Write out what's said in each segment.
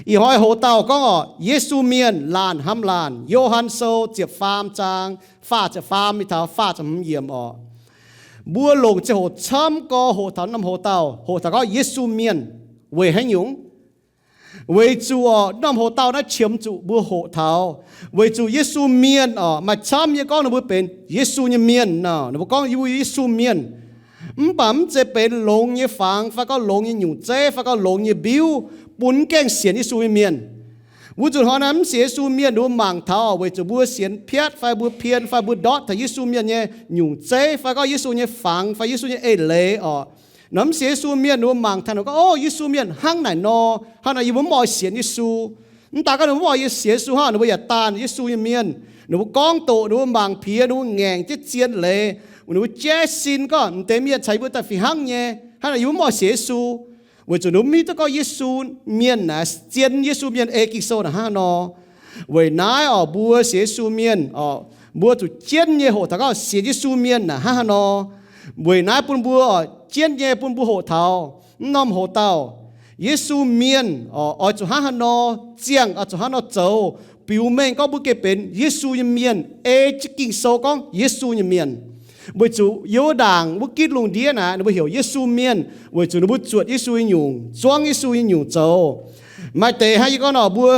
Ih hnoi hoqc dauh gorngv orqc, Yesu mienh laanh hnamv laanh. Yo^han Sou ziepc faam zaang faah ziepc faam mingh taux faah ziepc hmz yiemc orqc. Mbuo longc ziangh hoc camv gorx hoqc taux norm hoc dauh, hoqc taux gorngv Yesu mienh. Weic haaix nyungc? Weic zuqc orqc, norm hoc dauh naaiv qiemx zuqc mbuo hoqc taux, weic zuqc Yesu mienh orqc, maaih camv nyei gorngv ninh mbuo benx Yesu nyei mienh nor. Ninh mbuo gorngv yie mbuo Yesu mienh. Mv baac mv zeiz benx longx nyei fangx fai gorngv longx nyei nyungc zeiv fai gorngv longx nyei mbiuv bun mv gaengh sienx Yesu nyei mienh. Wuov nzunc hnoi naaiv mv sienx Yesu mienh, ninh mbuo mangc taux weic zuqc mbuo sienx piatv fai mbuo pien fai mbuo ndortv taux Yesu mienh nyei nyungc zeiv fai gorngv Yesu nyei fangx fai Yesu nyei eix leiz orqc. Nor mv sienx Yesu mienh ninh mbuo mangc taux ninh gorngv, Ov, Yesu mienh hnangv naaic nor, hnangv naaic yie mbuo mv oix sienx Yesu. Mv daaih gorngv ninh mbuo mv oix sienx Yesu hnangv, ninh mbuo yaac daanh Yesu nyei mienh. Ninh mbuo gorngv doqc, ninh mbuo mangc piex, ninh mbuo ngaengc jienv zien leiz, ninh mbuo jaiv sin gorngv m'deix mienh caux yie mbuo daaih fih hnangv nyei, hnangv naaic yie mbuo mv oix sienx Yesu. Weic zuqc ninh mbuo mv hiuv duqv gorngv Yesu mienh naaic, zien Yesu mienh ei Ging-Sou naaic hnangv haaix nor. Weic naaiv orqc, mbuo sienx Yesu mienh orqc, mbuo zuqc jienv nyei hoqc taux gorngv sienx Yesu mienh naaic hnangv haaix nor. Weic naaiv bun mbuo orqc, jienv nyei bun mbuo hoqc taux mv norm hoc dauh, Yesu mienh orqc, oix zuqc hnangv haaix nor ziangh, oix zuqc hnangv haaix nor zoux, biux mengh gorngv mbuo gengh benx Yesu nyei mienh, ei jienv Ging-Sou gorngv Yesu nyei mienh. Weic zuqc yiem wuov ndaangc wuov gitv lungh ndiev naaic ninh mbuo heuc Yesu mienh weic zuqc ninh mbuo zuotc Yesu nyei nyungc, zuangv Yesu nyei nyungc zoux. Maaih deix hnangv yie gorngv nor, mbuo,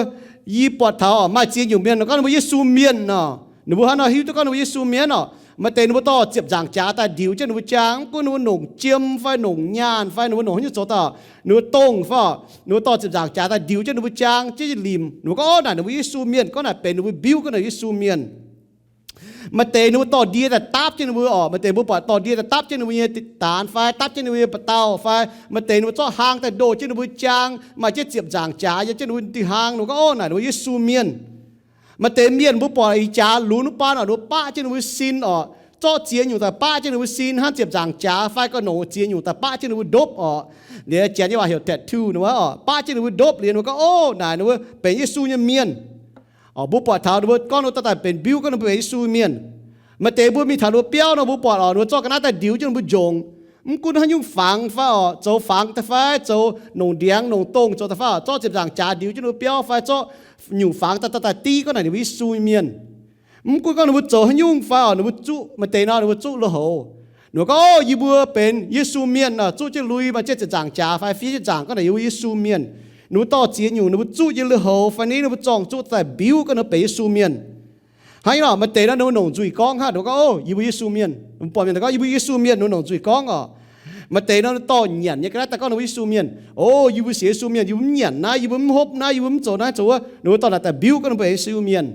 yie buatc taux maaih ziex nyungc mienh nor gorngv ninh mbuo Yesu mienh nor, ninh mbuo hnangv nor hiuv duqv gorngv ninh mbuo Yesu mienh orqc. Maaih deix ninh mbuo dorh ziepc nzaangc jaax daaih ndiux jienv ninh mbuo jaang, mv gunv ninh mbuo nongc jiem fai nongc nyaanh fai ninh mbuo nongc haaix nyungc zoux daaih, ninh mbuo dongh fai, ninh mbuo dorh ziepc nzaangc jaax daaih ndiux jienv ninh mbuo jaang jienv limc, ninh mbuo gorngv, Ov, naaic ninh mbuo Yesu mienh, gorngv naaic benx ninh mbuo mbiuv, gorngv naaic Yesu mienh. Maaih deix ninh mbuo dorh ndie daaih dapv jienv ninh mbuo orqc. Maaih deix mbuo buatc dorh ndie daaih dapv jienv ninh mbuo nyei daanx fai dapv jienv ninh mbuo nyei ba'dauh fai maaih deix ninh mbuo zorqv hlaang daaih ndoh jienv ninh mbuo jaang, maaih jienv ziepc nzaangc jaax yiem jienv ninh mbuo nyei hlaang, ninh mbuo gorngv, Ov, naaic ninh mbuo Yesu mienh. Maaih deix mienh mbuo buatc ih jaax lunx wuov baan orqc, ninh mbuo baqv jienv ninh mbuo sin orqc, zorqv ziex nyungc daaih baqv jienv ninh mbuo sin, hnangv ziepc nzaangc jaax fai ga'naaiv nongc ziex nyungc daaih baqv jienv ninh mbuo ndopv orqc. Liuz janx nyei waac heuc tattoo nor orqc, baqv jienv ninh mbuo ndopv liuz ninh mbuo gorngv, Ov, naaic ninh mbuo benx Yesu nyei mienh. Orqc, mbuo buatc taux ninh mbuo gorngv ninh mbuo dorh daaih benx mbiuv, gorngv ninh mbuo benx Yesu mienh. Maaih deix mbuo mingh taux ninh mbuo biauv nor, mbuo buatc orqc, ninh mbuo zorqv ga'naaiv daaih ndiux jienv ninh mbuo njongc. Mv gunv haaix nyungc fangx fai orqc, zoux fangx daaih fai zoux nongc ndiangx nongc dongh zoux daaih fai orqc, zorqv ziepc nzaangc jaax ndiux jienv ninh mbuo biauv fai zorqv nyungc fangx daaih, daaih, daaih div, gorngv naaic ninh mbuo Yesu mienh. Mv gunv gorngv ninh mbuo zoux haaix nyungc fai orqc, ninh mbuo zuqv, maaih deix nor ninh mbuo zuqv lui-houx. Ninh mbuo gorngv, Ov, yie mbuo benx Yesu mienh, zuqv jienv lui maaih jienv ziepc nzaangc jaax fai fiev jienv nzaangc, gorngv naaic yie mbuo Yesu mienh. Ninh mbuo dorh ziex nyungc ninh mbuo zuqv nyei lui-houx fai ninh mbuo zorng zuqv daaih mbiuv, gorngv ninh mbuo benx Yesu mienh. Hnangv naaic, maaih deix nor ninh mbuo nongc nzuih gorngv hnangv, ninh mbuo gorngv, Ov, yie mbuo Yesu mienh. Mbuo buatc mienh daaih gorngv, Yie mbuo Yesu mienh, ninh mbuo nongc nzuih gorngv orqc. Maaih deix nor ninh dorh nyanc nyei ga'naaiv daaih gorngv ninh mbuo Yesu mienh. Ov, yie mbuo sienx Yesu mienh, yie mbuo mv nyanc naaiv, yie mbuo mv hopv naaiv, yie mbuo mv zoux naaiv zoux wuov, ninh mbuo dorh naaic daaih mbiuv gorngv ninh mbuo benx Yesu mienh.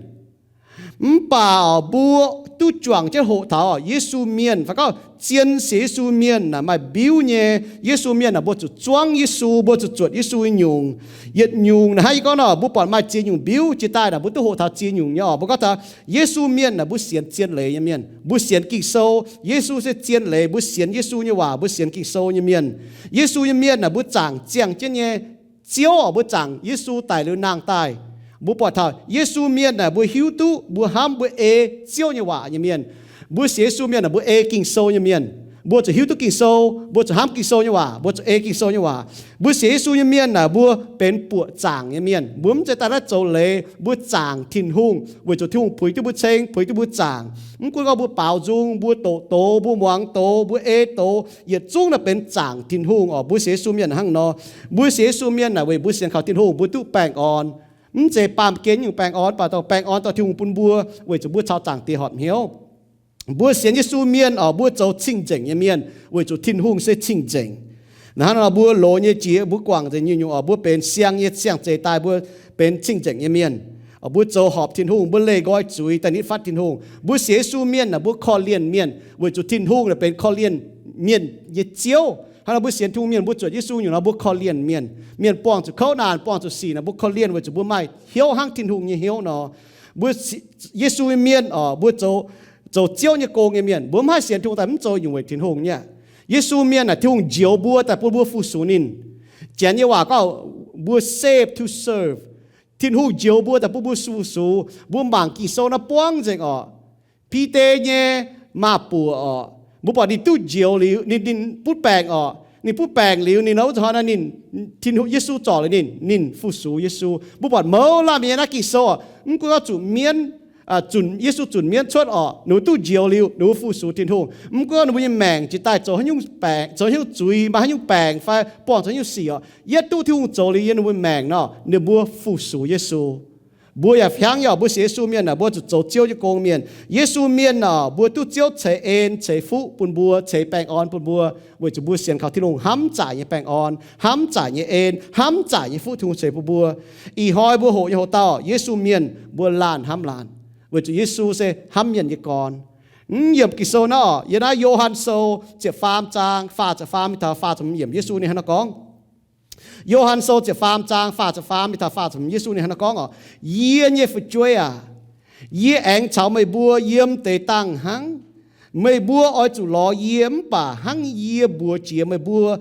Mv baac orqc, mbuo duqv juangc jienv hoqc taux Yesu mienh fai gorngv zien sienx Yesu mienh naaic maaih mbiuv nyei. Yesu mienh naaic mbuo zuqc zuangv Yesu, mbuo zuqc zuotc Yesu nyei nyungc. Yietc nyungc naaic hnangv yie gorngv nor, mbuo buatc maaih ziex nyungc mbiuv. Jiex daaih naaic mbuo duqv hoqc taux ziex nyungc nyei orqc. Mbuo gorngv taux Yesu mienh naaic mbuo sienx zien leiz nyei mienh, mbuo sienx Ging-Sou. Yesu se zien leiz. Mbuo sienx Yesu nyei waac, mbuo sienx Ging-Sou nyei mienh. Yesu nyei mienh naaic mbuo zaangc ziangh jienv nyei Ziouv orqc, mbuo zaangc Yesu daic liuz nangh daaih. Mbuo buatc taux Yesu mienh naaic mbuo hiuv duqv, mbuo hnamv, mbuo ei Ziouv nyei waac nyei mienh. Mbuo sienx Yesu mienh naaic mbuo ei Ging-Sou nyei mienh. Mbuo zuqc hiuv duqv Ging-Sou, mbuo zuqc hnamv Ging-Sou nyei waac, mbuo zuqc ei Ging-Sou nyei waac. Mbuo sienx Yesu nyei mienh naaic mbuo benx buoqc zaangc nyei mienh. Mbuo mv zeiz daaih naaiv zoux leiz, mbuo zaangc Tin-Hungh weic zuqc Tin-Hungh puix duqv mbuo ceng, puix duqv mbuo zaangc. Mv gunv gorngv mbuo baaux nzung, mbuo doqc doz, mbuo muangx doz, mbuo ei doz, yietc zungv naaic benx zaangc Tin-Hungh orqc. Mbuo sienx Yesu mienh hnangv nor. Mbuo sienx Yesu mienh naaic weic mbuo sienx kaux Tin-Hungh mbuo duqv baengh orn. Mv zeiz baamh gen nyungc baengh orn, mv baac dongh baengh orn dorh Tin-Hungh bun mbuo weic zuqc mbuo caux Zaangc Diex horpc hnyouv. Mbuo sienx Yesu mienh orqc, mbuo zoux cing-nzengc nyei mienh weic zuqc Tin-Hungh se cing-nzengc. Naaiv hnangv nor mbuo loz nyei jiex mbuo guangc nzengc nyungc-nyungc orqc, mbuo benx siang nyei siang-zeix daaih mbuo benx cing-nzengc nyei mienh. Mbuo zoux horpc Tin-Hungh, mbuo leih nqoi zuiz daaih nitv fatv Tin-Hungh. Mbuo sienx Yesu mienh naaic mbuo korv-lienh mienh weic zuqc Tin-Hungh naaic benx korv-lienh mienh nyei Ziouv. Hnangv nor mbuo sienx Tin-Hungh mienh mbuo zuotc Yesu nyungc nor mbuo korv-lienh mienh. Mienh buangh zuqc kouv naanc, buangh zuqc sic naaic mbuo korv-lienh weic zuqc mbuo maaih hnyouv hnangv Tin-Hungh nyei hnyouv nor. Mbuo, Yesu nyei mienh orqc, mbuo zoux, zoux Ziouv nyei gong nyei mienh. Mbuo mv haih sienx Tin-Hungh daaih mv zoux nyungc weic Tin-Hungh nyei. Yesu mienh naaic Tin-Hungh njoux mbuo daaih bun mbuo fu-sux ninh. Janx nyei waac gorngv mbuo save to serve. Tin-Hungh njoux mbuo daaih bun mbuo fu-sux. Mbuo mangc Ging-Sou naaiv buangv nzengc orqc. Bide nyei maaz-buoc orqc, mbuo buatc ninh duqv njoux liuz, ninh, ninh butv baengc orqc. Ninh butv baengc liuz, ninh nor wuov zanc hnoi naaiv ninh, Tin-Hungh, Yesu zorc liuz ninh, ninh fu-sux Yesu. Mbuo buatc mouz laanh mienh yiem naaiv Ging-Sou oc, mv gunv zuqc mienv, Yesu zunc mienv cuotv oc, ninh mbuo duqv njoux liuz, ninh mbuo fu-sux Tin-Hungh. Mv gunv ninh mbuo nyei maengc jiex daaih zoux haaix nyungc baengc, zoux haaix nyungc zuiz, maaih haaix nyungc baengc fai buangh zoux haaix nyungc sic oc, yietv duqv Tin-Hungh zoux liuz yiem ninh mbuo maengc nor, ninh mbuo fu-sux Yesu. Mbuo yaac hiuv nyei oc, mbuo sienx Yesu mienh aah, mbuo zuqc zoux Ziouv nyei gong mienh. Yesu mienh aah, mbuo duqv Ziouv ceix en, ceix fuqv bun mbuo, ceix baengh orn bun mbuo, weic zuqc mbuo sienx kaux Tin-Hungh hnamv zaaic nyei baengh orn, hnamv zaaic nyei en, hnamv zaaic nyei fuqv Tin-Hungh ceix bun mbuo. Ih hnoi mbuo hoqc nyei hoc dauh Yesu mienh, mbuo laanh hnamv laanh, weic zuqc Yesu se hnamv mienh nyei gorn. Mv yiemc Ging-Sou nor, yiem naaiv Yo^han Sou ziepc faam zaang faah ziepc faam mingh taux faah ziepc hmz yiemc Yesu ninh hnangv naaiv gorngv. Yo^han Sou ziepc faam zaang faah ziepc faam mingh taux faah ziepc hmz Yesu ninh hnangv naaiv gorngv oc, Yie nyei fu'jueiv aac, yie aengx caux meih mbuo yiem deix dangh hnangv. Meih mbuo oix zuqc lorz yie mv baac hnangv yie mbuox jiex meih mbuo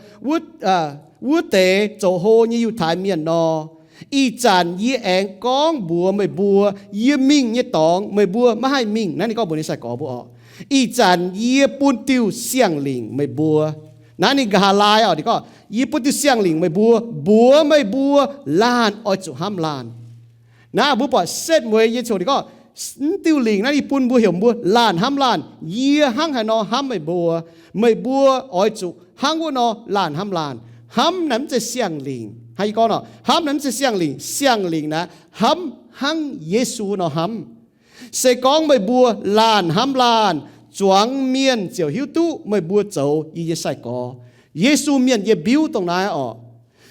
wuov deix zoux hlo nyei Yiutai Mienh nor, ih zanc yie aengx gorngv mbuox meih mbuo, yie mingh nyei dorngx meih mbuo maiv haih mingh. Naaiv ninh gorngv mbuox ninh sai-gorx mbuo oc, Ih zanc yie bun diuh siang-lingc meih mbuo. Naaiv ninh nqa'haav laai oc, ninh gorngv, Yie bun diuh siang-lingc meih mbuo, mbuox meih mbuo laanh oix zuqc hnamv laanh. Naaiv mbuo buatc setv mueiz nyei ziangh hoc ninh gorngv, Mv diuh lingc naaiv yie bun mbuo heuc mbuo laanh hnamv laanh. Yie hnangv haaix nor hnamv meih mbuo, meih mbuo oix zuqc hnangv wuov nor laanh hnamv laanh. Hnamv naaiv mv zeiz siang-lingc. Hnangv yie gorngv nor, hnamv naaiv mv zeiz siang-lingc. Siang-lingc naaiv hnamv hnangv Yesu nor hnamv. Se gorngv meih mbuo laanh hnamv laanh, zuangx mienh ziouc hiuv duqv meih mbuo zoux yie nyei sai-gorx. Yesu mienh yiem mbiuv dongh naaiv oc.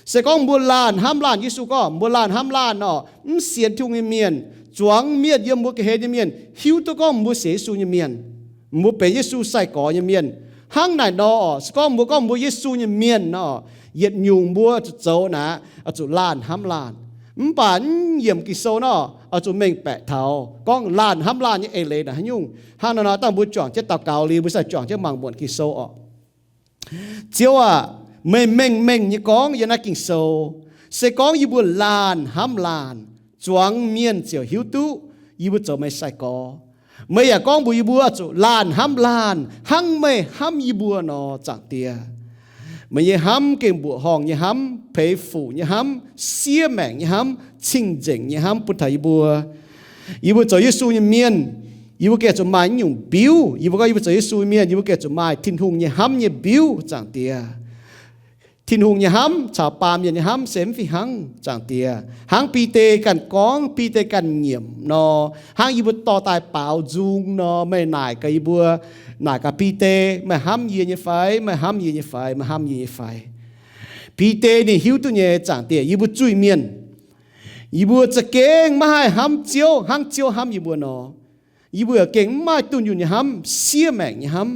Se gorngv mbuo laanh hnamv laanh, Yesu gorngv mbuo laanh hnamv laanh oc, mv sienx Tin-Hungh nyei mienh, zuangx mienh yiem mbuo ga'hlen nyei mienh hiuv duqv gorngv mbuo sienx Yesu nyei mienh, mbuo benx Yesu sai-gorx nyei mienh. Hnangv naaic nor oc, se gorngv mbuo gorngv mbuo Yesu nyei mienh nor, yietc nyungc mbuo zuqc zoux naaic, zuqc laanh hnamv laanh. Mv baac mv yiemc Ging-Sou nor, oix zuqc mengh baeqc taux gorngv laanh hnamv laanh nyei eix leiz naaic haaix nyungc. Hnangv naaiv nor dangh mbuo juangc jienv daux gaux liuz, mbuo sai juangc jienv mangc muonc Ging-Sou oc. Ziouv aac, meih mengh mengh nyei gorngv yiem naaiv Ging-Sou, se gorngv yie mbuo laanh hnamv laanh, zuangx mienh ziouc hiuv duqv yie mbuo zoux meih sai-gorx. Meih yaac gorngv mbuox yie mbuo zuqc laanh hnamv laanh hnangv meih hnamv yie mbuo nor, Zaangc Diex. Meih nyei hnamv gengh mbuoqc horngh nyei hnamv, peix fuc nyei hnamv, siev maengc nyei hnamv, cing-nzengc nyei hnamv bun taux yie mbuo. Yie mbuo zoux Yesu nyei mienh, yie mbuo gengh zuqc maaih naaiv nyungc mbiuv. Yie mbuo gorngv yie mbuo zoux Yesu nyei mienh, yie mbuo gengh zuqc maaih Tin-Hungh nyei hnamv nyei mbiuv, Zaangc Diex. Tin-Hungh nyei hnamv caux baamh mienh nyei hnamv se mv fih hnangv, Zaangc Diex. Hnangv Bide ganh gorngv, Bide ganh nyiemc nor, hnangv yie mbuo dorh daaih baaux nzung nor, meih naaic gaax yie mbuo, naaic gaax Bide, meih hnamv yie nyei fai? Meih hnamv yie nyei fai? Meih hnamv yie nyei fai? Bide ninh hiuv duqv nyei, Zaangc Diex, yie mbuo zuiz-mienh, yie mbuo za'gengh maiv haih hnamv Ziouv hnangv Ziouv hnamv yie mbuo nor. Yie mbuo yaac gengh mv maaih dunh yunh nyei hnamv, siev maengc nyei hnamv.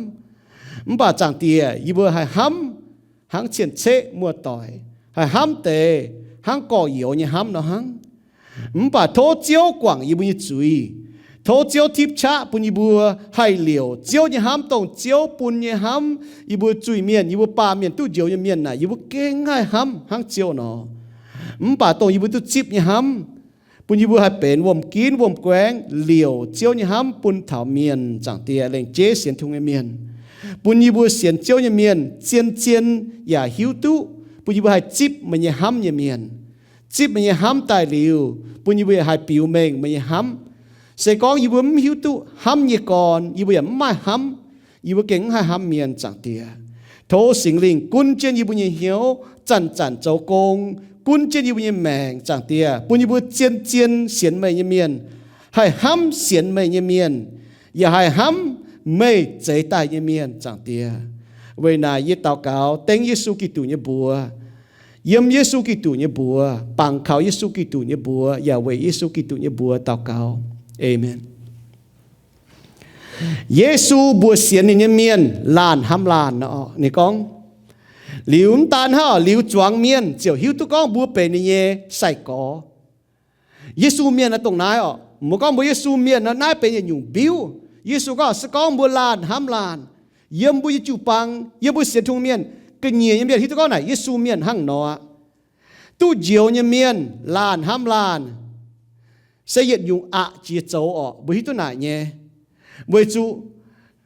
Mv baac Zaangc Diex, yie mbuo haih hnamv hnangv cien-ceqv muoz-doic, haih hnamv deix hnangv gorx-youz nyei hnamv nor hnangv. Mv baac tov Ziouv guangc yie mbuo nyei zuiz. Tov Ziouv tipv qaqv bun yie mbuo haih liouc Ziouv nyei hnamv, dongh Ziouv bun nyei hnamv. Yie mbuo zuiz-mienh, yie mbuo baamh mienh, duqv njoux nyei mienh naaic, yie mbuo gengh haih hnamv hnangv Ziouv nor. Mv baac dongh yie mbuo duqv zipv nyei hnamv, bun yie mbuo haih benx wuom-ginv wuom-guaengx liouc Ziouv nyei hnamv bun taux mienh, Zaangc Diex, lengc jeiv sienx Tin-Hungh nyei mienh. Bun yie mbuo sienx Ziouv nyei mienh zien-zien yaac hiuv duqv, bun yie mbuo haih zipv meih nyei hnamv nyei mienh. Zipv meih nyei hnamv daaih liuz, bun yie mbuo yaac haih biux mengh meih nyei hnamv. Se gorngv yie mbuo mv hiuv duqv hnamv nyei gorn, yie mbuo yaac mv maaih hnamv. Yie mbuo gengh mv haih hnamv mienh, Zaangc Diex. Tov Singx Lingh gunv jienv yie mbuo nyei hnyouv zanc-zanc zoux gong, gunv jienv yie mbuo nyei maengc, Zaangc Diex, bun yie mbuo zien-zien sienx meih nyei mienh, haih hnamv sienx meih nyei mienh, yaac haih hnamv meih zeix daaih nyei mienh, Zaangc Diex. Weic naaic yie daux gaux dengv Yesu Giduc nyei mbuox, yiem Yesu Giduc nyei mbuox, bangc kaux Yesu Giduc nyei mbuox, yaac weic Yesu Giduc nyei mbuox daux gaux. Aamen. Yesu mbuox sienx ninh nyei mienh laanh hnamv laanh nor, ninh gorngv, liuz mv daan hnangv, liuz zuangx mienh ziouc hiuv duqv gorngv mbuo benx ninh nyei sai-gorx. Yesu mienh naaiv dongh naaiv oc. Mbuo gorngv mbuo Yesu mienh nor, naaiv benx yietc nyungc mbiuv. Yesu gorngv, se gorngv mbuo laanh hnamv laanh, yiem mbuo nyei jiu-baang, yiem mbuo sienx Tin-Hungh mienh, ga'nyiec nyei mienh hiuv duqv gorngv naaic Yesu mienh hnangv nor aqv. Duqv njoux nyei mienh laanh hnamv laanh se yietc nyungc aqc jiex zoux orqc, mbuo hiuv duqv naaic nyei. Weic zuqc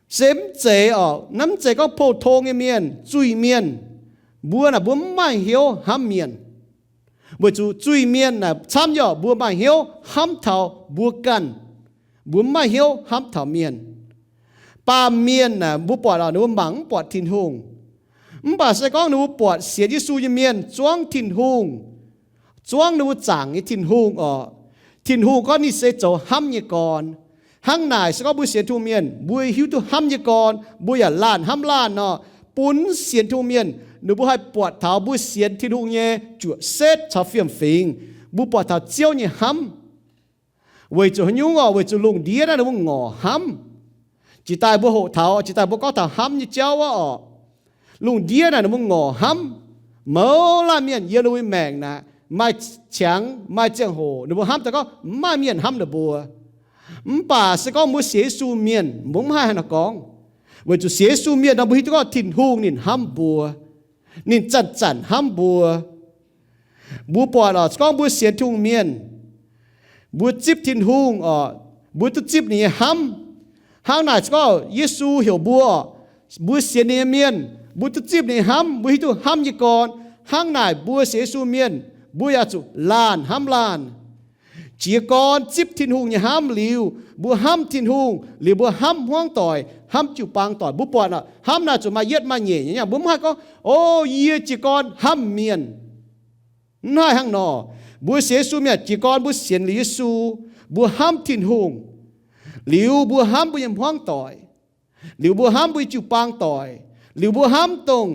se mv zeiz orqc, naaiv mv zeiz gorngv pou-tong nyei mienh, zuiz-mienh, Mbuo naaic mbuo mv maaih hnyouv hnamv mienh, weic zuqc zuiz-mienh naaic camv yaac mbuo maaih hnyouv hnamv taux mbuo ganh. Mbuo mv maaih hnyouv hnamv taux mienh. Baamh mienh naaic mbuo buatc oc, ninh mbuo mangc mv buatc Tin-Hungh. Mv baac se gorngv ninh mbuo buatc sienx Yesu nyei mienh zuangv Tin-Hungh, zuangv ninh mbuo zaangc nyei Tin-Hungh oc, Tin-Hungh gorngv ninh se zoux hnamv nyei gorn. Hnangv naaic se gorngv mbuo sienx Tin-Hungh mienh, mbuo hiuv duqv hnamv nyei gorn, mbuo yaac laanh hnamv laanh nor, bun sienx Tin-Hungh mienh ninh mbuo haih buatc taux mbuo sienx Tin-Hungh nyei juoqc setv caux fiem-fingx, mbuo buatc taux Ziouv nyei hnamv. Weic zuqc haaix nyungc oc? Weic zuqc lungh ndiev naaiv ninh mbuo ngorc hnamv. Jiex daaih mbuo hoqc taux, jiex daaih mbuo gorngv taux hnamv nyei jauv wuov oc, lungh ndiev naaic ninh mbuo ngorc hnamv. Mouz laanh mienh yiem ninh mbuo maengc naaic, maaih qangx maaih ziangh hoc ninh mbuo hnamv daaih gorngv mv maaih mienh hnamv ninh mbuo. Mv baac se gorngv mbuo sienx Yesu mienh, mbuo mv haih haaix nor gorngv, weic zuqc sienx Yesu mienh nor mbuo hiuv duqv gorngv Tin-Hungh ninh hnamv mbuo, ninh zanc-zanc hnamv mbuo. Mbuo buatc oc, se gorngv mbuo sienx Tin-Hungh mienh, mbuo zipv Tin-Hungh oc, mbuo duqv zipv ninh nyei hnamv. Hnangv naaic se gorngv Yesu heuc mbuo oc, mbuo sienx ninh nyei mienh, mbuo duqv zipv ninh nyei hnamv, mbuo hiuv duqv hnamv nyei gorn. Hnangv naaic mbuo sienx Yesu mienh, mbuo yaac zuqc laanh hnamv laanh. Jiez gorn zipv Tin-Hungh nyei hnamv liuz, mbuo hnamv Tin-Hungh liuz, mbuo hnamv hmuangv doic, hnamv jiu-baang doic. Mbuo buatc oc, hnamv naaic zuqc maaih yietv maaih nyeic nyei. Mbuo mv haih gorngv, o, yie jiez gorn hnamv mienh. Mv haih hnangv nor. Mbuo sienx Yesu mienh jiez gorn mbuo sienx liuz Yesu, mbuo hnamv Tin-Hungh, liuz mbuo hnamv mbuo nyei hmuangv doic, liuz mbuo hnamv mbuo nyei jiu-baang doic, liuz mbuo hnamv dongh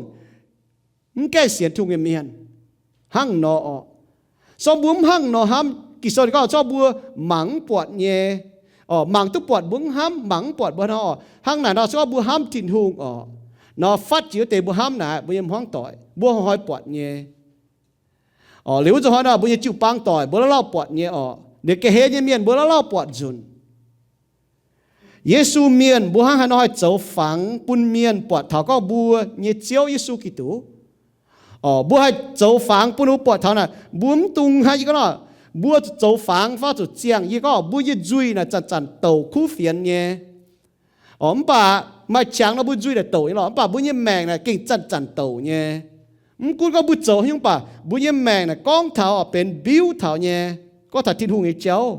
mv gaengh sienx Tin-Hungh nyei mienh. Hnangv nor oc. Se gorngv mbuo mv hnangv nor hnamv, Ging-Sou ninh gorngv se gorngv mbuo mangc mv buatc nyei, mangc duqv buatc mbuo mv hnamv, mangc mv buatc mbuo nor oc. Hnangv naaic nor se gorngv mbuo hnamv Tin-Hungh oc, nor fatv jiex wuov deix mbuo hnamv naaic mbuo nyei hmuangv doic, mbuo hnoi-hnoi buatc nyei. Oc, liuz wuov zuqc hnoi nor mbuo nyei jiu-baang doic mbuo lauh lauh buatc nyei oc. Liuz ga'hlen nyei mienh mbuo lauh lauh buatc nzunc. Yesu mienh mbuo hnangv haaix nor haih zoux fangx bun mienh buatc taux gorngv mbuo nyei Ziouv Yesu Giduc? Oc, mbuo haih zoux fangx bun ninh mbuo buatc taux naaic, mbuo mv dungx hnangv yie gorngv nor, mbuo zuqc zoux fangx fai zuqc ziangh. Yie gorngv mbuo nyei nzuih naaic zanc-zanc douc kuv fienx nyei. Oc, mv baac maaih qangx nor mbuo nzuih naaic douc nyei lorqc, mv baac mbuo nyei maengc naaic gengh zanc-zanc douc nyei. Mv gunv gorngv mbuo zoux haaix nyungc baac mbuo nyei maengc naaic gorngv taux oc benx mbiuv taux nyei, gorngv taux Tin-Hungh nyei jauv.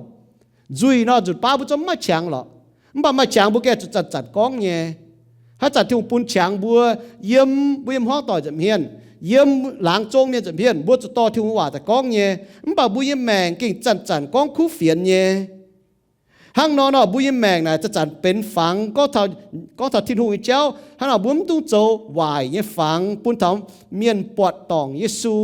Nzuih nor nzunc baav mbuo zungv mv maaih qangx lorqc, mv baac maaih qangx mbuo gengh zuqc zanc-zanc gorngv nyei. Haaix zanc Tin-Hungh bun qangx mbuo, yiem mbuo nyei hmuangv doic nza'hmien, yiem laangz zong mienh nza'hmien, mbuo zuqc dorh Tin-Hungh waac daaih gorngv nyei. Mv baac mbuo nyei maengc gengh zanc-zanc gorngv kuv fienx nyei. Hnangv nor nor mbuo nyei maengc naaic zanc-zanc benx fangx, gorngv taux Tin-Hungh nyei jauv. Hnangv nor mbuo mv dungx zoux waaic nyei fangx bun taux mienh buatc dorngc Yesu.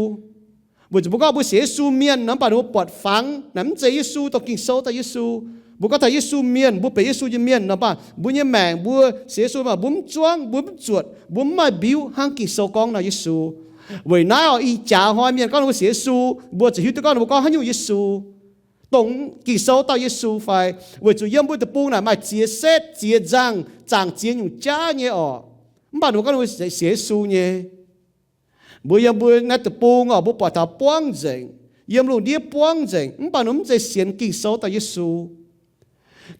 Weic zuqc mbuo gorngv mbuo sienx Yesu mienh nor, mv baac ninh mbuo buatc fangx naaic mv zeiz Yesu, dongh Ging-Sou daaih Yesu. Mbuo gorngv taux Yesu mienh, mbuo benx Yesu nyei mienh nor, mv baac mbuo nyei maengc mbuo sienx Yesu, mv baac mbuo mv zuangv, mbuo mv zuotc, mbuo mv maaih mbiuv hnangv Ging-Sou gorngv nor Yesu. Weic naaiv oc, ih jaax hnoi mienh gorngv ninh mbuo sienx Yesu, mbuo ziouc hiuv duqv gorngv ninh mbuo gorngv haaix nyungc Yesu, dongh Ging-Sou dauh Yesu fai. Weic zuqc yiem mbuo deic-bung naaic maaih ziex setv, ziex nzangh, zaangc ziex nyungc jaav nyei oc. Mv baac ninh mbuo gorngv ninh mbuo sienx Yesu nyei. Mbuo yiem mbuo naaiv deic-bung oc, mbuo buatc taux buangv nzengc, yiem lungh ndiev buangv nzengc, mv baac ninh mv zeiz sienx Ging-Sou dauh Yesu.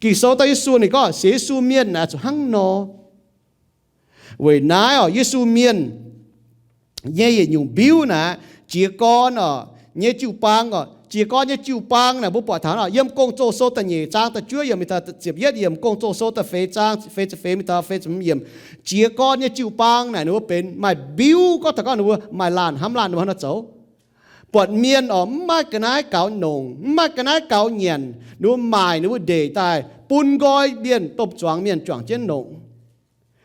Ging-Sou dauh Yesu ninh gorngv sienx Yesu mienh naaic zuqc hnangv nor. Weic naaiv oc, Yesu mienh nyei yietc nyungc mbiuv naaic, jiez gorn oc, nyei jiu-baang oc, jiez gorn nyei jiu-baang naaic mbuo buatc taux oc, yiem Gong-Zoh Sou da'nyeic zaang da'juov yiemc mingh taux ziepc yietv yiemc, Gong-Zoh Sou da'feix zaang feix ziepc feix mingh taux feix ziepc hmz yiemc. Jiez gorn nyei jiu-baang naaic ninh mbuo benx maaih mbiuv, gorngv taux gorngv ninh mbuo maaih laanh hnamv laanh ninh mbuo hnangv nor zoux. Buatc mienh oc, mv maaih ga'naaiv gaux nongc, mv maaih ga'naaiv gaux nyanc, ninh mbuo maaic ninh mbuo ndeic daaih bun nqoi mienh, domh zuangx mienh juangc jienv nongc.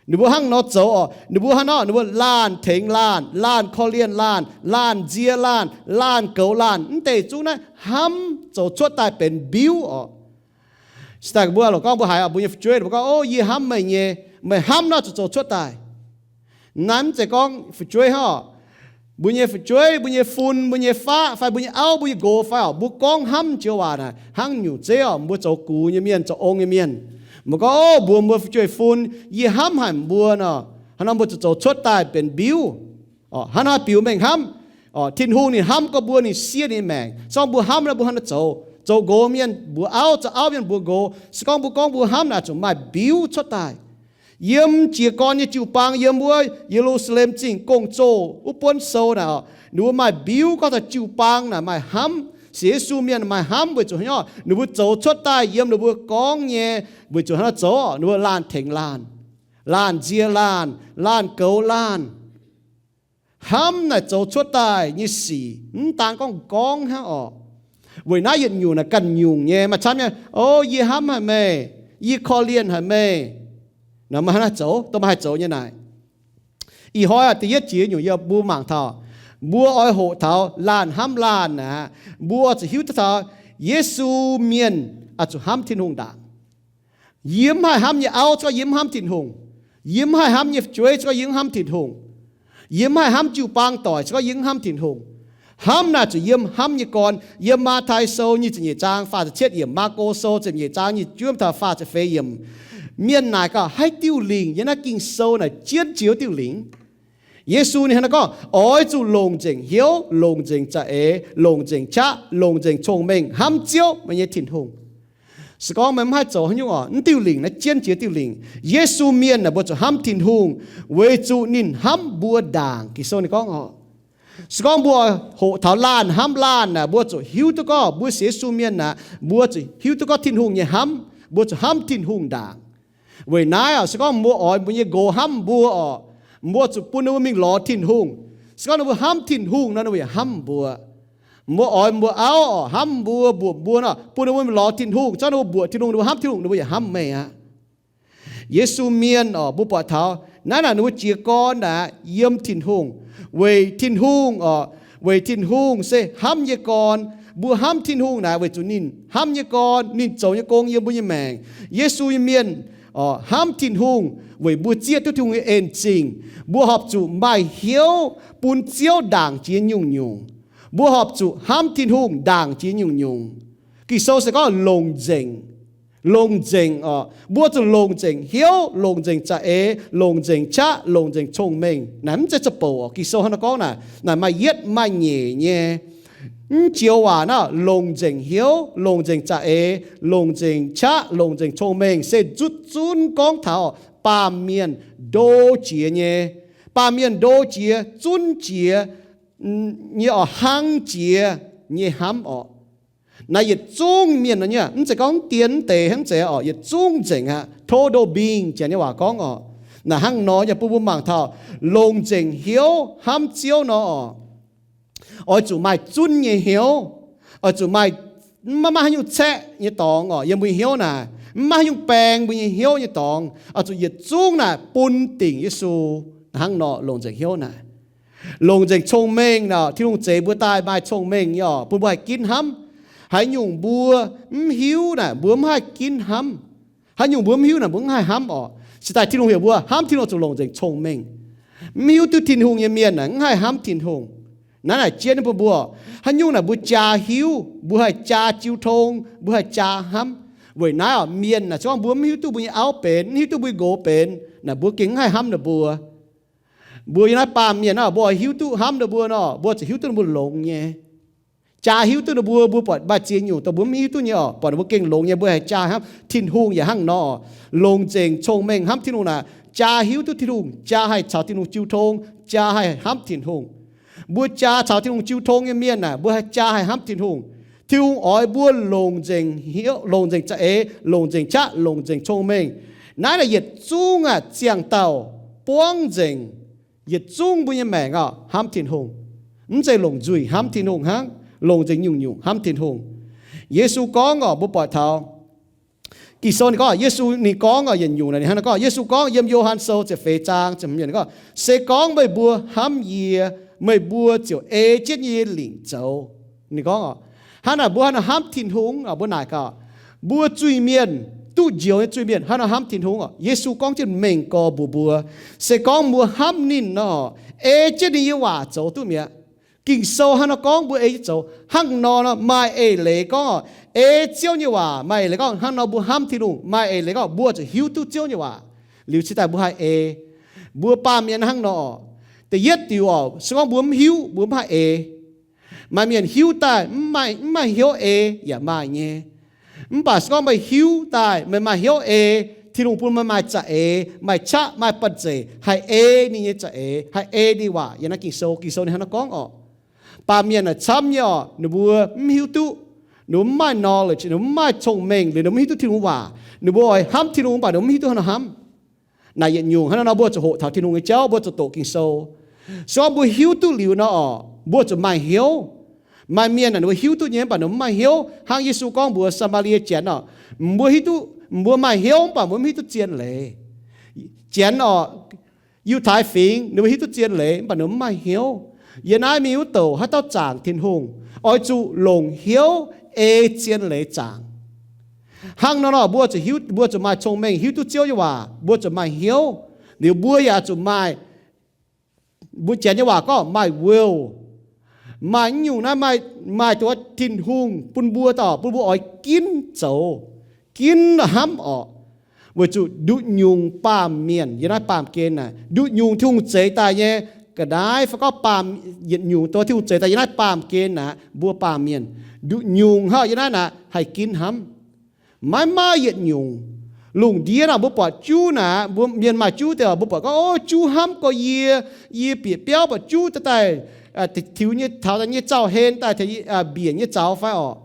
Ninh mbuo hnangv nor zoux oc, ninh mbuo hnangv nor, ninh mbuo laanh tengx laanh, laanh korv-lienh laanh, laanh nzie laanh, laanh goux laanh, mv deix zungv naaiv hnamv zoux cuotv daaih benx mbiuv oc. Se daaih mbuo lorqc gorngv mbuo haiz oc, mbuo nyei fu'jueiv mbuo gorngv, o, yie hnamv meih nyei, meih hnamv nor zuqc zoux cuotv daaih. Naaiv mv zeiz gorngv fu'jueiv hnangv oc. Mbuo nyei fu'jueiv, mbuo nyei fun, mbuo nyei faqv fai mbuo nyei auv, mbuo nyei nqox fai oc, mbuo gorngv hnamv joux waac naaic hnangv nyungc zeiv oc, mbuo zoux gux nyei mienh, zoux ong nyei mienh. Mbuo gorngv, o, mbuo, mbuo fu'jueiv fun, yie hnamv haic mbuo nor, hnangv nor mbuo zuqc zoux cuotv daaih benx mbiuv. Hnangv nor biux mengh hnamv. Tin-Hungh ninh hnamv gorngv mbuo, ninh siev ninh nyei maengc. Se gorngv mbuo hnamv nor mbuo hnangv nor zoux. Zoux nqox mienh mbuox auv, zoux auv mienh mbuox nqox. Se gorngv mbuo gorngv mbuo hnamv naaic zuqc maaih mbiuv cuotv daaih. Yiem jiez gorn nyei jiu-baang, yiem wuov Ye^lu^saa^lem Zingh gong-zoh wuov buonv sou naaic, ninh mbuo maaih mbiuv gorngv taux jiu-baang naaic maaih hnamv, sienx Yesu mienh maaih hnamv weic zuqc haaix nyungc? Ninh mbuo zoux cuotv daaih yiem ninh mbuo gorngv nyei, weic zuqc haaix nor zoux? Ninh mbuo laanh tengx laanh, laanh nzie laanh, laanh goux laanh. Hnamv naaic zoux cuotv daaih nyei sic, mv daan gorngv gorngv hnangv orqc. Weic naaiv yietc nyungc naaic ganh nyungc nyei, maaih camv nyei, O, yie hnamv haic meih, yie korv-lienh haic meih. Naaiv maaih hnangv naaiv zoux, dongh maaih haih zoux nyei naaic. Ih hnoi aac, da'yietv jiex nyungc yie mbuo mangc taux, mbuo oix hoqc taux laanh hnamv laanh aqv, mbuo zuqc hiuv duqv taux Yesu mienh oix zuqc hnamv Tin-Hungh ndaangc. Yie mv haih hnamv nyei auv se gorngv yie mv hnamv Tin-Hungh. Yie mv haih hnamv nyei fu'jueiv se gorngv yie mv hnamv Tin-Hungh. Yie mv haih hnamv jiu-baang doic se gorngv yie mv hnamv Tin-Hungh. Hnamv naaic zuqc yiem hnamv nyei gorn. Yiem Matv^tai Sou nyic ziepc nyeic zaang faah ziepc cietv yiemc, Maako Sou ziepc nyeic zaang nyic juov taux faah ziepc feix yiemc, mienh naaic gaax, haaix diuh lingc yiem naaiv Ging-Sou naaic jienv jiex wuov diuh lingc? Yesu ninh hnangv naaiv gorngv, oix zuqc longc nzengc hnyouv, longc nzengc za'eix, longc nzengc qaqv, longc nzengc cong-mengh hnamv Ziouv, meih nyei Tin-Hungh. Se gorngv meih mv haih zoux haaix nyungc orqc, mv diuh lingc naaiv jienv jiex diuh lingc. Yesu mienh naaic mbuo zuqc hnamv Tin-Hungh weic zuqc ninh hnamv mbuo ndaangc. Ging-Sou ninh gorngv orqc, se gorngv mbuo hoqc taux laanh hnamv laanh naaic, mbuo zuqc hiuv duqv gorngv mbuo sienx Yesu mienh naaic, mbuo zuqc hiuv duqv gorngv Tin-Hungh nyei hnamv, mbuo zuqc hnamv Tin-Hungh ndaangc. Weic naaiv orqc, se gorngv mbuo oix mbuo nyei nqox hnamv mbuo orqc, mbuo zuqc bun ninh mbuo mingh lorz Tin-Hungh. Se gorngv ninh mbuo hnamv Tin-Hungh nor, ninh mbuo yaac hnamv mbuo. Mbuo oix mbuo auv orqc, hnamv mbuo, mbuoqc mbuo nor, bun ninh mbuo mingh lorz Tin-Hungh. Se gorngv ninh mbuo mbuoqc Tin-Hungh, ninh mbuo hnamv Tin-Hungh, ninh mbuo yaac hnamv meih aqv. Yesu mienh orqc, mbuo buatc taux naaiv naaic ninh mbuo jiez gorn naaic yiem Tin-Hungh, weic Tin-Hungh orqc, weic Tin-Hungh se hnamv nyei gorn. Mbuo hnamv Tin-Hungh naaic weic zuqc ninh hnamv nyei gorn, ninh zoux nyei gong yiem mbuo nyei maengc. Yesu nyei mienh orqc, hnamv Tin-Hungh weic mbuo zieqv duqv Tin-Hungh nyei en zingh. Mbuo horpc zuqc maaih hnyouv bun Ziouv ndaangc jiex nyungc-nyungc. Mbuo horpc zuqc hnamv Tin-Hungh ndaangc jiex nyungc-nyungc. Ging-Sou se gorngv longc nzengc. Longc nzengc orqc, mbuo zuqc longc nzengc hnyouv, longc nzengc za'eix, longc nzengc qaqv, longc nzengc cong-mengh. Naaic mv zeiz za'bouc orqc. Ging-Sou hnangv naaiv gorngv naaic, naaic maaih yietv maaih nyeic nyei. Mv joux waac naaiv, longc nzengc hnyouv, longc nzengc za'eix, longc nzengc qaqv, longc nzengc cong-mengh se zutv zunv gorngv taux baamh mienh ndo jiex nyei, baamh mienh ndo jiex, zunv jiex nyei orqc, hlang jiex nyei hnamv orqc. Naaiv yietc zungv mienh nor nyei, mv zeiz gorngv dien mv deix hnangv, mv zeiz orqc, yietc zungv nzengc aqv. Total being janx nyei waac gorngv orqc. Naaic hnangv nor nyei bun mbuo mangc taux longc nzengc hnyouv hnamv Ziouv nor orqc, oix zuqc maaih zunv nyei hnyouv. Oix zuqc maaih, maiv maaih haaix nyungc caeqv nyei dorngx orqc, yiem mbuo nyei hnyouv naaic. Maiv maaih haaix nyungc baeng mbuo nyei hnyouv nyei dorngx. Oix zuqc yietc zungv naaic bun dingc Yesu. Hnangv nor longc nzengc hnyouv naaic. Longc nzengc cong-mengh naaic, Tin-Hungh zeix mbuo daaih maaih cong-mengh nyei orqc, bun mbuo haih ginv hnamv. Haaix nyungc mbuo mv hiuv naaic, mbuo mv haih ginv hnamv. Haaix nyungc mbuo mv hiuv naaic, mbuo mv haih hnamv orqc. Cingx daaih Tin-Hungh heuc mbuo hnamv Tin-Hungh zuqc longc nzengc cong-mengh. Mv hiuv duqv Tin-Hungh nyei mienh naaic mv haih hnamv Tin-Hungh. Naaiv naaic jienv bun mbuo, haaix nyungc naaic mbuo jaa hiuv, mbuo haih jaa jiu tong, mbuo haih jaa hnamv. Weic naaiv orqc, mienh naaic se gorngv mbuo mv hiuv duqv mbuo nyei auv benx, mv hiuv duqv mbuo nyei nqox benx naaic, mbuo gengh mv haih hnamv ninh mbuo. Mbuo yiem naaiv baamh mienh naaic, mbuo oix hiuv duqv hnamv ninh mbuo nor, mbuo zuqc hiuv duqv ninh mbuo longx nyei. Jaa hiuv duqv ninh mbuo, mbuo buatc maaih ziex nyungc dongh mbuo mv hiuv duqv nyei orqc, buatc ninh mbuo gengh longx nyei, mbuo haih jaa hnamv. Tin-Hungh yaac hnangv nor, longc nzengc cong-mengh hnamv Tin-Hungh naaic, jaa hiuv duqv Tin-Hungh, jaa haih caux Tin-Hungh jiu tong, jaa haih hnamv Tin-Hungh. Mbuo jaa caux Tin-Hungh jiu tong nyei mienh naaic, mbuo haih jaa haih hnamv Tin-Hungh. Tin-Hungh oix mbuo longc nzengc hnyouv, longc nzengc za'eix, longc nzengc qaqv, longc nzengc cong-mengh. Naaiv naaic yietc zungv aac ziangh dauh buangv nzengc. Yietc zungv mbuo nyei maengc orqc, hnamv Tin-Hungh. Mv zeiz longc nzuih hnamv Tin-Hungh hnangv, longc nzengc nyungc-nyungc hnamv Tin-Hungh. Yesu gorngv orqc, mbuo buatc taux Ging-Sou ninh gorngv, Yesu ninh gorngv orqc, yietc nyungc naaic ninh hnangv naaiv gorngv, Yesu gorngv yiem Yo^han Sou ziepc feix zaang ziepc hmz yiemc ninh gorngv, se gorngv meih mbuo hnamv yie, meih mbuo ziouc ei jienv yie nyei lingc zoux. Ninh gorngv orqc, hnangv naaic mbuo haaix nor hnamv Tin-Hungh orqc, mbuo naaic gaax, mbuo zuiz-mienh, duqv njoux nyei zuiz-mienh haaix nor hnamv Tin-Hungh orqc? Yesu gorngv jienv mengh gorx mbuox mbuo, se gorngv mbuo hnamv ninh nor, ei jienv ninh nyei waac zoux duqv mi'aqv. Ging-Sou hnangv nor gorngv mbuo ei jienv zoux. Hnangv nor nor maaih eix leiz gorngv orqc, ei Ziouv nyei waac. Maaih eix leiz gorngv hnangv nor mbuo hnamv Tin-Hungh. Maaih eix leiz gorngv mbuo zuqc hiuv duqv Ziouv nyei waac liuz cingx daaih mbuo haih ei. Mbuo baamh mienh hnangv nor orqc. Da'yietv diuc orqc, se gorngv mbuo mv hiuv, mbuo mv haih ei. Maaih mienh hiuv daaih mv maaih, mv maaih hnyouv ei yaac maaih nyei. Mv baac se gorngv meih hiuv daaih meih maaih hnyouv ei, Tin-Hungh bun meih maaih za'eix, maaih qaqv, maaih banh zeic haih ei ninh nyei za'eix, haih ei ninh waac. Yiem naaiv Ging-Sou, Ging-Sou ninh hnangv naaiv gorngv orqc. Baamh mienh naaic camv nyei orqc, ninh mbuo mv hiuv duqv, ninh mbuo mv maaih knowledge, ninh mbuo mv maaih cong-mengh, liuz ninh mbuo mv hiuv duqv Tin-Hungh waac. Ninh mbuo oix hnamv Tin-Hungh mv baac ninh mbuo mv hiuv duqv hnangv nor hnamv. Naaic yietc nyungc hnangv nor, mbuo zuqc hoqc taux Tin-Hungh nyei jauv, mbuo zuqc doqc Ging-Sou. Se gorngv mbuo hiuv duqv liuz nor orqc, mbuo zuqc maaih hnyouv. Maaih mienh naaic ninh mbuo hiuv duqv nyei mv baac ninh mbuo mv maaih hnyouv, hnangv Yesu gorngv mbuox Saa^maa^lie Janx orqc, mbuo hiuv duqv, mbuo maaih hnyouv mv baac mbuo mv hiuv duqv zien leiz. Janx orqc, Yiutai Fingx ninh mbuo hiuv duqv zien leiz mv baac ninh mbuo mv maaih hnyouv. Yiem naaiv mingh wuov douc haaix dauh zaangc Tin-Hungh, oix zuqc longc hnyouv ei zien leiz zaangc. Hnangv nor nor, mbuo zuqc hiuv, mbuo zuqc maaih cong-mengh hiuv duqv Ziouv nyei waac, mbuo zuqc maaih hnyouv. Liuz mbuo yaac zuqc maaih, mbuo Janx nyei waac gorngv maaih will, maaih nyungc naaiv, maaih, maaih duqv Tin-Hungh bun mbuo daaih, bun mbuo oix ginv zoux, ginv hnamv orqc. Weic zuqc nduqc nyungc baamh mienh yiem naaiv baamh gen naaic, nduqc nyungc Tin-Hungh zeix daaih nyei ga'naaiv fai gorngv baamh, yietc nyungc duqv Tin-Hungh zeix daaih yiem naaiv baamh gen naaic, mbuo baamh mienh nduqc nyungc hnangv yiem naaiv naaic haih ginv hnamv. Maiv maaih yietc nyungc. Lungh ndiev naaic mbuo buatc juv naaic, mbuo mienh maaih juv deix, mbuo buatc gorngv, o, juv hnamv gorx yie, yie bieqc biauv buatc juv daaih, tiux nyei, taux nyei zauh-hlen daaih, mbienc nyei zaux fai orqc.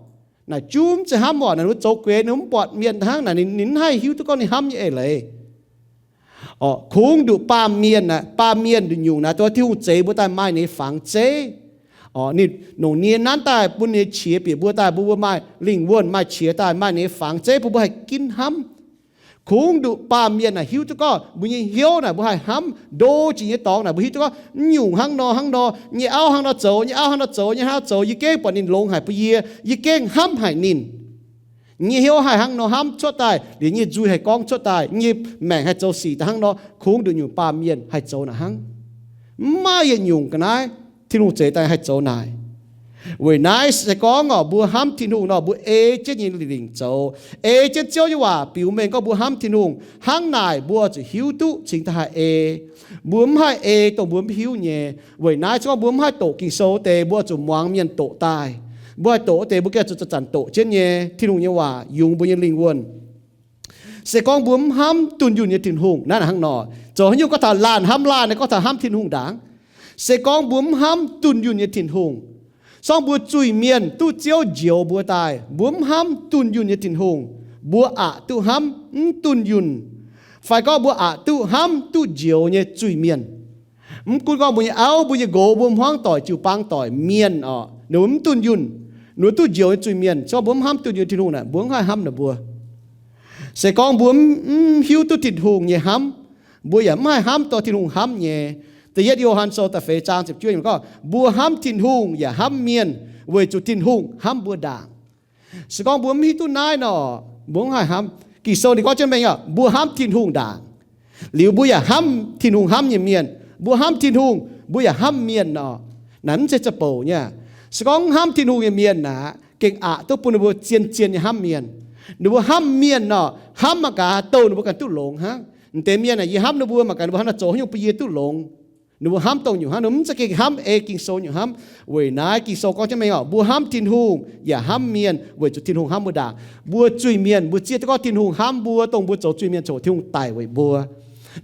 Naaic juv mv zeiz hnamv orqc, naaic ninh mbuo zoux gueix, ninh mv buatc mienh hnangv naaic, ninh mv haih hiuv duqv gorngv ninh hnamv nyei eix leiz. Orqc, kungx nduqc baamh mienh aeqv, baamh mienh nduqc nyungc naaic, dongh Tin-Hungh zeix mbuo daaih maaih ninh nyei fangx zeiv. Orqc, ninh longc nie nanv daaih bun ninh nyei qiex bieqc mbuo daaih, mbuo, mbuo maaih lingh wuonh, maaih qiex daaih, maaih ninh nyei fangx zeiv bun mbuo haih ginv hnamv. Kungx nduqc baamh mienh naaic hiuv duqv gorngv mbuo nyei hnyouv naaic, mbuo haih hnamv ndo jiex nyei dorngx naaic, mbuo hiuv duqv gorngv nyungc hnangv nor hnangv nor, nyei auv hnangv nor zoux, nyei auv hnangv nor zoux, nyei hnangv nor zoux, yie gengh buatc ninh longx haic bun yie, yie gengh hnamv haic ninh. Nyei hnyouv haih hnangv nor hnamv cuotv daaih, liuz nyei nzuih haih gorngv cuotv daaih, nyei maengc haih zoux sic daaih hnangv nor, kungx nduqc nyungc baamh mienh haih zoux naaic hnangv. Mv maaih yietc nyungc ga'naaiv Tin-Hungh zeix daaih haih zoux naaic. Weic naaiv se gorngv orqc, mbuo hnamv Tin-Hungh nor, mbuo ei jienv nyei lingc zoux, ei jienv Ziouv nyei waac biux mengh gorngv mbuo hnamv Tin-Hungh. Hnangv naaic mbuo zuqc hiuv duqv cingx daaih haih ei. Mbuo mv haih ei dongh mbuo mv hiuv nyei. Weic naaiv se gorngv mbuo mv haih doqc Ging-Sou deix, mbuo zuqc muangx mienh doqc daaih. Mbuo haih doqc wuov deix, mbuo gengh zuqc zanc-zanc doqc jienv nyei Tin-Hungh nyei waac yungz mbuo nyei lingh wuonh. Se gorngv mbuo mv hnamv dunh yunh nyei Tin-Hungh, naaiv hnangv nor, zoux haaix nyungc gorngv taux laanh hnamv laanh, gorngv taux hnamv Tin-Hungh ndaangc. Se gorngv mbuo mv hnamv dunh yunh nyei Tin-Hungh, se gorngv mbuo zuiz-mienh duqv Ziouv njoux mbuo daaih, mbuo mv hnamv dunh yunh nyei Tin-Hungh, mbuo aqc duqv hnamv mv dunh yunh, fai gorngv mbuo aqc duqv hnamv duqv njoux nyei zuiz-mienh. Mv gunv gorngv mbuo nyei auv, mbuo nyei nqox, mbuo hmuangv doic, jiu-baang doic, mienh orqc, ninh mbuo mv dunh yunh, ninh mbuo duqv njoux nyei zuiz-mienh, se gorngv mbuo mv hnamv dunh yunh Tin-Hungh naaic, mbuo mv haih hnamv ninh mbuo. Se gorngv mbuo mv hiuv duqv Tin-Hungh nyei hnamv, mbuo yaac mv haih hnamv dorh Tin-Hungh hnamv nyei. Da'yietv Yo^han Sou da'feix zaang ziepc juov gorngv, mbuo hnamv Tin-Hungh yaac hnamv mienh weic zuqc Tin-Hungh hnamv mbuo ndaangc. Se gorngv mbuo mv hiuv duqv naaiv nor, mbuo mv haih hnamv. Ging-Sou ninh gorngv jienv mengh orqc, mbuo hnamv Tin-Hungh ndaangc. Liuz mbuo yaac hnamv Tin-Hungh hnamv nyei mienh. Mbuo hnamv Tin-Hungh, mbuo yaac hnamv mienh nor, naaiv mv zeiz za'bouc nyei. Se gorngv mv hnamv Tin-Hungh nyei mienh naaic, gengh aqc duqv bun ninh mbuo zien-zien nyei hnamv mienh. Ninh mbuo hnamv mienh nor, hnamv mangc gaax douh ninh mbuo ganh duqv longx hnangv. M'deix mienh aah, yie hnamv ninh mbuo mangc gaax ninh mbuo hnangv naaiv zoux haaix nyungc bun yie duqv longx. Ninh mbuo hnamv dongh nyungc hnangv, ninh mbuo mv zeiz gengh hnamv ei Ging-Sou nyungc hnamv. Weic naaiv Ging-Sou gorngv jienv mengh orqc, mbuo hnamv Tin-Hungh yaac hnamv mienh weic zuqc Tin-Hungh hnamv mbuo ndaangc. Mbuo zuiz-mienh, mbuo zieqv duqv gorngv Tin-Hungh hnamv mbuo, dongh mbuo zoux zuiz-mienh coc Tin-Hungh daic weic mbuo.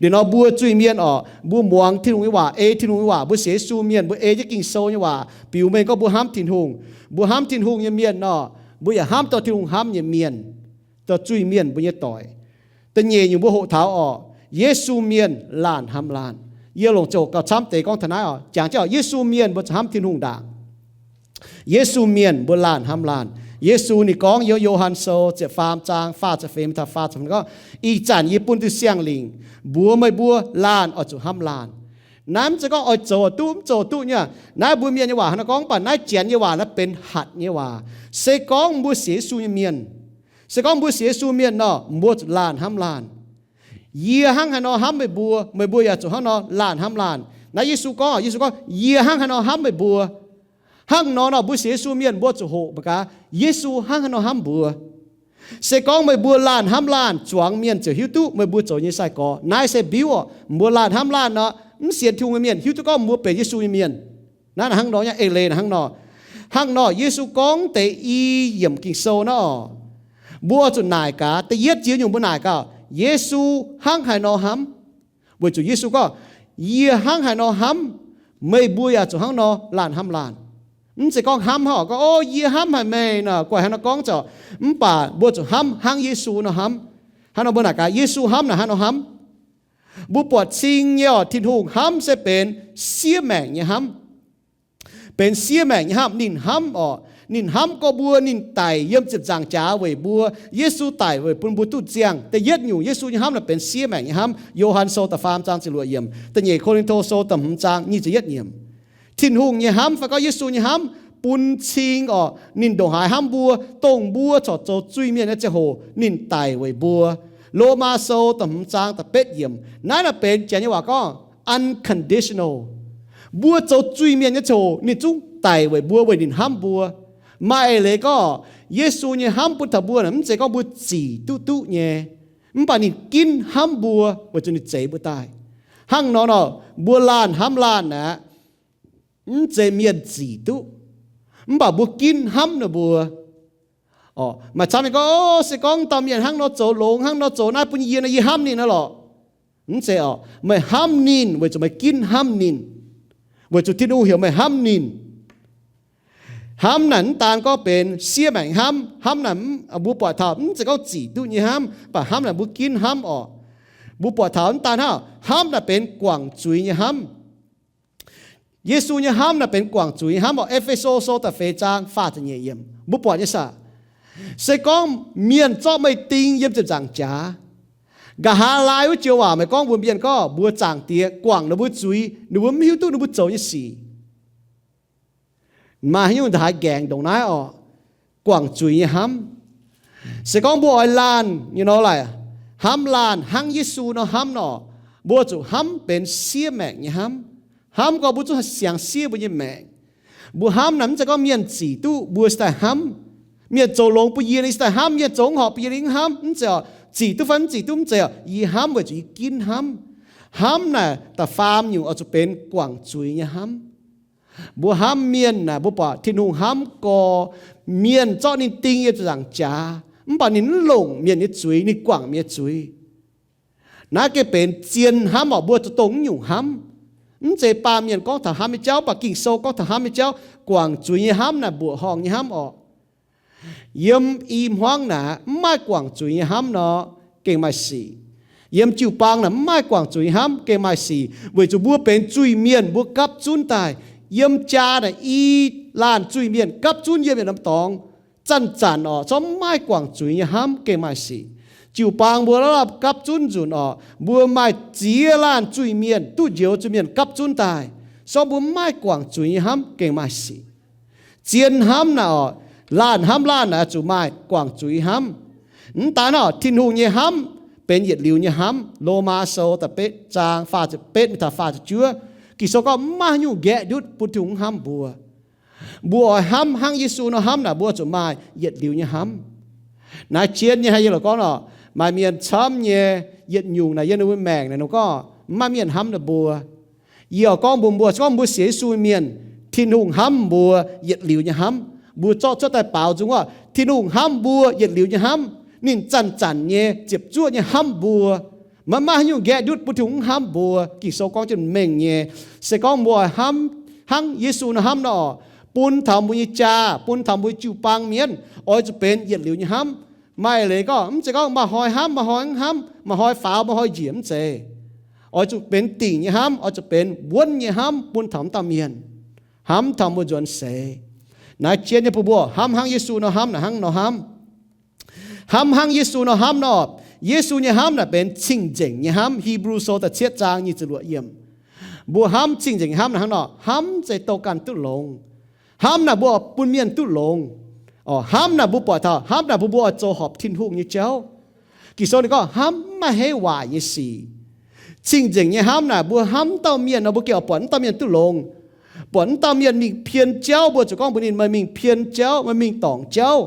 Liuz nor mbuo zuiz-mienh orqc, mbuo muangx Tin-Hungh nyei waac, ei Tin-Hungh nyei waac, mbuo sienx Yesu mienh, mbuo ei jienv Ging-Sou nyei waac biux mengh gorngv mbuo hnamv Tin-Hungh. Mbuo hnamv Tin-Hungh nyei mienh orqc, mbuo yaac hnamv dorh Tin-Hungh hnamv nyei mienh, dorh zuiz-mienh mbuo nyei doic. Da'nyeic nyungc mbuo hoqc taux orqc, Yesu mienh laanh hnamv laanh. Yie longc ziangh hoc gauh camv deix gorngv taux naaiv orqc, jangx jienv orqc, Yesu mienh mbuo zuqc hnamv Tin-Hungh ndaangc. Yesu mienh mbuo laanh hnamv laanh. Yesu ninh gorngv yiem Yo^han Sou ziepc faam zaang faah ziepc feix taux faah ziepc feix gorngv, ih zanc yie bun diuh siang-lingc mbuox meih mbuo, laanh oix zuqc hnamv laanh. Naaiv mv zeiz gorngv oix zoux duqv mv zoux duqv nyei. Naaiv mbuo mienh nyei waac hnangv naaiv gorngv, mv baac naaiv Janx nyei waac naaiv benx hatc nyei waac. Se gorngv mbuo sienx Yesu nyei mienh, se gorngv mbuo sienx Yesu mienh nor, mbuo zuqc laanh hnamv laanh. Yie hnangv haaix nor hnamv meih mbuo, meih mbuo yaac zuqc hnangv nor laanh hnamv laanh. Naaiv Yesu gorngv, Yesu gorngv, yie hnangv haaix nor hnamv meih mbuo, hnangv nor nor mbuo sienx Yesu mienh mbuo zuqc hoqc mangc gaax Yesu hnangv haaix nor hnamv mbuo. Se gorngv meih mbuo laanh hnamv laanh, zuangx mienh ziouc hiuv duqv meih mbuo zoux nyei sai-gorx. Naaiv se mbiuv orqc, mbuo laanh hnamv laanh nor, mv sienx Tin-Hungh nyei mienh hiuv duqv gorngv mbuo benx Yesu nyei mienh. Naaiv hnangv nor nyei, eix leiz hnangv nor. Hnangv nor Yesu gorngv deix i yiemc Ging-Sou nor, mbuo zuqc naaic gaax. Da'yietv ziex nyungc mbuo naaic gaax, Yesu hnangv haaix nor hnamv? Weic zuqc Yesu gorngv, yie hnangv haaix nor hnamv, meih mbuo yaac zuqc hnangv nor laanh hnamv laanh. Mv zeiz gorngv hnamv hnangv oc, gorngv, o, yie hnamv haic meih nor, guaih hnangv nor gorngv zoc. Mv baac mbuo zuqc hnamv hnangv Yesu nor hnamv. Hnangv nor mbuo naaic gaax, Yesu hnamv naaic hnangv nor hnamv. Mbuo buatc cing nyei oc, Tin-Hungh hnamv se benx siev maengc nyei hnamv. Benx siev maengc nyei hnamv. Ninh hnamv oc, ninh hnamv gorngv mbuo, ninh daic yiem ziepc nzaangc jaax weic mbuo. Yesu daic weic bun mbuo duqv ziangh. Da'yietv nyungc, Yesu nyei hnamv naaic benx siev maengc nyei hnamv. Yo^han Sou da'faam zaang ziepc luoqc yiemc, da'nyeic Ko^lin^to Sou da'hmz zaang nyic ziepc yietv yiemc. Tin-Hungh nyei hnamv fai gorngv Yesu nyei hnamv bun cing oc, ninh ndongc haaix hnamv mbuo, dongh mbuo corc zoux zuiz-mienh nyei ziangh hoc ninh daic weic mbuo. Lomaa Sou da'hmz zaang da'betv yiemc. Naaiv naaic benx janx nyei waac gorngv unconditional. Mbuo zoux zuiz-mienh nyei ziangh hoc ninh zungv daic weic mbuo, weic ninh hnamv mbuo. Maaih eix leiz gorngv Yesu nyei hnamv bun taux mbuo naaic mv zeiz gorngv mbuo zic duqv duqv nyei, mv baac ninh ginv hnamv mbuo weic zuqc ninh zeix mbuo daaih. Hnangv nor nor, mbuo laanh hnamv laanh aqv, mv zeiz mienh zic duqv, mv baac mbuo ginv hnamv ninh mbuo. Maaih camv mienh gorngv, o, se gorngv dauh mienh hnangv nor zoux longx, hnangv nor zoux naaiv bun yie nor, yie hnamv ninh nor lorqc. Mv zeiz oc. Meih hnamv ninh weic zuqc meih ginv hnamv ninh, weic zuqc Tin-Hungh heuc meih hnamv ninh. Hnamv naaic mv daan gorngv benx siev maengc hnamv. Hnamv naaic mbuo buatc taux mv zeiz gorngv zic duqv nyei hnamv, mv baac hnamv naaic mbuo ginv hnamv oc. Mbuo buatc taux mv daan hnangv, hnamv naaic benx guangc zuiz nyei hnamv. Yesu nyei hnamv naaic benx guangc zuiz nyei hnamv oc. E^fe^so Sou da'feix zaang faah ziepc nyeic yiemc, mbuo buatc nyei saah? Se gorngv mienh zorqv meih ding yiem ziepc nzaangc jaax, nqa'haav laai wuov joux waac meih gorngv mbuox mienh gorngv mbuox Zaangc Diex guangc ninh mbuo zuiz, ninh mbuo mv hiuv duqv ninh mbuo zoux nyei sic. Maaih haaix nyungc haaix nqaengc ndongc naaiv oc, guangc zuiz nyei hnamv. Se gorngv mbuo oix laanh nyei nor laaic, hnamv laanh hnangv Yesu nor hnamv nor, mbuo zuqc hnamv benx siev maengc nyei hnamv. Hnamv gorngv mbuo zungv siangx siev mbuo nyei maengc. Mbuo hnamv naaic mv zeiz gorngv mienh zic duqv mbuo se daaih hnamv. Mienh zoux longx bun yie, yie se daaih hnamv. Mienh zoux mv horpc bun yie, yie hnamv. Mv zeiz oc, zic duqv fai mv zic duqv mv zeiz oc. Yie hnamv weic zuqc yie ginv hnamv. Hnamv naaic da'faam nyungc oix zuqc benx guangc zuiz nyei hnamv. Mbuo hnamv mienh naaic, mbuo buatc Tin-Hungh hnamv gorx, mienh zorqv ninh ding yiem ziepc nzaangc jaax, mv baac ninh mv longc mienh nyei zuiz, ninh guangc mienh nyei zuiz. Naaiv gengh benx zien hnamv oc. Mbuo zuqc dongh naaiv nyungc hnamv. Mv zeiz baamh mienh gorngv taux hnamv nyei jauv, mv baac Ging-Sou gorngv taux hnamv nyei jauv. Guangc zuiz nyei hnamv naaic mbuoqc horngh nyei hnamv oc. Yiem i hmuangv naaic mv maaih guangc zuiz nyei hnamv nor, gengh maaih sic. Yiem jiu-baang naaic mv maaih guangc zuiz nyei hnamv, gengh maaih sic, weic zuqc mbuo benx zuiz-mienh, mbuo gapv zunv daaih. Yiem jaa naaic i laanh zuiz-mienh gapv zunv yiem yietc norm dorngx. Zanc-zanc oc, corc mv maaih guangc zuiz nyei hnamv, gengh maaih sic. Jiu-baang mbuo la'lapv gapv zunv nzunc oc, mbuo maaih ziex laanh zuiz-mienh, duqv njoux zuiz-mienh gapv zunv daaih. Corc mbuo mv maaih guangc zuiz nyei hnamv, gengh maaih sic. Zien hnamv naaic oc, laanh hnamv laanh naaic zuqc maaih guangc zuiz nyei hnamv. Mv daan oc, Tin-Hungh nyei hnamv benx yietc liuz nyei hnamv. Lomaa Sou da'betv zaang faah ziepc betv mingh taux faah ziepc juov, Ging-Sou gorngv mv maaih haaix nyungc nqaeqv ndutv bun Tin-Hungh hnamv mbuo. Mbuo oix hnamv hnangv Yesu nor hnamv naaic, mbuo zuqc maaih yietc liuz nyei hnamv. Naaiv jienv nyei haaix yie lorqc gorngv oc, maaih mienh camv nyei yietc nyungc naaic yiem ninh mbuo maengc naaic ninh gorngv mv maaih mienh hnamv ninh mbuo. Yie oix gorngv mbuox mbuo, se gorngv mbuo sienx Yesu mienh, Tin-Hungh hnamv mbuo yietc liuz nyei hnamv. Mbuo zorqv cuotv daaih baaux nzung oc, Tin-Hungh hnamv mbuo yietc liuz nyei hnamv. Ninh zanc-zanc nyei ziepc zuoqv nyei hnamv mbuo. Maiv maaih haaix nyungc nqaeqv ndutv bun Tin-Hungh hnamv mbuo. Ging-Sou gorngv jienv mengh nyei. Se gorngv mbuo oix hnamv hnangv Yesu nor hnamv nor, bun taux mbuo nyei jaa, bun taux mbuo jiu-baang mienh, oix zuqc benx yietc liuz nyei hnamv. Maaih leiz gorngv mv zeiz gorngv maaih hnoi hnamv, maaih hnoi mv hnamv, maaih hnoi faaux, maaih hnoi njiec, mv zeiz. Oix zuqc benx dingc nyei hnamv, oix zuqc benx wuonv nyei hnamv bun taux dauh mienh, hnamv taux mbuo nzuonx seix. Naaiv jienv nyei bun mbuo hnamv hnangv Yesu nor hnamv naaic hnangv nor hnamv. Hnamv hnangv Yesu nor hnamv nor, Yesu nyei hnamv naaic benx cing-nzengc nyei hnamv. Hipv^lu Sou da'cietv zaang nyic ziepc luoqc yiemc. Mbuo hnamv cing-nzengc nyei hnamv naaic hnangv nor, hnamv mv zeiz douh ganh duqv longx. Hnamv naaic mbuo bun mienh duqv longx. Hnamv naaic mbuo buatc taux, hnamv naaic mbuo, mbuo oix zoux horpc Tin-Hungh nyei jauv. Ging-Sou ninh gorngv hnamv mv maaih heiv waaic nyei sic. Cing-nzengc nyei hnamv naaic mbuo hnamv dauh mienh nor, mbuo gengh oix buatc wuov dauh mienh duqv longx. Buatc wuov dauh mienh mingh pien jauv, mbuo zuqc gorngv mbuox ninh, meih mingh pien jauv, meih mingh dorngc jauv.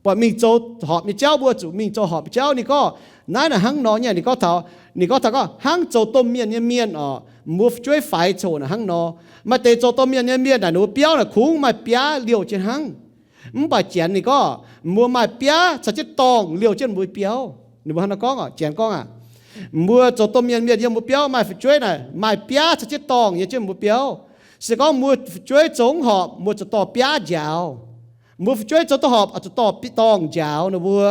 Buatc mingh zoux horpc nyei jauv, mbuo zuqc mingh zoux horpc nyei jauv. Ninh gorngv naaiv naaic hnangv nor nyei. Ninh gorngv taux, ninh gorngv taux gorngv hnangv zoux domh mienh nyei mienh oc, mbuo fu'jueiv faix coc naaic hnangv nor. Maaih deix zoux domh mienh nyei mienh naaic, ninh mbuo biauv naaic kungx maaih biaav liouh jienv hnangv. Mv baac Janx ninh gorngv mbuo maaih biaav caux jienv dorngh liouh jienv mbuo biauv. Ninh mbuo hnangv naaiv gorngv oc, Janx gorngv aqv, mbuo zoux domh mienh, mienh yiem mbuo biauv maaih fu'jueiv naaic, maaih biaav caux jienv dorngh nyei jienv mbuo biauv. Se gorngv mbuo fu'jueiv zoux mv horpc, mbuo zuqc dorh biaav njaaux. Mbuo fu'jueiv zoux duqv horpc, zuqc dorh dorngh njaaux ninh mbuo,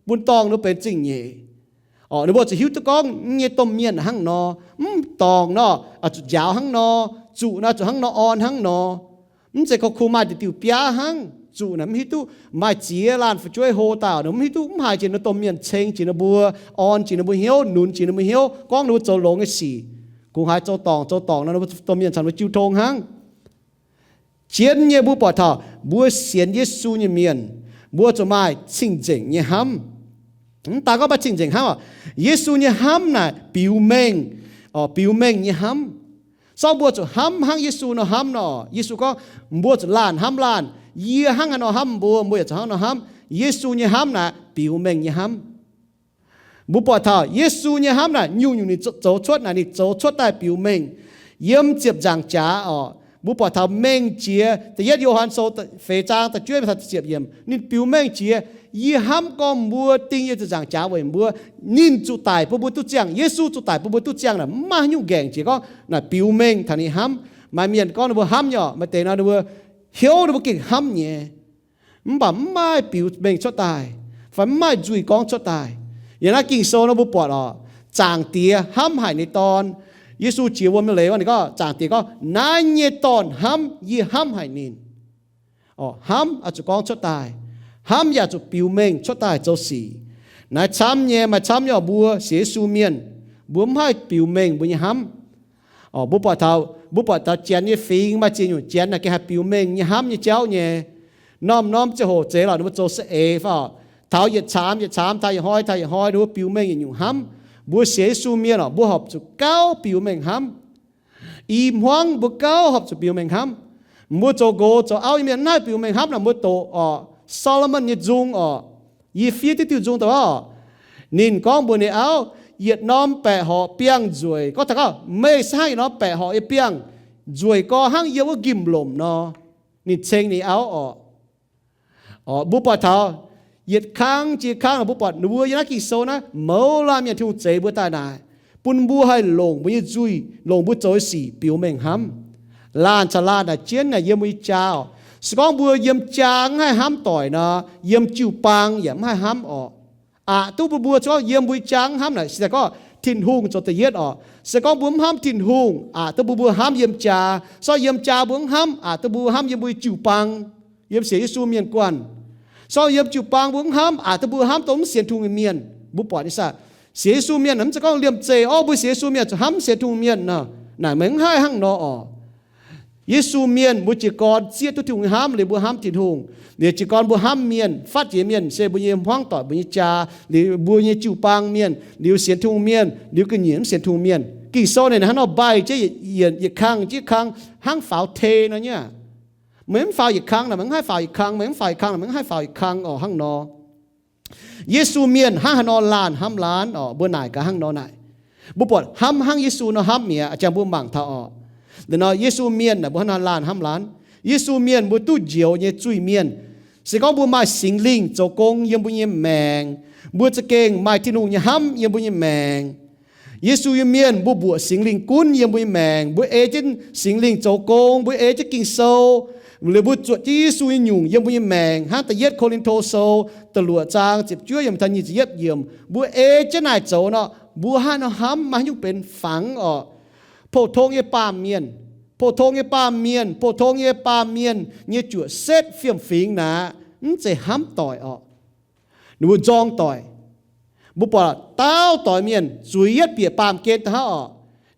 bun dorngh ninh mbuo benx zingh nyeic. Ninh mbuo zuqc hiuv duqv gorngv nyei domh mienh hnangv nor, mv dorngh nor, zuqc njaaux hnangv nor, zuqc naaiv zuqc hnangv nor orn hnangv nor. Mv zeiz kungx maaih diuc biaav hnangv. Zuqc naaic mv hiuv duqv, maaih ziex laanh fu'jueiv hlo daaih, mv hiuv duqv, mv haiz jiex ninh domh mienh, ceng jiex ninh mbuo, orn jiex ninh mbuo hnyouv, nunz jiex ninh mbuo hnyouv, gorngv ninh mbuo zoux longx nyei sic. Kungx haiz zoux dorngc, zoux dorngc nor, ninh mbuo domh mienh caux ninh mbuo jiu tong hnangv. Jienv nyei mbuo buatc taux mbuo sienx Yesu nyei mienh, mbuo zuqc maaih cing-nzengc nyei hnamv. Mv daaih gorngv maaih cing-nzengc hnamv oc. Yesu nyei hnamv naaic biux mengh, biux mengh nyei hnamv. Sorng mbuo zuqc hnamv hnangv Yesu nor hnamv nor. Yesu gorngv, mbuo zuqc laanh hnamv laanh. Yie hnangv haaix nor hnamv mbuo, mbuo yaac zuqc hnangv nor hnamv. Yesu nyei hnamv naaic biux mengh nyei hnamv. Mbuo buatc taux Yesu nyei hnamv naaic nyungc-nyungc ninh zoux cuotv naaic, ninh zoux cuotv daaih biux mengh yiem ziepc nzaangc jaax oc. Mbuo buatc taux mengh jiex da'yietv Yo^han Sou feix zaang da'juov ziepc yiemc, ninh biux mengh jiex, yie hnamv gorngv mbuo ding yie ziepc nzaangc jaax weic mbuo. Ninh zuqc daic bun mbuo duqv ziangh. Yesu zuqc daic bun mbuo duqv ziangh naaic, mv maaih haaix nyungc nqaengc jiex gorngv naaic biux mengh taux ninh hnamv. Maaih mienh gorngv ninh mbuo hnamv nyei oc, maaih deix nor ninh mbuo hnyouv ninh mbuo gengh hnamv nyei. Mv baac mv maaih biux mengh cuotv daaih, fai mv maaih nzuih gorngv cuotv daaih. Yiem naaiv Ging-Sou nor mbuo buatc oc, Zaangc Diex hnamv haic ninh Dorn. Yesu jiex wuom nyei leiz wuov, ninh gorngv, Zaangc Diex gorngv, naaiv nyei Dorn hnamv, yie hnamv haic ninh. Hnamv oix zuqc gorngv cuotv daaih. Hnamv yaac zuqc biux mengh cuotv daaih zoux sic. Naaiv camv nyei, maaih camv nyei oc, mbuo sienx Yesu mienh, mbuo mv haih biux mengh mbuo nyei hnamv. Mbuo buatc taux, mbuo buatc taux Janx nyei fingx maaih ziex nyungc Janx naaic gengh haih biux mengh nyei hnamv nyei jauv nyei. Norm-norm ziangh hoc zeiz lorqc ninh mbuo zoux saeng-eix fai oc, taux yietc caamx yietc caamx, taux yietc hnoi taux yietc hnoi ninh mbuo biux mengh yietc nyungc hnamv. Mbuo sienx Yesu mienh oc, mbuo horpc zuqc gauh biux mengh hnamv. I hmuangv mbuo gauh horpc zuqc biux mengh hnamv. Mbuo zoux nqox zoux auv nyei mienh mv haih biux mengh hnamv naaic. Mbuo doqc oc, Solomon nyei nzung oc, yie fiev diuv diuh nzung daaih oc. Ninh gorngv mbuox ninh auv, yietc norm baeqc horqc biangh nzueic. Gorngv taux gorngv meih se hnangv yietc norm baeqc horqc nyei biangh nzueic gorx hnangv yiem wuov nqimh lomc nor. Ninh ceng ninh auv oc. Mbuo buatc taux yietc kang jiex kang, mbuo buatc ninh mbuo yiem naaiv Ging-Sou naaiv mouz laanh mienh Tin-Hungh zeix mbuo daaih naaic, bun mbuo haih longc mbuo nyei nzuih, longc mbuo zoux nyei sic biux mengh hnamv. Laanh caux laanh naaic jienv naaic yiem mbuo nyei jaa oc. Se gorngv mbuo yiem jaa mv haih hnamv doic nor, yiem jiu-baang yaac mv haih hnamv oc. Aqc duqv mbuo, mbuo se gorngv yiem mbuo nyei jaa mv hnamv naaic, se gorngv Tin-Hungh zoux da'yietv oc. Se gorngv mbuo mv hnamv Tin-Hungh, aqc duqv mbuo, mbuo hnamv yiem jaa. Sorng yiem jaa mbuo mv hnamv, aqc duqv mbuo hnamv yiem mbuo nyei jiu-baang, yiem sienx Yesu mienh guanh. Sorng yiem jiu-baang mbuo mv hnamv, aqc duqv mbuo hnamv dongh mv sienx Tin-Hungh nyei mienh. Mbuo buatc nyei saah? Sienx Yesu mienh mv zeiz gorngv liemh zeih orv, mbuo sienx Yesu mienh zuqc hnamv sienx Tin-Hungh mienh nor. Naaic meih mv haih hnangv nor oc. Yesu mienh mbuo jiez gorn zieqv duqv Tin-Hungh nyei hnamv liuz mbuo hnamv Tin-Hungh. Liuz jiez gorn mbuo hnamv mienh, fatv jiex mienh se mbuo nyei hmuangv doic, mbuo nyei jaa, liuz mbuo nyei jiu-baang mienh, liuz sienx Tin-Hungh mienh, liuz ga'nyiec mv sienx Tin-Hungh mienh. Ging-Sou naaic hnangv nor mbaih jienv yietc kang jienv kang hnangv faaux tei nor nyei. Meih mv faaux yietc kang naaic meih mv haih faaux yietc kang, meih mv faaux yietc kang naaic meih mv haih faaux yietc kang oc, hnangv nor. Yesu mienh hnangv haaix nor laanh hnamv laanh oc, mbuo naaic gaax hnangv nor naaic. Mbuo buatc hnamv hnangv Yesu nor hnamv mi'aqv, jangx mbuo mangc taux oc. Liuz nor Yesu mienh naaic mbuo hnangv nor laanh hnamv laanh. Yesu mienh mbuo duqv njoux nyei zuiz-mienh. Se gorngv mbuo maaih Singx Lingh zoux gong yiem mbuo nyei maengc, mbuo za'gengh maaih Tin-Hungh nyei hnamv yiem mbuo nyei maengc. Yesu nyei mienh mbuo mbuoqc Singx Lingh gunv yiem mbuo nyei maengc, mbuo ei jienv Singx Lingh zoux gong, mbuo ei jienv Ging-Sou, liuz mbuo zuotc jienv Yesu nyei nyungc yiem mbuo nyei maengc, hnangv da'yietv Ko^lin^to Sou da'luoqc zaang ziepc juov yiemc taux nyic ziepc yietv yiemc, mbuo ei jienv naaic zoux nor, mbuo hnangv nor hnamv maaih haaix nyungc benx fangx oc. Pou-tong nyei baamh mienh, pou-tong nyei baamh mienh, pou-tong nyei baamh mienh nyei juoqc setv fiem-fingx naaic, mv zeiz hnamv doic oc. Ninh mbuo nzorng doic. Mbuo buatc dauh doic mienh zuiz yietv bieqc baamh gen daaih hnangv oc.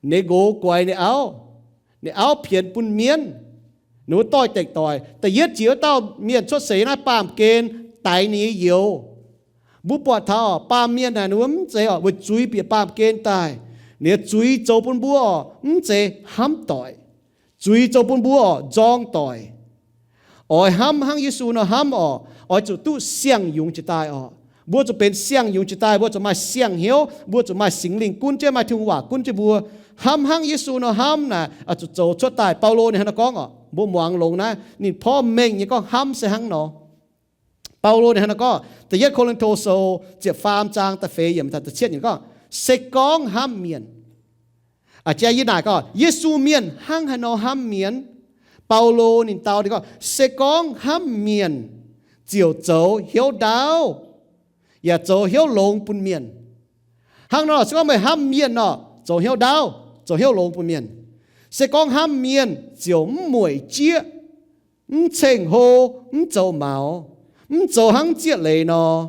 Ninh nqox guaix ninh auv, ninh auv pienx bun mienv. Ninh mbuo doix-dekc doic. Da'yietv jiex wuov dauh mienh cuotv seix naaiv baamh gen daix ninh nyei youz. Mbuo buatc taux baamh mienh naaic ninh mbuo mv zeiz oc weic zuiz bieqc baamh gen daaih. Ninh zuiz zoux bun mbuo oc mv zeiz hnamv doic. Zuiz zoux bun mbuo oc nzorng doic. Oix hnamv hnangv Yesu nor hnamv oc, oix zuqc duqv siang-yungz jiex daaih oc. Mbuo zuqc benx siang-yungz jiex daaih, mbuo zuqc maaih siang-hnyouv, mbuo zuqc maaih Singx Lingh gunv jienv, maaih Tin-Hungh waac gunv jienv mbuo. Hnamv hnangv Yesu nor hnamv naaic, zuqc zoux cuotv daaih. Baulo ninh hnangv naaiv gorngv oc, mbuo muangx longx naaiv, ninh porv mengh nyei gorngv hnamv se hnangv nor. Baulo ninh hnangv naaiv gorngv, Da'yietv Ko^lin^to Sou ziepc faam zaang da'feix yiemc da'cietv yiemc gorngv, se gorngv hnamv mienh, aa, jaa yie naaic gorngv, Yesu mienh hnangv haaix nor hnamv mienh? Baulo ninh dau ninh gorngv, se gorngv hnamv mienh ziouc zoux hnyouv ndaauv, yaac zoux hnyouv longx bun mienh. Hnangv nor, se gorngv meih hnamv mienh nor, zoux hnyouv ndaauv, zoux hnyouv longx bun mienh. Se gorngv hnamv mienh ziouc mv mueic jieqv, mv ceng-hlo, mv zoux maux, mv zoux hnangv zieqv leiz nor.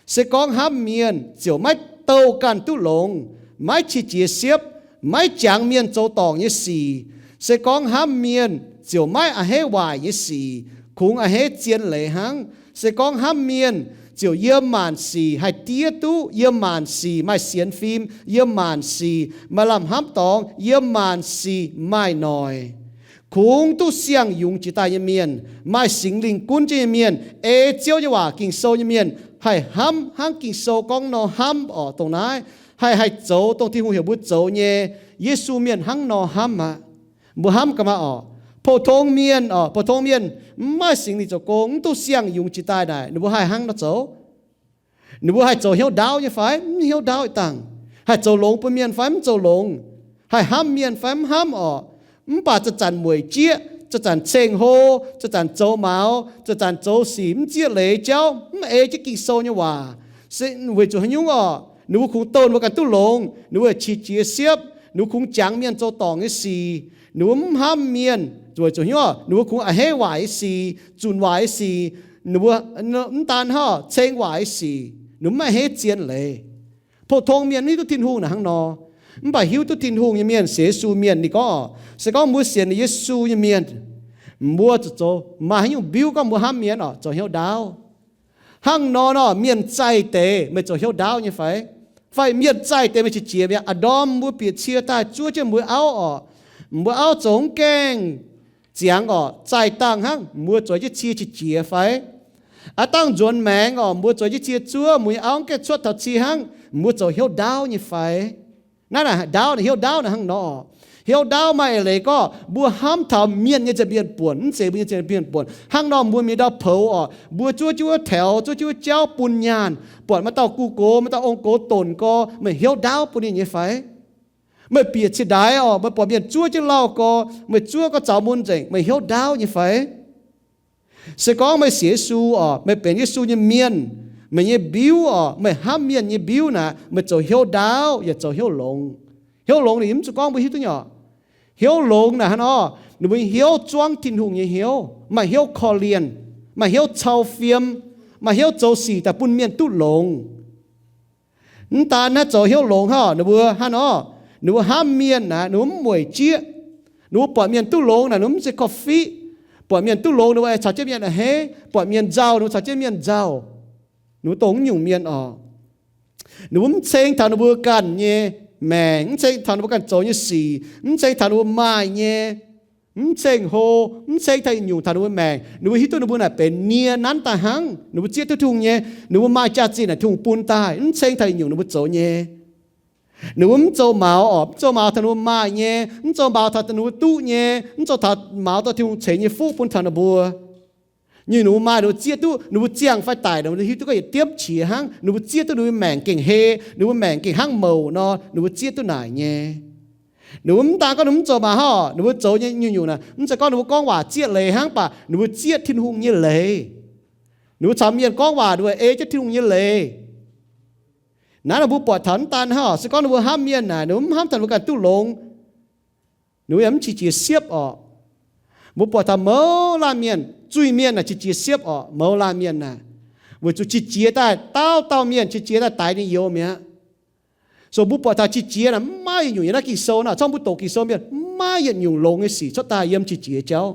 Se gorngv hnamv mienh ziouc maiv douh ganh duqv longx, maiv qiex jiez siepv, maiv jangx mienh zoux dorngc nyei sic. Se gorngv hnamv mienh ziouc maiv a'hneiv waaic nyei sic, kungx a'hneiv zien leiz hnangv. Se gorngv hnamv mienh ziouc yiem maanc sic haih diev duqv, yiem maanc sic maaih sienx fim, yiem maanc sic maaih lamh hnamv dorngx, yiem maanc sic maaih noic. Kungx duqv siang-yungz jiex daaih nyei mienh, maaih Singx Lingh gunv jienv nyei mienh, ei Ziouv nyei waac Ging-Sou nyei mienh, haih hnamv hnangv Ging-Sou gorngv nor hnamv orqc. Dongh naaiv haih, haih zoux dongh Tin-Hungh heuc mbuo zoux nyei. Yesu mienh hnangv nor hnamv aqv. Mbuo hnamv ga'maah orqc? Pou-tong mienh orqc, pou-tong mienh mv maaih Singx Lingh zoux gong, mv duqv siang-yungz jiex daaih naaic, ninh mbuo haih hnangv nor zoux? Ninh mbuo haih zoux hnyouv ndaauv nyei fai? Mv hnyouv ndaauv ih dangh. Haih zoux longx bun mienh fai? Mv zoux longx. Haih hnamv mienh fai? Mv hnamv orqc. Mv baac zanc-zanc mueic jieqv, zanc-zanc ceng-hlo, zanc-zanc zoux maux, zanc-zanc zoux sic mv zieqv leiz jauv, mv ei jienv Ging-Sou nyei waac. Se weic zuqc haaix nyungc orqc? Ninh mbuo kungx douh ninh mbuo ganh duqv longx, ninh mbuo qiex jiez siepv, ninh mbuo kungx jangx mienh zoux dorngc nyei sic, ninh mbuo mv hnamv mienh, weic zuqc haaix nyungc orqc? Ninh mbuo kungx a'hneiv waaic nyei sic, zunc waaic nyei sic, ninh mbuo mv daan hnangv, ceng waaic nyei sic, ninh mbuo mv a'hneiv zien leiz. Pou-tong mienh mv hiuv duqv Tin-Hungh naaic hnangv nor. Mv baac hiuv duqv Tin-Hungh nyei mienh, sienx Yesu mienh, ninh gorngv orqc, se gorngv mbuo sienx Yesu nyei mienh, mbuo zuqc zoux maaih haaix nyungc mbiuv gorngv mbuo hnamv mienh orqc, zoux hnyouv ndaauv. Hnangv nor nor, mienh zaih deix meih zoux hnyouv ndaauv nyei fai? Fai mienh zaih deix meih qiex jiez mi'aqv? Aa, ndorm mbuo bieqc cie daaih zuov jienv mbuo auv orqc, mbuo auv zoux mv gaengh ziangx orqc, zaih dangh hnangv, mbuo zueiz jienv cie qiex jiez fai? Aa, dangh nzuonx maengx orqc, mbuo zueiz jienv cie zuov, mbuo nyei auv mv gaengh cuotv taux cie hnangv, mbuo zoux hnyouv ndaauv nyei fai? Naaiv naaic ndaauv, hnyouv ndaauv naaic hnangv nor. Hnyouv ndaauv maaih eix leiz gorngv mbuo hnamv taux mienh nyei nza'hmien buonc, mv zeiz mbuo nyei nza'hmien buonc. Hnangv nor mbuo mingh ndau poux orqc, mbuo zuov jienv wuov taux, zuov jienv wuov jauv bun nyaanh, buatc maaih dauh gu gox, maaih dauh ong-gox donc gorx, meih hnyouv ndaauv bun ninh nyei fai? Meih bieqc cie-ndaix orqc, meih buatc mienh zuov jienv lauh gorx, meih zuov gorx zaux mun nzengc, meih hnyouv ndaauv nyei fai? Se gorngv meih sienx Yesu orqc, meih benx Yesu nyei mienh, meih nyei mbiuv orqc, meih hnamv mienh nyei mbiuv naaic, meih zoux hnyouv ndaauv yaac zoux hnyouv longx. Hnyouv longx ninh mv zuqc gorngv mbuo hiuv duqv nyei orqc. Hnyouv longx naaic hnangv nor, ninh mbuo hnyouv zuangv Tin-Hungh nyei hnyouv, maaih hnyouv korv-lienh, maaih hnyouv cau fiem, maaih hnyouv zoux sic daaih bun mienh duqv longx. Mv daan naaiv zoux hnyouv longx hnangv, ninh mbuo hnangv nor, ninh mbuo hnamv mienh naaic, ninh mbuo mv mueic jieqv. Ninh mbuo buatc mienh duqv longx naaic, ninh mbuo mv zeiz korv-fiqv. Buatc mienh duqv longx, ninh mbuo caux jienv mienh a'hneiv. Buatc mienh nzauh, ninh mbuo caux jienv mienh nzauh. Ninh mbuo dongh naaiv nyungc mienh orqc. Ninh mbuo mv ceng taux ninh mbuo ganh nyei maengc, mv ceng taux ninh mbuo ganh zoux nyei sic, mv ceng taux ninh mbuo maaih nyei, mv ceng-hlo, mv ceng taux yietc nyungc taux ninh mbuo maengc. Ninh mbuo hiuv duqv ninh mbuo naaic benx nie nanv daaih hnangv, ninh mbuo zieqv duqv Tin-Hungh nyei, ninh mbuo maaih jaax-zinh naaic Tin-Hungh bun daaih, mv ceng taux yietc nyungc ninh mbuo zoux nyei. Ninh mbuo mv zoux maux orqc, mv zoux maux taux ninh mbuo maaih nyei, mv zoux maux taux ninh mbuo duqv nyei, mv zoux taux maux dongh Tin-Hungh ceix nyei fuqv bun taux ninh mbuo. Nyei ninh mbuo maaih, ninh mbuo zieqv duqv, ninh mbuo ziangh fai daic, ninh mbuo hiuv duqv gorngv yietc diemv qiex hnangv, ninh mbuo zieqv duqv ninh mbuo maengc gengh hei, ninh mbuo maengc gengh hnangv mouc nor, ninh mbuo zieqv duqv naaic nyei. Ninh mbuo mv daan gorngv ninh mv zoux maux hnangv, ninh mbuo zoux nyei nyungc-nyungc naaic, mv zeiz gorngv ninh mbuo gorngv waac zieqv leiz hnangv, mv baac ninh mbuo zieqv Tin-Hungh nyei leiz. Ninh mbuo caux mienh gorngv waac, ninh mbuo ei jienv Tin-Hungh nyei leiz. Naaiv nor mbuo buatc taux mv daan hnangv, se gorngv ninh mbuo hnamv mienh naaic, ninh mbuo mv hnamv taux ninh mbuo ganh duqv longx, ninh mbuo yaac mv qiex jiez siepv orqc. Mbuo buatc taux mouz laanh mienh, zuiz-mienh naaic qiex jiez siepv orqc, mouz laanh mienh naaic. Weic zuqc qiex jiez daaih dauh dauh mienh, qiex jiez daaih daix ninh youz mi'aqv. So mbuo buatc taux qiex jiez naaic mv maaih yietc nyungc, yiem naaiv Ging-Sou naaic, zorqv mbuo doqc Ging-Sou mienh, mv maaih yietc nyungc longx nyei sic cuotv daaih yiem qiex jiez jauv.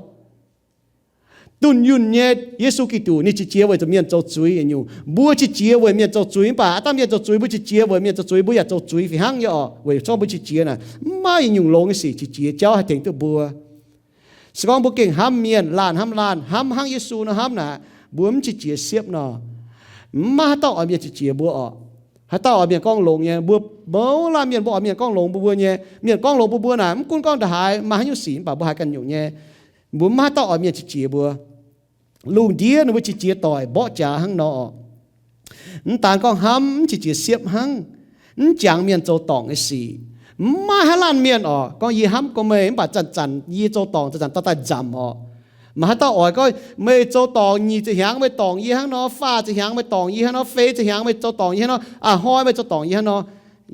Dunh yunh nyei Yesu Giduc ninh qiex jiez weic zuqc mienh zoux zuiz yietc nyungc. Mbuo qiex jiez weic mienh zoux zuiz, mv baac aav dangh mienh zoux zuiz, mbuo qiex jiez weic mienh zoux zuiz, mbuo yaac zoux zuiz fih hnangv nyei orqc. Weic zorqv mbuo qiex jiez naaic, mv maaih yietc nyungc longx nyei sic qiex jiez jauv haih tengx duqv mbuo. Se gorngv mbuo gengh hnamv mienh, laanh hnamv laanh, hnamv hnangv Yesu nor hnamv naaic, mbuo mv qiex jiez siepv nor, mv maaih haaix dauh oix mienh qiex jiez mbuo orqc. Haaix dauh oix mienh gorngv longx nyei? Mbuo mouz laanh mienh mbuo oix mienh gorngv longx mbuo mbuo nyei. Mienh gorngv longx mbuo mbuo naaic, mv gunv gorngv ndongc haaix maaih haaix nyungc sic, mv baac mbuo haiz ganh nyungc nyei. Mbuo mv maaih haaix dauh oix mienh qiex jiez mbuo. lungh ndiev ninh mbuo qiex jiez doic mborqv jaax hnangv nor oc. Mv daan gorngv hnamv, mv qiex jiez siepv hnangv, mv jangx mienh zoux dorngc nyei sic. Mv maaih haaix laanh mienh oc, gorngv yie hnamv gorx meih mv baac zanc-zanc yie zoux dorngc zanc-zanc dorh daaih nzamc oc. Maaih haaix dauh oix gorngv meih zoux dorngc nyic ziepc hnyangx meih dorngc yie hnangv nor, faah ziepc hnyangx meih dorngc yie hnangv nor, feix ziepc hnyangx meih zoux dorngc yie hnangv nor, a'hnoi meih zoux dorngc yie hnangv nor,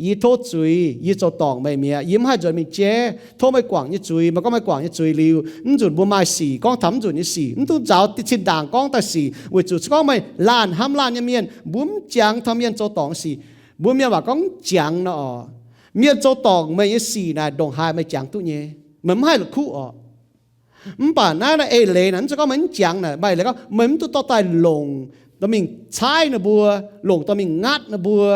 yie tov zuiz, yie zoux dorngc meih mi'aqv. Yie mv haih nzuonx mingh jaiv. Tov meih guangc nyei zuiz. Meih gorngv meih guangc nyei zuiz liuz, mv nzunc mbuo maaih sic, gorngv taux mv nzunc nyei sic, mv dungx nzaaux cin-ndaangc gorngv daaih sic, weic zuqc se gorngv meih laanh hnamv laanh nyei mienh, mbuo mv jangx taux mienh zoux dorngc sic. Mbuo mienh waac gorngv mv jangx nor oc. Mienh zoux dorngc meih nyei sic naaic ndongc haaix meih jangx duqv nyei. Meih mv haih la'kuqv oc. Mv baac naaiv naaiv eix leiz naaic, mv zeiz gorngv meih mv jangx naaic, maaih leiz gorngv meih mv duqv dorh daaih longc dorh mingh caaiv ninh mbuo, longc dorh mingh ngatv ninh mbuo.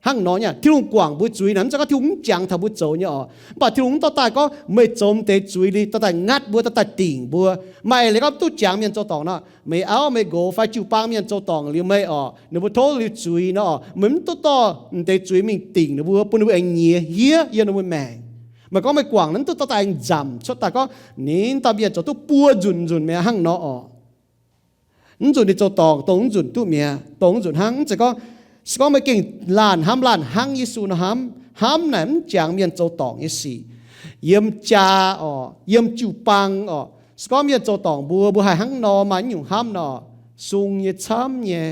Hnangv nor nyei, Tin-Hungh guangc mbuo zuiz naaic, mv zeiz gorngv Tin-Hungh mv jangx taux mbuo zoux nyei oc. Mv baac Tin-Hungh mv dorh daaih gorngv meih zoux m'deix zuiz liuz dorh daaih ngatv mbuo, dorh daaih dingc mbuo. Maaih leiz gorngv duqv jangx mienh zoux dorngc nor, meih auv meih nqox fai jiu-baang mienh zoux dorngc liuz meih oc, ninh mbuo tov liuz zuiz nor oc, meih mv duqv dorh m'deix zuiz mingh dingc ninh mbuo, bun ninh mbuo aengx nyiex hniev yiem ninh mbuo maengc. Meih gorngv meih guangc nor, mv duqv dorh daaih aengx nzamc cuotv daaih gorngv ninh dauh mienh zoux duqv buo nzunc nzunc mi'aqv hnangv nor oc. Mv nzunc ninh zoux dorngc, dongh mv nzunc duqv mi'aqv, dongh mv nzunc hnangv. Mv zeiz gorngv, se gorngv meih gengh laanh hnamv laanh hnangv Yesu nor hnamv. Hnamv naaic mv jangx mienh zoux dorngc nyei sic. Yiem jaa oc, yiem jiu-baang oc, se gorngv mienh zoux dorngc mbuo, mbuo haih hnangv nor maaih naaiv nyungc hnamv nor, sung nyei camv nyei.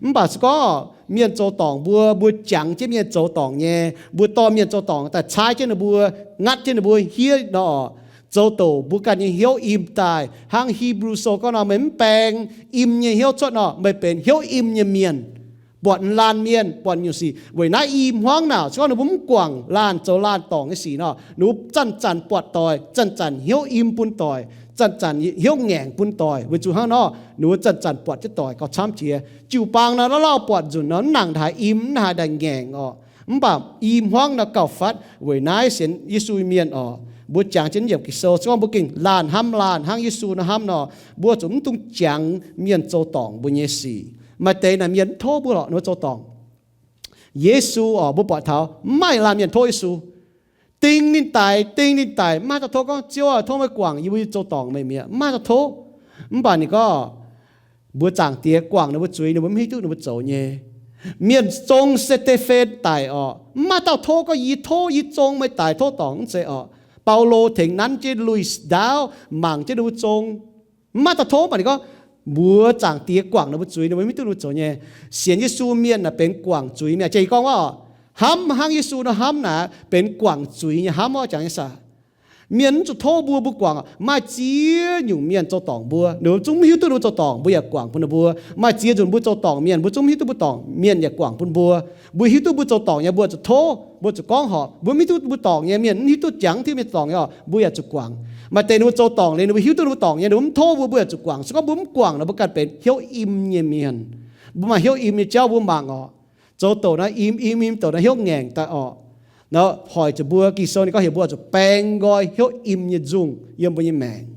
Mv baac se gorngv mienh zoux dorngc mbuo, mbuo jangx jienv mienh zoux dorngc nyei, mbuo dorh mienh zoux dorngc daaih caaiv jienv ninh mbuo, ngatv jienv ninh mbuo hniev nor, zoux douc mbuo ganh nyei hnyouv im daaih. Hnangv Hipv^lu Sou gorngv nor, meih mv baeng im nyei hnyouv cuotv nor, meih benx hnyouv im nyei mienh. Buatc laanh mienh, buatc nyungc sic, weic naaiv i hmuangv naaic, se gorngv ninh mbuo mv guangc laanh zoux laanh dorngc nyei sic nor, ninh mbuo zanc-zanc buatc doic, zanc-zanc hnyouv im bun doic, zanc-zanc hnyouv ngaengc bun doic. Weic zuqc hnangv nor, ninh mbuo zanc-zanc buatc jienv doic gauh camv jiex. Jiu-baang nor, lauh lauh buatc nzunc nor, mv nangc haaix im, mv nangc haaix daaih ngaengc oc. Mv baac i hmuangv nor gauh fatv. Weic naaiv sienx Yesu mienh oc, mbuo jangx jienv yiem Ging-Sou, se gorngv mbuo gengh laanh hnamv laanh hnangv Yesu nor hnamv nor, mbuo zuqc mv dungx jangx mienh zoux dorngc mbuo nyei sic. Maaih deix naaic mienh mv tov mbuo lorqc, ninh mbuo zoux dorngc. Yesu oc, mbuo buatc taux mv maaih laanh mienh tov Yesu. Ding ninh daic, ding ninh daic, mv maaih dauh tov gorngv, Ziouv aah, tov meih guangc yie mbuo, yie zoux dorngc meih mi'aqv. Mv maaih dauh tov. Mv baac ninh gorngv mbuo Zaangc Diex guangc ninh mbuo zuiz, ninh mbuo mv hiuv duqv ninh mbuo zoux nyei. Mienh zong Se^de^fen daic oc, mv maaih dauh tov gorngv, Yie tov, yie zong meih daic tov dorngc, mv zeiz oc. Baulo tengx nanv jienv lui-ndaauv mangc jienv ninh mbuo zong. Mv maaih dauh tov, mv baac ninh gorngv mbuo Zaangc Diex guangc ninh mbuo zuiz, ninh mbuo mv hiuv duqv ninh mbuo zoux nyei. Sienx Yesu mienh naaic benx guangc zuiz mienh. Jiex gorngv oc, hnamv hnangv Yesu nor hnamv naaic benx guangc zuiz nyei hnamv oc, jangx nyei saah. Mienh mv zuqc tov mbuo, mbuo guangc. Maaih ziex nyungc mienh zoux dorngc mbuo, ninh mbuo zungv mv hiuv duqv ninh mbuo zoux dorngc, mbuo yaac guangc bun ninh mbuo. Maaih ziex nzunc mbuo zoux dorngc mienh, mbuo zungv mv hiuv duqv mbuo dorngc, mienh yaac guangc bun mbuo. Mbuo hiuv duqv mbuo zoux dorngc nyei, mbuo zuqc tov, mbuo zuqc gorngv horpc. Mbuo mv hiuv duqv mbuo dorngc nyei, mienh mv hiuv duqv jangx mv hiuv mienh dorngc nyei oc, mbuo yaac zuqc guangc. Maaih deix ninh mbuo zoux dorngc liuz, ninh mbuo hiuv duqv ninh mbuo dorngc nyei, ninh mbuo mv tov mbuo, mbuo yaac zuqc guangc. Se gorngv mbuo mv guangc nor, mbuo ganh benx hnyouv im nyei mienh. Mbuo maaih hnyouv im nyei jauv mbuo mangc oc. Zoux douc naaiv im im im douc naaiv hnyouv ngaengc daaih oc. Nor hoic zuqc mbuo, Ging-Sou ninh gorngv heuc mbuo zuqc baeng nqoi hnyouv im nyei nzungh yiem mbuo nyei maengc.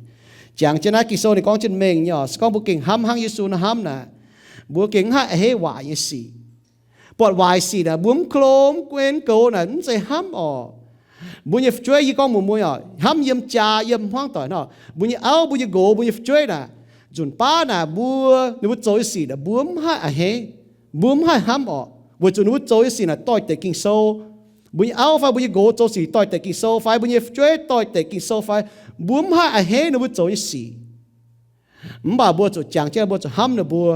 Jangx jienv naaiv Ging-Sou ninh gorngv jienv mengh nyei oc, se gorngv mbuo gengh hnamv hnangv Yesu nor hnamv naaic, mbuo gengh mv haih a'hneiv waaic nyei sic. Buatc waaic sic naaic, mbuo mv klo, mv gunv goux naaic, mv zeiz hnamv oc. Mbuo nyei fu'jueiv, yie gorngv mbuox mbuo oc, hnamv yiem jaa, yiem hmuangv doic nor, mbuo nyei auv, mbuo nyei nqox, mbuo nyei fu'jueiv naaic, nzunc baav naaic mbuo, ninh mbuo zoux nyei sic naaic, mbuo mv haih a'hneiv, mbuo mv haih hnamv oc, weic zuqc ninh mbuo zoux nyei sic naaic doix-dekc Ging-Sou. Mbuo nyei auv fai mbuo nyei nqox zoux sic doix-dekc Ging-Sou fai, mbuo nyei fu'jueiv doix-dekc Ging-Sou fai, mbuo mv haih a'hneiv ninh mbuo zoux nyei sic. Mv baac mbuo zuqc jangx jienv, mbuo zuqc hnamv ninh mbuo,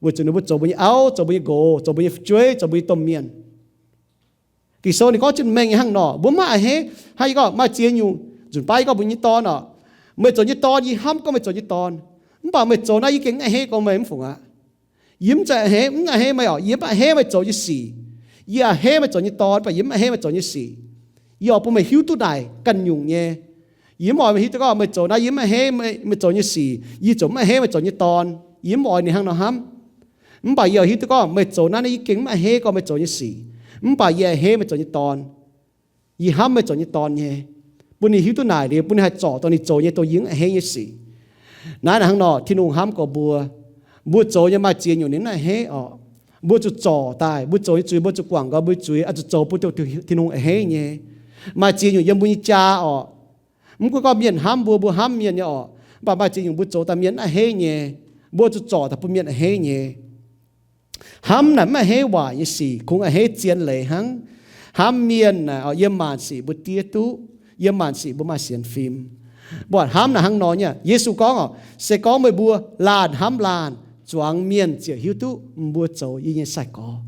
weic zuqc ninh mbuo zoux mbuo nyei auv, zoux mbuo nyei nqox, zoux mbuo nyei fu'jueiv, zoux mbuo nyei domh mienh. Ging-Sou ninh gorngv jienv mengh nyei hnangv nor, mbuo mv haih a'hneiv. Hnangv yie gorngv maaih ziex nyungc, nzunc baav yie gorngv mbuo nyei dorn oc, meih zoux nyei dorn, yie hnamv gorngv meih zoux nyei dorn, mv baac meih zoux naaiv yie gengh mv a'hneiv gorngv meih mv fungc aqv. Yie mv zeiz a'hneiv, mv a'hneiv meih oc, yie mv a'hneiv meih zoux nyei sic. Yie a'hneiv meih zoux nyei dorn, mv baac yie mv a'hneiv meih zoux nyei sic. Yie oix bun meih hiuv duqv naaic ganh nyungc nyei. Yie mv oix meih hiuv duqv gorngv meih zoux naaiv yie mv a'hneiv meih zoux nyei sic, yie ziouc mv a'hneiv meih zoux nyei dorn. Yie mv oix ninh hnangv nor hnamv. Mv baac yie oix hiuv duqv gorngv meih zoux naaiv, naaiv yie gengh mv a'hneiv gorngv meih zoux nyei sic, mv baac yie a'hneiv meih zoux nyei dorn. Yie hnamv meih zoux nyei dorn nyei, bun ninh hiuv duqv naaic liuz, bun ninh haih zorc dongh ninh zoux nyei dongh yie mv a'hneiv nyei sic. Naaiv hnangv nor Tin-Hungh hnamv gorx mbuo. Mbuo zoux nyei maaih ziex nyungc ninh mv a'hneiv oc. Mbuo zuqc zorc daaih, mbuo zoux nyei zuiz, mbuo zuqc guangc nqoi mbuo nyei zuiz, oix zuqc zoux bun Tin-Hungh a'hneiv nyei. Maaih ziex nyungc yiem mbuo nyei jaa oc. Mv gunv gorngv mienh hnamv mbuo, mbuo hnamv mienh nyei oc, mv baac maaih ziex nyungc mbuo zoux daaih mienh mv a'hneiv nyei. Mbuo zuqc zorc daaih bun mienh a'hneiv nyei. Hnamv naaic mv a'hneiv waaic nyei sic, kungx a'hneiv zien leiz hnangv. Hnamv mienh naaic, yiem maanc sic mbuo diev duqv, yiem maanc sic mbuo maaih sienx fim. Mbuo hnamv naaic hnangv nor nyei. Yesu gorngv oc, se gorngv meih mbuo laanh hnamv laanh, zuangx mienh ziouc hiuv duqv mbuo zoux yie nyei sai-gorx.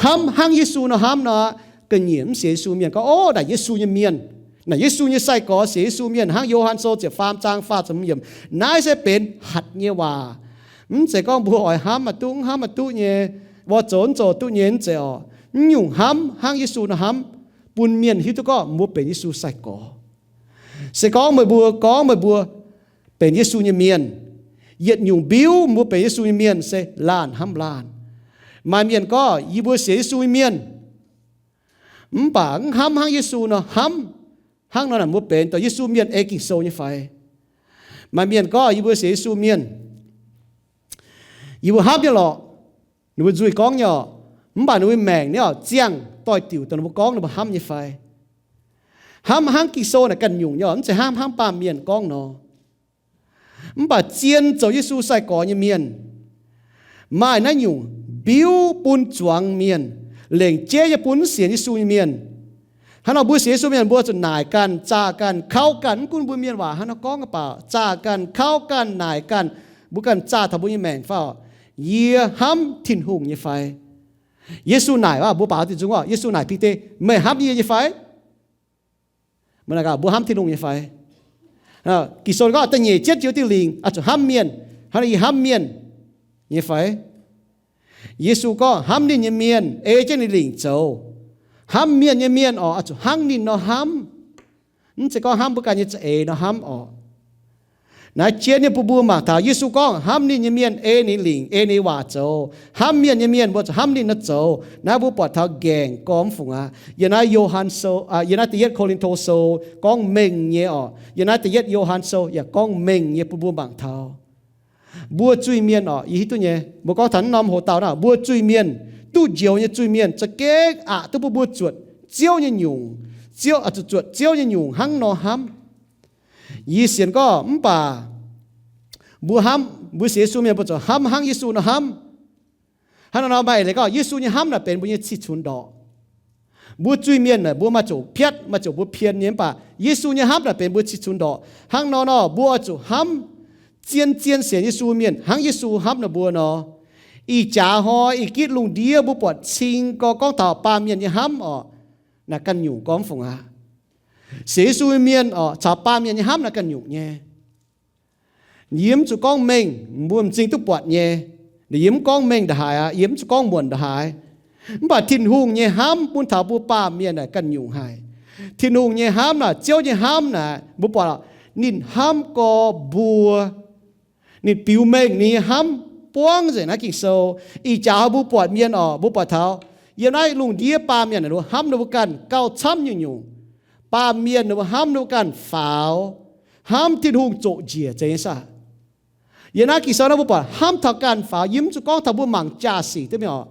Hnamv hnangv Yesu nor hnamv nor, ga'nyiec mv sienx Yesu mienh gorngv, ov, naaic Yesu nyei mienh, naaic Yesu nyei sai-gorx, sienx Yesu mienh, hnangv Yo^han Sou ziepc faam zaang faah ziepc hmz yiemc. Naaiv se benx hatc nyei waac. Mv zeiz gorngv mbuo oix hnamv maiv duqv, mv hnamv maiv duqv nyei, mbuo zoux mv zoux duqv nyei, mv zeiz oc. Mv nyungc hnamv hnangv Yesu nor hnamv, bun mienh hiuv duqv gorngv mbuo benx Yesu sai-gorx. Se gorngv meih mbuo gorngv meih mbuo benx Yesu nyei mienh, yietc nyungc mbiuv mbuo benx Yesu nyei mienh se laanh hnamv laanh. Maaih mienh gorngv, yie mbuo sienx Yesu nyei mienh, mv baac mv hnamv hnangv Yesu nor hnamv. Hnangv nor naaic mbuo benx dongh Yesu mienh ei Ging-Sou nyei fai? Maaih mienh gorngv, yie mbuo sienx Yesu mienh, yie mbuo hnamv nyei lorqc, ninh mbuo nzuih gorngv nyei oc, mv baac ninh mbuo maengc nyei oc, ziangh doix-diuc dongh ninh mbuo gorngv ninh mbuo hnamv nyei fai? Hnamv hnangv Ging-Sou naaic ganh nyungc nyei oc, mv zeiz hnamv hnangv baamh mienh gorngv nor. Mv baac zien zoux Yesu sai-gorx nyei mienh, maaih naaiv nyungc mbiuv bun zuangx mienh, lengc jeiv nyei bun mv sienx Yesu nyei mienh. Hnangv nor mbuo sienx Yesu mienh mbuo zuqc naaic ganh, zaah ganh, kaux ganh, mv gunv mbuo mienh waac hnangv nor gorngv mv baac, zaah ganh, kaux ganh, naaic ganh, mbuo ganh zaah taux mbuo nyei maengc fai oc, yie hnamv Tin-Hungh nyei fai? Yesu naaic, mbuo baaux diuh nzung oc, Yesu naaic Bide, meih hnamv yie nyei fai? Mbuo naaic gaax, mbuo hnamv Tin-Hungh nyei fai? Ging-Sou gorngv da'nyeic jienv jiex diuh lingc oix zuqc hnamv mienh hnangv nor yie hnamv mienh nyei fai? Yesu gorngv hnamv ninh nyei mienh ei jienv ninh lingc zoux. Hnamv mienh nyei mienh oc, oix zuqc hnangv ninh nor hnamv. Mv zeiz gorngv hnamv mbuo ganh nyei za'eix nor hnamv oc. Naaiv jienv nyei bun mbuo mangc taux Yesu gorngv hnamv ninh nyei mienh ei ninh lingc, ei ninh waac zoux. Hnamv mienh nyei mienh mbuo zuqc hnamv ninh nor zoux. Naaiv mbuo buatc taux nqaengc gormx fungc aqv. Yiem naaiv Yo^han Sou, yiem naaiv da'yietv Ko^lin^to Sou gorngv mengh nyei oc. Yiem naaiv da'yietv Yo^han Sou yaac gorngv mengh nyei bun mbuo mangc taux. Mbuo zuiz-mienh oc, yie hiuv duqv nyei, mbuo gorngv taux naaiv norm hoc dauh naaic, mbuo zuiz-mienh, duqv njoux nyei zuiz-mienh, za'gengh aqc duqv bun mbuo zuotc Ziouv nyei nyungc. Ziouv, zuotc Ziouv nyei nyungc hnangv nor hnamv. Yie sienx gorngv mv baac mbuo hnamv, mbuo sienx Yesu mienh mbuo zuqc hnamv hnangv Yesu nor hnamv. Hnangv nor nor maaih leiz gorngv Yesu nyei hnamv naaic benx mbuo nyei cih cunx ndorqc. Mbuo zuiz-mienh naaic mbuo maaih ziouc piatv, maaih ziouc mbuo pien nyei, mv baac Yesu nyei hnamv naaic benx mbuo cih cunx ndorqc. Hnangv nor nor mbuo oix zuqc hnamv zien-zien sienx Yesu mienh hnangv Yesu hnamv ninh mbuo nor. Ih jaax hnoi ih gitv lungh ndiev mbuo buatc cing gorx gorngv taux baamh mienh nyei hnamv oc, naaic ganh nyungc gormx fungc aqv. Sienx Yesu mienh oc caux baamh mienh nyei hnamv naaic ganh nyungc nyei. Yie mv zuqc gorngv mengh, mbuo m'zing duqv buatc nyei. Yie mv gorngv mengh ndongc haaix aqv, yie mv zuqc gorngv muonc ndongc haaix. Mv baac Tin-Hungh nyei hnamv bun taux mbuo baamh mienh naaic ganh nyungc haic. Tin-Hungh nyei hnamv naaic, Ziouv nyei hnamv naaic, mbuo buatc ninh hnamv gorx mbuo. Ninh biux mengh ninh nyei hnamv buangv nzengc naaiv Ging-Sou. Ih jaax mbuo buatc mienh oc, mbuo buatc taux yiem naaiv lungh ndiev baamh mienh ninh mbuo hnamv ninh mbuo ganh gauh camv nyungc-nyungc. Baamh mienh ninh mbuo hnamv ninh mbuo ganh faaux, hnamv Tin-Hungh zoqc njiec zeiz nyei saah. Yiem naaiv Ging-Sou naaiv mbuo buatc hnamv taux ganh faaux, yie mv zuqc gorngv taux mbuo mangc jaa-sic duqv mingh oc.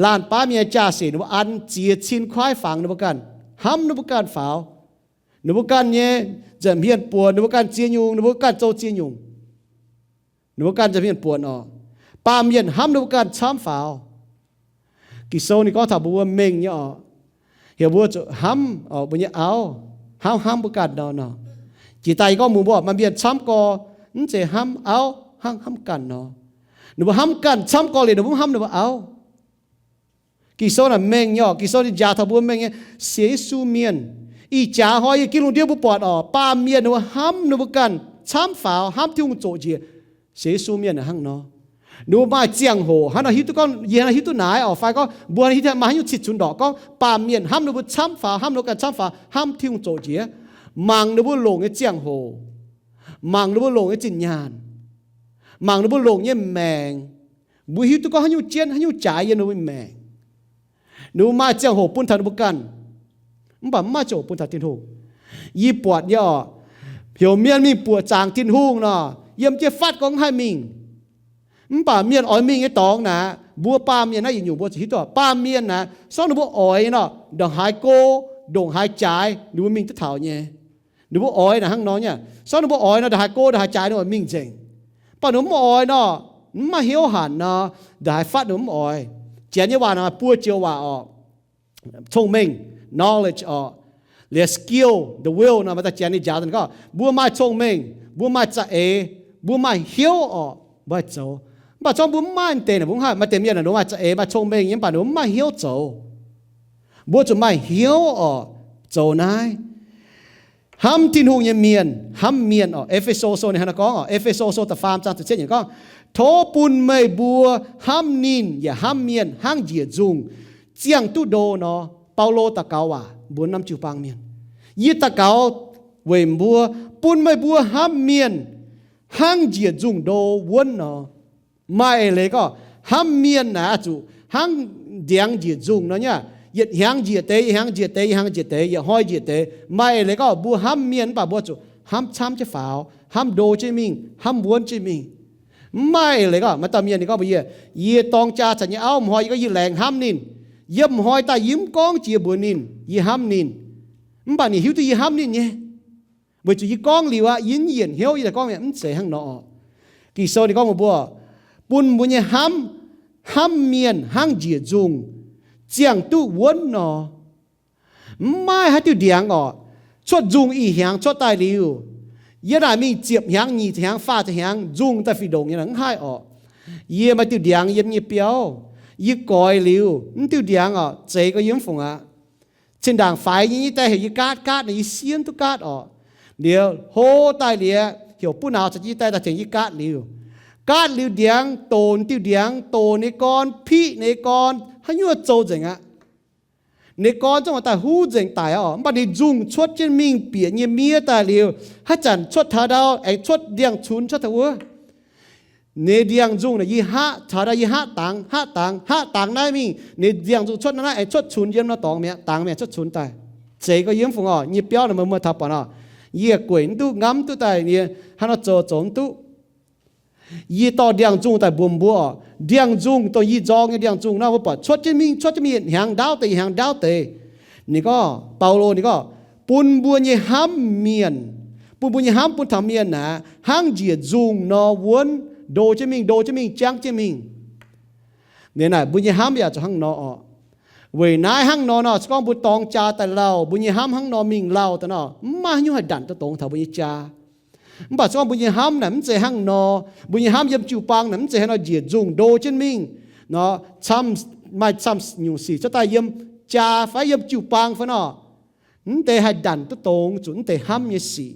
Laanh baav mienh jaa-sic ninh mbuo an ziex cin kuaaiv fangx ninh mbuo ganh, hnamv ninh mbuo ganh faaux. Ninh mbuo ganh nyei nza'hmien buonc, ninh mbuo ganh ziex nyungc, ninh mbuo ganh zoux ziex nyungc. Ninh mbuo ganh nza'hmien buonc oc. Baamh mienh hnamv ninh mbuo ganh camv faaux. Ging-Sou ninh gorngv taux mbuo mengh nyei oc, heuc mbuo zuqc hnamv oc mbuo nyei auv hnangv hnamv mbuo ganh nor nor. Jiex daaih yie gorngv mbuox mbuo, maaih mienh camv gorx mv zeiz hnamv auv hnangv hnamv ganh nor. Ninh mbuo hnamv ganh camv gorx liuz ninh mbuo mv hnamv ninh mbuo auv. Ging-Sou naaic mengh nyei oc. Ging-Sou ninh njaaux taux mbuo mengh nyei. Sienx Yesu mienh, ih jaax hnoi yiem gitv lungh ndiev mbuo buatc oc, baamh mienh ninh mbuo hnamv ninh mbuo ganh camv faaux, hnamv Tin-Hungh zoqc njiec. Sienx Yesu mienh hnangv nor. Ninh mbuo maaih ziangh hoc hnangv nor hiuv duqv gorngv yie hnangv nor hiuv duqv naaiv oc, fai gorngv mbuo hnangv nor hiuv duqv maaih haaix nyungc cih cunx ndorqc gorngv baamh mienh hnamv ninh mbuo camv faaux, hnamv ninh mbuo ganh camv faaux, hnamv Tin-Hungh zoqc njiec. Mangc ninh mbuo longc nyei ziangh hoc, mangc ninh mbuo longc nyei zinh nyaanh, mangc ninh mbuo longc nyei maengc, mbuo hiuv duqv gorngv haaix nyungc jienv haaix nyungc jaaix yiem ninh mbuo maengc. Ninh mbuo maaih ziangh hoc bun taux ninh mbuo ganh, mv baac mv maaih ziangh hoc bun taux Tin-Hungh. Yie buatc nyei oc, heuc mienh mingh buoqc zaangc Tin-Hungh nor, yiem jienv fatv gorngv mv haih mingh. Mv baac mienh oix mingh nyei dorngx naaic, mbuo baamh mienh naaiv yietc nyungc mbuo zuqc hiuv duqv, baamh mienh naaic, sorng ninh mbuo oix nor, ndongc haaix go, ndongc haaix jaaix ninh mbuo mingh duqv taux nyei. Ninh mbuo oix naaic hnangv nor nyei. Sorng ninh mbuo oix nor, ndongc haaix go, ndongc haaix jaaix ninh mbuo mingh nzengc. baac ninh mv oix nor, mv maaih hnyouv hanc nor, ndongc haaix fatv ninh mv oix. Janx nyei waac nor maaih buo joux waac orqc. Cong-mengh, knowledge orqc, liuz skill, the will nor, maaih dauh janx ninh njaaux daaih gorngv, mbuo maaih cong-mengh, mbuo maaih za'eix, mbuo maaih hnyouv orqc, mbuo haih zoux. Mv baac zorngv mbuo mv maaih deix naaic, mbuo mv haih. Maaih deix mienh naaic ninh maaih za'eix, maaih cong-mengh nyei, mv baac ninh mbuo mv maaih hnyouv zoux. Mbuo zuqc maaih hnyouv orqc, zoux naaiv. Hnamv Tin-Hungh nyei mienh hnamv mienh orqc. E^fe^so Sou ninh hnangv naaiv gorngv orqc. E^fe^so Sou da'faam zaang ziepc cietv yiemc gorngv, tov bun meih mbuo hnamv ninh yaac hnamv mienh hnangv njiec nzungh ziangh duqv ndo nor. Baulo daux gaux waac mbuox norm jiu-baang mienh, yie daux gaux weic mbuo, bun meih mbuo hnamv mienh hnangv njiec nzungh ndo wuonv nor. Maaih eix leiz gorngv hnamv mienh naaic oix zuqc hnangv ndiangx njiec nzungh nor nyei, yietc hnyangx njiec deix, yietc hnyangx njiec deix, yietc hnyangx njiec deix, yietc hnoi njiec deix. Maaih eix leiz gorngv mbuo hnamv mienh mv baac mbuo zuqc hnamv camv jienv faaux, hnamv ndo jienv mingh, hnamv wuonv jienv mingh. Mv maaih eix leiz gorngv maaih dauh mienh ninh gorngv mbuox yie, yie dorng jaa caux nyei auv, m'hnoi yie gorngv yie laengz hnamv ninh. Yiem m'hnoi daaih yie mv gorngv jiex mbuox ninh yie hnamv ninh, mv baac ninh hiuv duqv yie hnamv ninh nyei. Weic zuqc yie gorngv liuz aqv, yie mv yienc hnyouv yie daaih gorngv mi'aqv. Mv zeiz hnangv nor orqc. Ging-Sou ninh gorngv mbuox mbuo, bun mbuo nyei hnamv, hnamv mienh hnangv njiec nzungh ziangh duqv wuonv nor. Mv maaih haaix diuh ndiangx orqc, cuotv nzungh ih hnyangx cuotv daaih liuz, yie naaic mingh ziepc hnyangx, nyic ziepc hnyangx, faah ziepc hnyangx, nzungh daaih fih ndongc nyei naaic mv haih orqc. Yie maaih diuh ndiangx yiem nyei biauv, yie goix liuz, mv diuh ndiangx orqc, zeix gorx yiem fungc aqv. Zinh ndaangc faix nyei nyei daaih heuc yie gaatv, gaatv naaic yie sienv duqv gaatv orqc. Liuz hlo daaih liuz, heuc buv nauz caux jienv daaih, daaih tengx yie gaatv liuz. Gaatv liuz ndiangx, doqc diuh ndiangx, doqc ninh gorn, piqv ninh gorn, haaix nyungc zoux nzengc aqv. Ninh gorn zungv daaih huv nzengc daic orqc. Mv baac ninh nzungh cuotv jienv mingh bieqc nyei miev daaih liuz, haaix zanc cuotv taux ndau aengx cuotv ndiangx-cunx cuotv taux wuov. Ninh ndiangx-nzungh naaic yie hngaqv, taux ndau yie hngaqv dangx, hngaqv dangx, hngaqv dangx naaiv mingh, ninh ndiangx-nzungh cuotv naaiv aengx cuotv cunx yiem nor dorngx mi'aqv, dangx mi'aqv, cuotv cunx daaih. Zeiz gorx yiem fungc orqc, nyei biauv naaic meih mbuo taux buatc orqc, yie gueic mv duqv, ngamv mv duqv daaih, yie hnangv nor zoux zoux mv duqv. Yie dorh ndiangx-nzungh daaih mbuox mbuo orqc, ndiangx-nzungh dongh yie nzorng nyei ndiangx-nzungh nor, mbuo buatc cuotv jienv mingh, cuotv jienv mingh yietc hnyangx ndaauv deix, yietc hnyangx ndaauv deix. Ninh gorngv, Baulo ninh gorngv, bun mbuo nyei hnamv mienh, bun mbuo nyei hnamv bun taux mienh naaic, hnangv njiec nzungh nor wuonv, ndo jienv mingh, ndo jienv mingh, jangv jienv mingh. Ninh naaic mbuo nyei hnamv yaac zuqc hnangv nor orqc. Weic naaiv hnangv nor nor, se gorngv mbuo dorng jaa daaih lauh, mbuo nyei hnamv hnangv nor mingh lauh daaih nor, mv maaih haaix nyungc haih ndanc duqv dongz taux mbuo nyei jaa. Mv baac se gorngv mbuo nyei hnamv naaic mv zeiz hnangv nor, mbuo nyei hnamv yiem jiu-baang naaic mv zeiz hnangv nor njiec nzungh ndo jienv mingh nor, camv, maaih camv nyungc sic cuotv daaih yiem jaa fai yiem jiu-baang fai nor, mv deix haih ndanc duqv dongz zuqc mv deix hnamv nyei sic.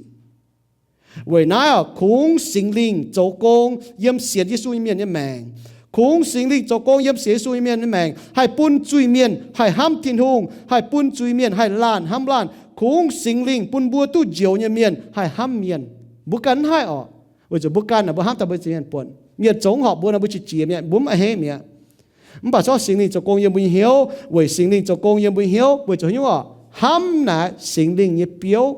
Weic naaiv orqc, kungx Singx Lingh zoux gong yiem sienx Yesu nyei mienh nyei maengc. Kungx Singx Lingh zoux gong yiem sienx Yesu nyei mienh nyei maengc, haih bun zuiz-mienh haih hnamv Tin-Hungh, haih bun zuiz-mienh haih laanh hnamv laanh. Kungx Singx Lingh bun mbuo duqv njoux nyei mienh haih hnamv mienh. Mbuo ganh mv haih orqc, weic zuqc mbuo ganh naaic mbuo hnamv daaih mbuo ziex mienh buonc. Mienh zoux mv horpc mbuo nor, mbuo qiex jiez mi'aqv, mbuo mv a'hneiv mi'aqv. Mv baac se gorngv Singx Lingh zoux gong yiem mbuo nyei hnyouv, weic Singx Lingh zoux gong yiem mbuo nyei hnyouv, weic zuqc haaix nyungc orqc? Hnamv naaic Singx Lingh nyei biouv.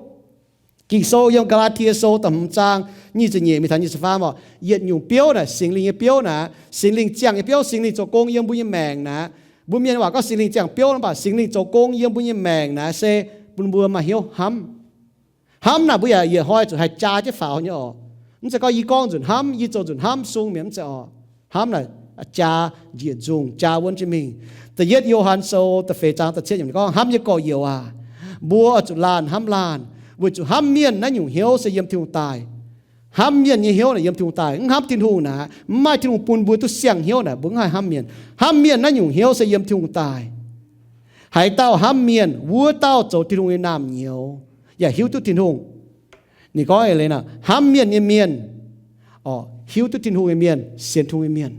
Ging-Sou yiem Gaa^laa^tie Sou da'hmz zaang nyic ziepc nyeic mingh taux nyic ziepc faam orqc, yietc nyungc biouv naaic, Singx Lingh nyei biouv naaic, Singx Lingh ziangh nyei biouv, Singx Lingh zoux gong yiem mbuo nyei maengc naaic. Mbuo mienh waac gorngv Singx Lingh ziangh biouv, mv baac Singx Lingh zoux gong yiem mbuo nyei maengc naaic se bun mbuo maaih hnyouv hnamv. Hnamv naaic mbuo yaac yietc hnoi zuqc haih jaa jienv faaux nyei orqc. Mv zeiz gorngv yie gorngv nzunc hnamv, yie zoux nzunc hnamv sung mi'aqv, mv zeiz orqc. Hnamv naaic jaa njiec nzungh, jaa wuonv jienv mingh. Da'yietv Yo^han Sou da'feix zaang da'cietv yiemc gorngv, hnamv nyei gorx-youz aac, mbuo oix zuqc laanh hnamv laanh, weic zuqc hnamv mienh naaiv nyungc hnyouv se yiem Tin-Hungh daaih. Hnamv mienh nyei hnyouv naaic yiem Tin-Hungh daaih, mv hnamv Tin-Hungh naaic, mv maaih Tin-Hungh bun mbuo duqv siang-hnyouv naaic, mbuo mv haih hnamv mienh. Hnamv mienh naaiv nyungc hnyouv se yiem Tin-Hungh daaih. Haaix dauh hnamv mienh, wuov dauh zoux Tin-Hungh nyei naamh nyouz, yaac hiuv duqv Tin-Hungh. Ninh gorngv eix leiz naaic, hnamv mienh nyei mienh, orqc, hiuv duqv Tin-Hungh nyei mienh, sienx Tin-Hungh nyei mienh.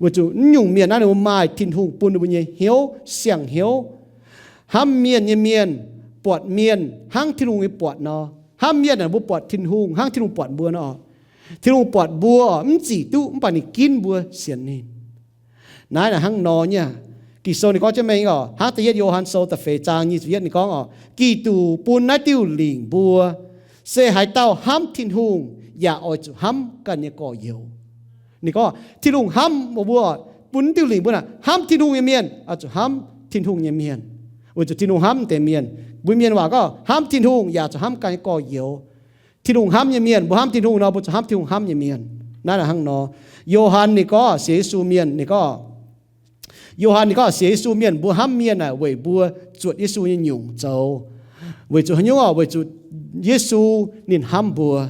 Weic zuqc naaiv nyungc mienh naaiv ninh mbuo maaih Tin-Hungh bun ninh mbuo nyei hnyouv, siang-hnyouv. Hnamv mienh nyei mienh buatc mienh hnangv Tin-Hungh nyei buatc nor. Hnamv mienh naaic mbuo buatc Tin-Hungh hnangv Tin-Hungh buatc mbuo nor. Tin-Hungh buatc mbuo mv zic duqv, mv baac ninh ginv mbuo sienx ninh. Naaiv naaic hnangv nor nyei aqv. Ging-Sou ninh gorngv jienv mengh orqc, hnangv da'yietv Yo^han Sou da'feix zaang nyic ziepc yietv ninh gorngv orqc, Giduc bun naaiv diuh lingc mbuo, se haaix dauh hnamv Tin-Hungh yaac oix zuqc hnamv ganh nyei gorx-youz. Ninh gorngv Tin-Hungh hnamv mbuo, bun diuh lingc mbuo naaic, hnamv Tin-Hungh nyei mienh oix zuqc hnamv Tin-Hungh nyei mienh, weic zuqc Tin-Hungh hnamv deix mienh. Mbuo mienh waac gorngv hnamv Tin-Hungh yaac zuqc hnamv ganh nyei gorx-youz. Tin-Hungh hnamv nyei mienh, mbuo hnamv Tin-Hungh nor, mbuo zuqc hnamv Tin-Hungh hnamv nyei mienh. Naaiv hnangv nor, Yo^han ninh gorngv sienx Yesu mienh, ninh gorngv, Yo^han ninh gorngv sienx Yesu mienh, mbuo hnamv mienh naaic weic mbuo zuotc Yesu nyei nyungc zoux. Weic zuqc haaix nyungc orqc? Weic zuqc Yesu ninh hnamv mbuo.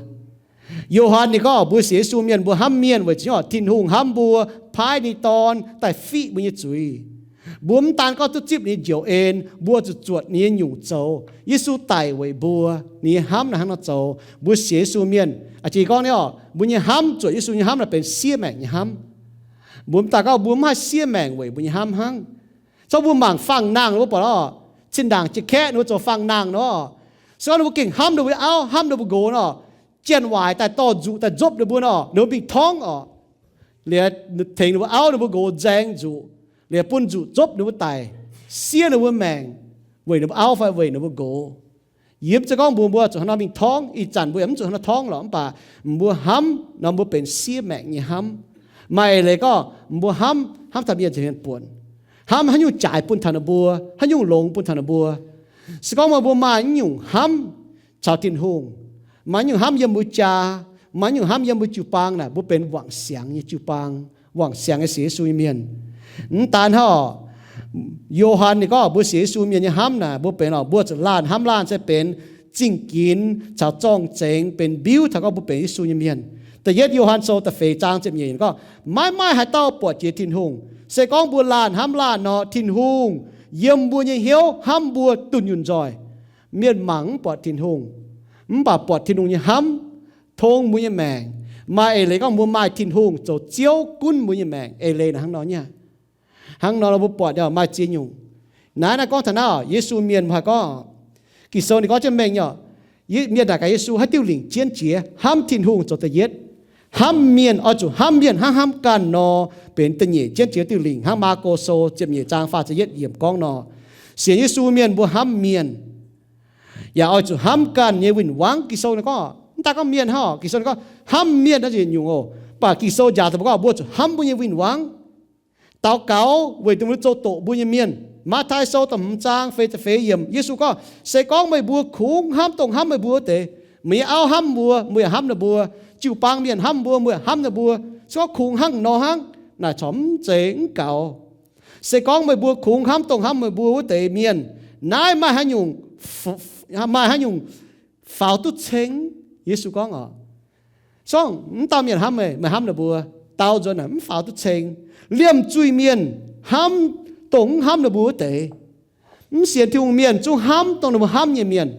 Yo^han ninh gorngv mbuo sienx Yesu mienh, mbuo hnamv mienh weic zuqc Tin-Hungh hnamv mbuo, paaiv ninh Dorn daaih fiqv mbuo nyei zuiz. Mbuo mv daan gorngv duqv zipv ninh njoux en, mbuo zuqc zuotc ninh nyei nyungc zoux. Yesu daic weic mbuo, ninh nyei hnamv naaiv hnangv nor zoux. Mbuo sienx Yesu mienh, aa, jiex gorngv nyei orqc, mbuo nyei hnamv zuotc Yesu nyei hnamv naaic benx siev maengc nyei hnamv. Mbuo mv daan gorngv mbuo mv haih siev maengc weic mbuo nyei hnamv hnangv. Zorqv mbuo mangc fangx nangh, mbuo buatc orqc, zinh ndaangc jiex kaeqv ninh mbuo zoux fangx nangh nor, se gorngv ninh mbuo gengh hnamv ninh mbuo auv, hnamv ninh mbuo nqox nor, janx-waaic daaih dorh nzuqc daaih nzopv ninh mbuo nor, ninh mbuo mingh torngv orqc, liuz tengx ninh mbuo auv ninh mbuo nqox nzaeng nzuqc, liuz bun nzuqc nzopv ninh mbuo daic, siev ninh mbuo maengc, weic ninh mbuo auv fai weic ninh mbuo nqox. Yie mv zeiz gorngv mbuox mbuo zuqc hnangv nor mingh torngv, ih zanc mbuo yaac mv zuqc hnangv nor torngv lorqc, mv baac mbuo hnamv nor mbuo benx siev maengc nyei hnamv. Maaih eix leiz gorngv mbuo hnamv, hnamv taux mienh nzengc mienh buonc, hnamv haaix nyungc jaaix bun taux ninh mbuo, haaix nyungc longx bun taux ninh mbuo. Se gorngv meih mbuo maaih naaiv nyungc hnamv caux Tin-Hungh, maaih naaiv nyungc hnamv yiem mbuo jaa, maaih naaiv nyungc hnamv yiem mbuo jiu-baang naaic, mbuo benx wangc siangx nyei jiu-baang, wangc siangx nyei sienx Yesu nyei mienh. Mv daan hnangv orqc, Yo^han ninh gorngv mbuo sienx Yesu mienh nyei hnamv naaic, mbuo benx orqc, mbuo zuqc laanh hnamv laanh se benx zingh ginx caux zorng-zengx, benx mbiuv taux gorngv mbuo benx Yesu nyei mienh. Da'yietv Yo^han Sou da'feix zaang ziepc nyeic gorngv, maiv maaih haaix dauh buatc jiex Tin-Hungh. Se gorngv mbuo laanh hnamv laanh nor, Tin-Hungh yiem mbuo nyei hnyouv hnamv mbuo dunh yunh nzoih. Mienh mangc mv buatc Tin-Hungh, mv baac buatc Tin-Hungh nyei hnamv tong mbuo nyei maengc. Maaih eix leiz gorngv mbuo maaih Tin-Hungh zoux Ziouv gunv mbuo nyei maengc. Eix leiz naaic hnangv nor nyei. Hnangv nor mbuo buatc maaih ziex nyungc. Naaiv naaiv gorngv taux naaiv, Yesu mienh mbuo haih gorngv, Ging-Sou ninh gorngv jienv mengh nyei, mienh naaic gaax Yesu, haaix diuh lingc jienv jiex? Hnamv Tin-Hungh zoux da'yietv. Hnamv mienh, oix zuqc hnamv mienh hnangv hnamv ganh nor, benx da'nyeic jienv jiex diuh lingc, hnangv Maako Sou ziepc nyeic zaang faah ziepc yietv yiemc gorngv nor. Sienx Yesu mienh mbuo hnamv mienh, yaac oix zuqc hnamv ganh nyei win-wangv. Ging-Sou ninh gorngv, mv daan gorngv mienh hnangv, Ging-Sou ninh gorngv hnamv mienh naaiv nzengc nyungc oc. Mv baac Ging-Sou njaaux deix mbuo gorngv mbuo zuqc hnamv mbuo nyei win-wangv. Daux gaux weic dongh mbuo zoux doqc mbuo nyei mienh. Matv^tai Sou da'hmz zaang feix ziepc feix yiemc, Yesu gorngv, se gorngv meih mbuo kungx hnamv dongh hnamv meih mbuo wuov deix, meih nyei auv hnamv mbuo, mbuo yaac hnamv ninh mbuo. Jiu-baang mienh hnamv mbuo, mbuo yaac hnamv ninh mbuo. Se gorngv kungx hnangv nor hnangv, naaic corc mv zeiz mv gaux. Se gorngv meih mbuo kungx hnamv dongh hnamv meih mbuo wuov deix mienh, naaiv maaih haaix nyungc, maaih haaix nyungc faaux duqv ceng? Yesu gorngv oc, se gorngv mv dauh mienh hnamv meih, meih hnamv ninh mbuo, daaux nzuonx naaic mv faaux duqv ceng. Liemh zuiz-mienh hnamv dongh mv hnamv ninh mbuo wuov deix. Mv sienx Tin-Hungh mienh zungv hnamv dongh ninh mbuo hnamv nyei mienh.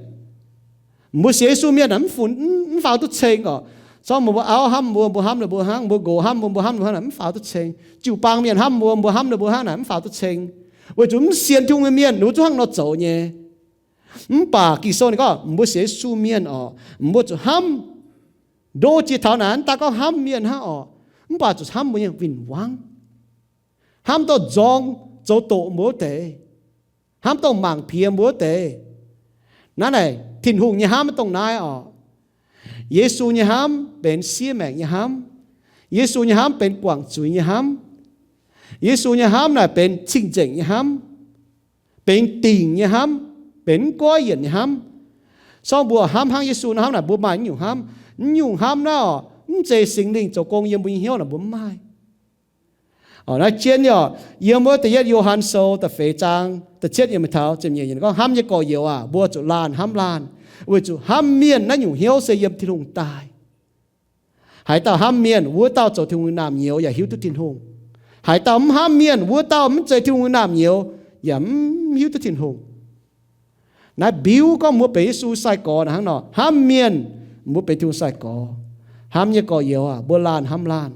Mbuo sienx Yesu mienh naaic mv funx, mv faaux duqv ceng oc. Se gorngv meih mbuo auv hnamv mbuo, mbuo hnamv ninh mbuo hnangv, mbuo nqox hnamv mbuo, mbuo hnamv ninh mbuo hnangv naaic mv faaux duqv ceng. Jiu-baang mienh hnamv mbuo, mbuo hnamv ninh mbuo hnangv naaic mv faaux duqv ceng. Weic zuqc mv sienx Tin-Hungh nyei mienh ninh mbuo zungv hnangv nor zoux nyei. Mv baac Ging-Sou ninh gorngv mbuo sienx Yesu mienh oc, mbuo zuqc hnamv, ndo jiex taux naaic, mv daan gorngv hnamv mienh hnangv oc, mv baac zuqc hnamv mbuo nyei win-wangv, hnamv dongh nzorng zoux doqc mbuo wuov deix, hnamv dongh mangc piex mbuo wuov deix. Naaiv naaic Tin-Hungh nyei hnamv dongh naaiv oc. Yesu nyei hnamv benx siev maengc nyei hnamv. Yesu nyei hnamv benx guangc zuiz nyei hnamv. Yesu nyei hnamv naaic benx cing-nzengc nyei hnamv, benx dingc nyei hnamv, benx mv goiv yienc nyei hnamv. Se gorngv mbuo hnamv hnangv Yesu nor, hnamv naaic mbuo maaih naaiv nyungc hnamv. Naaiv nyungc hnamv naaiv oc, mv zeiz Singx Lingh zoux gong yiem mbuo nyei hnyouv naaic mbuo mv maaih. Oc, naaiv jienv nyei oc, yiem wuov da'yietv Yo^han Sou da'feix zaang da'cietv yiemc taux ziepc nyeic yiemc gorngv, hnamv nyei gorx-youz aac, mbuo zuqc laanh hnamv laanh, weic zuqc hnamv mienh naaiv nyungc hnyouv se yiem Tin-Hungh daaih. Haaix dauh hnamv mienh, wuov dauh zoux Tin-Hungh nyei naamh nyouz yaac hiuv duqv Tin-Hungh. Haaix dauh mv hnamv mienh, wuov dauh mv zeiz Tin-Hungh nyei naamh nyouz yaac mv hiuv duqv Tin-Hungh. Naaiv mbiuv gorngv mbuo benx Yesu sai-gorx naaic hnangv nor, hnamv mienh mbuo benx Tin-Hungh sai-gorx. Hnamv nyei gorx-youz aac, mbuo laanh hnamv laanh,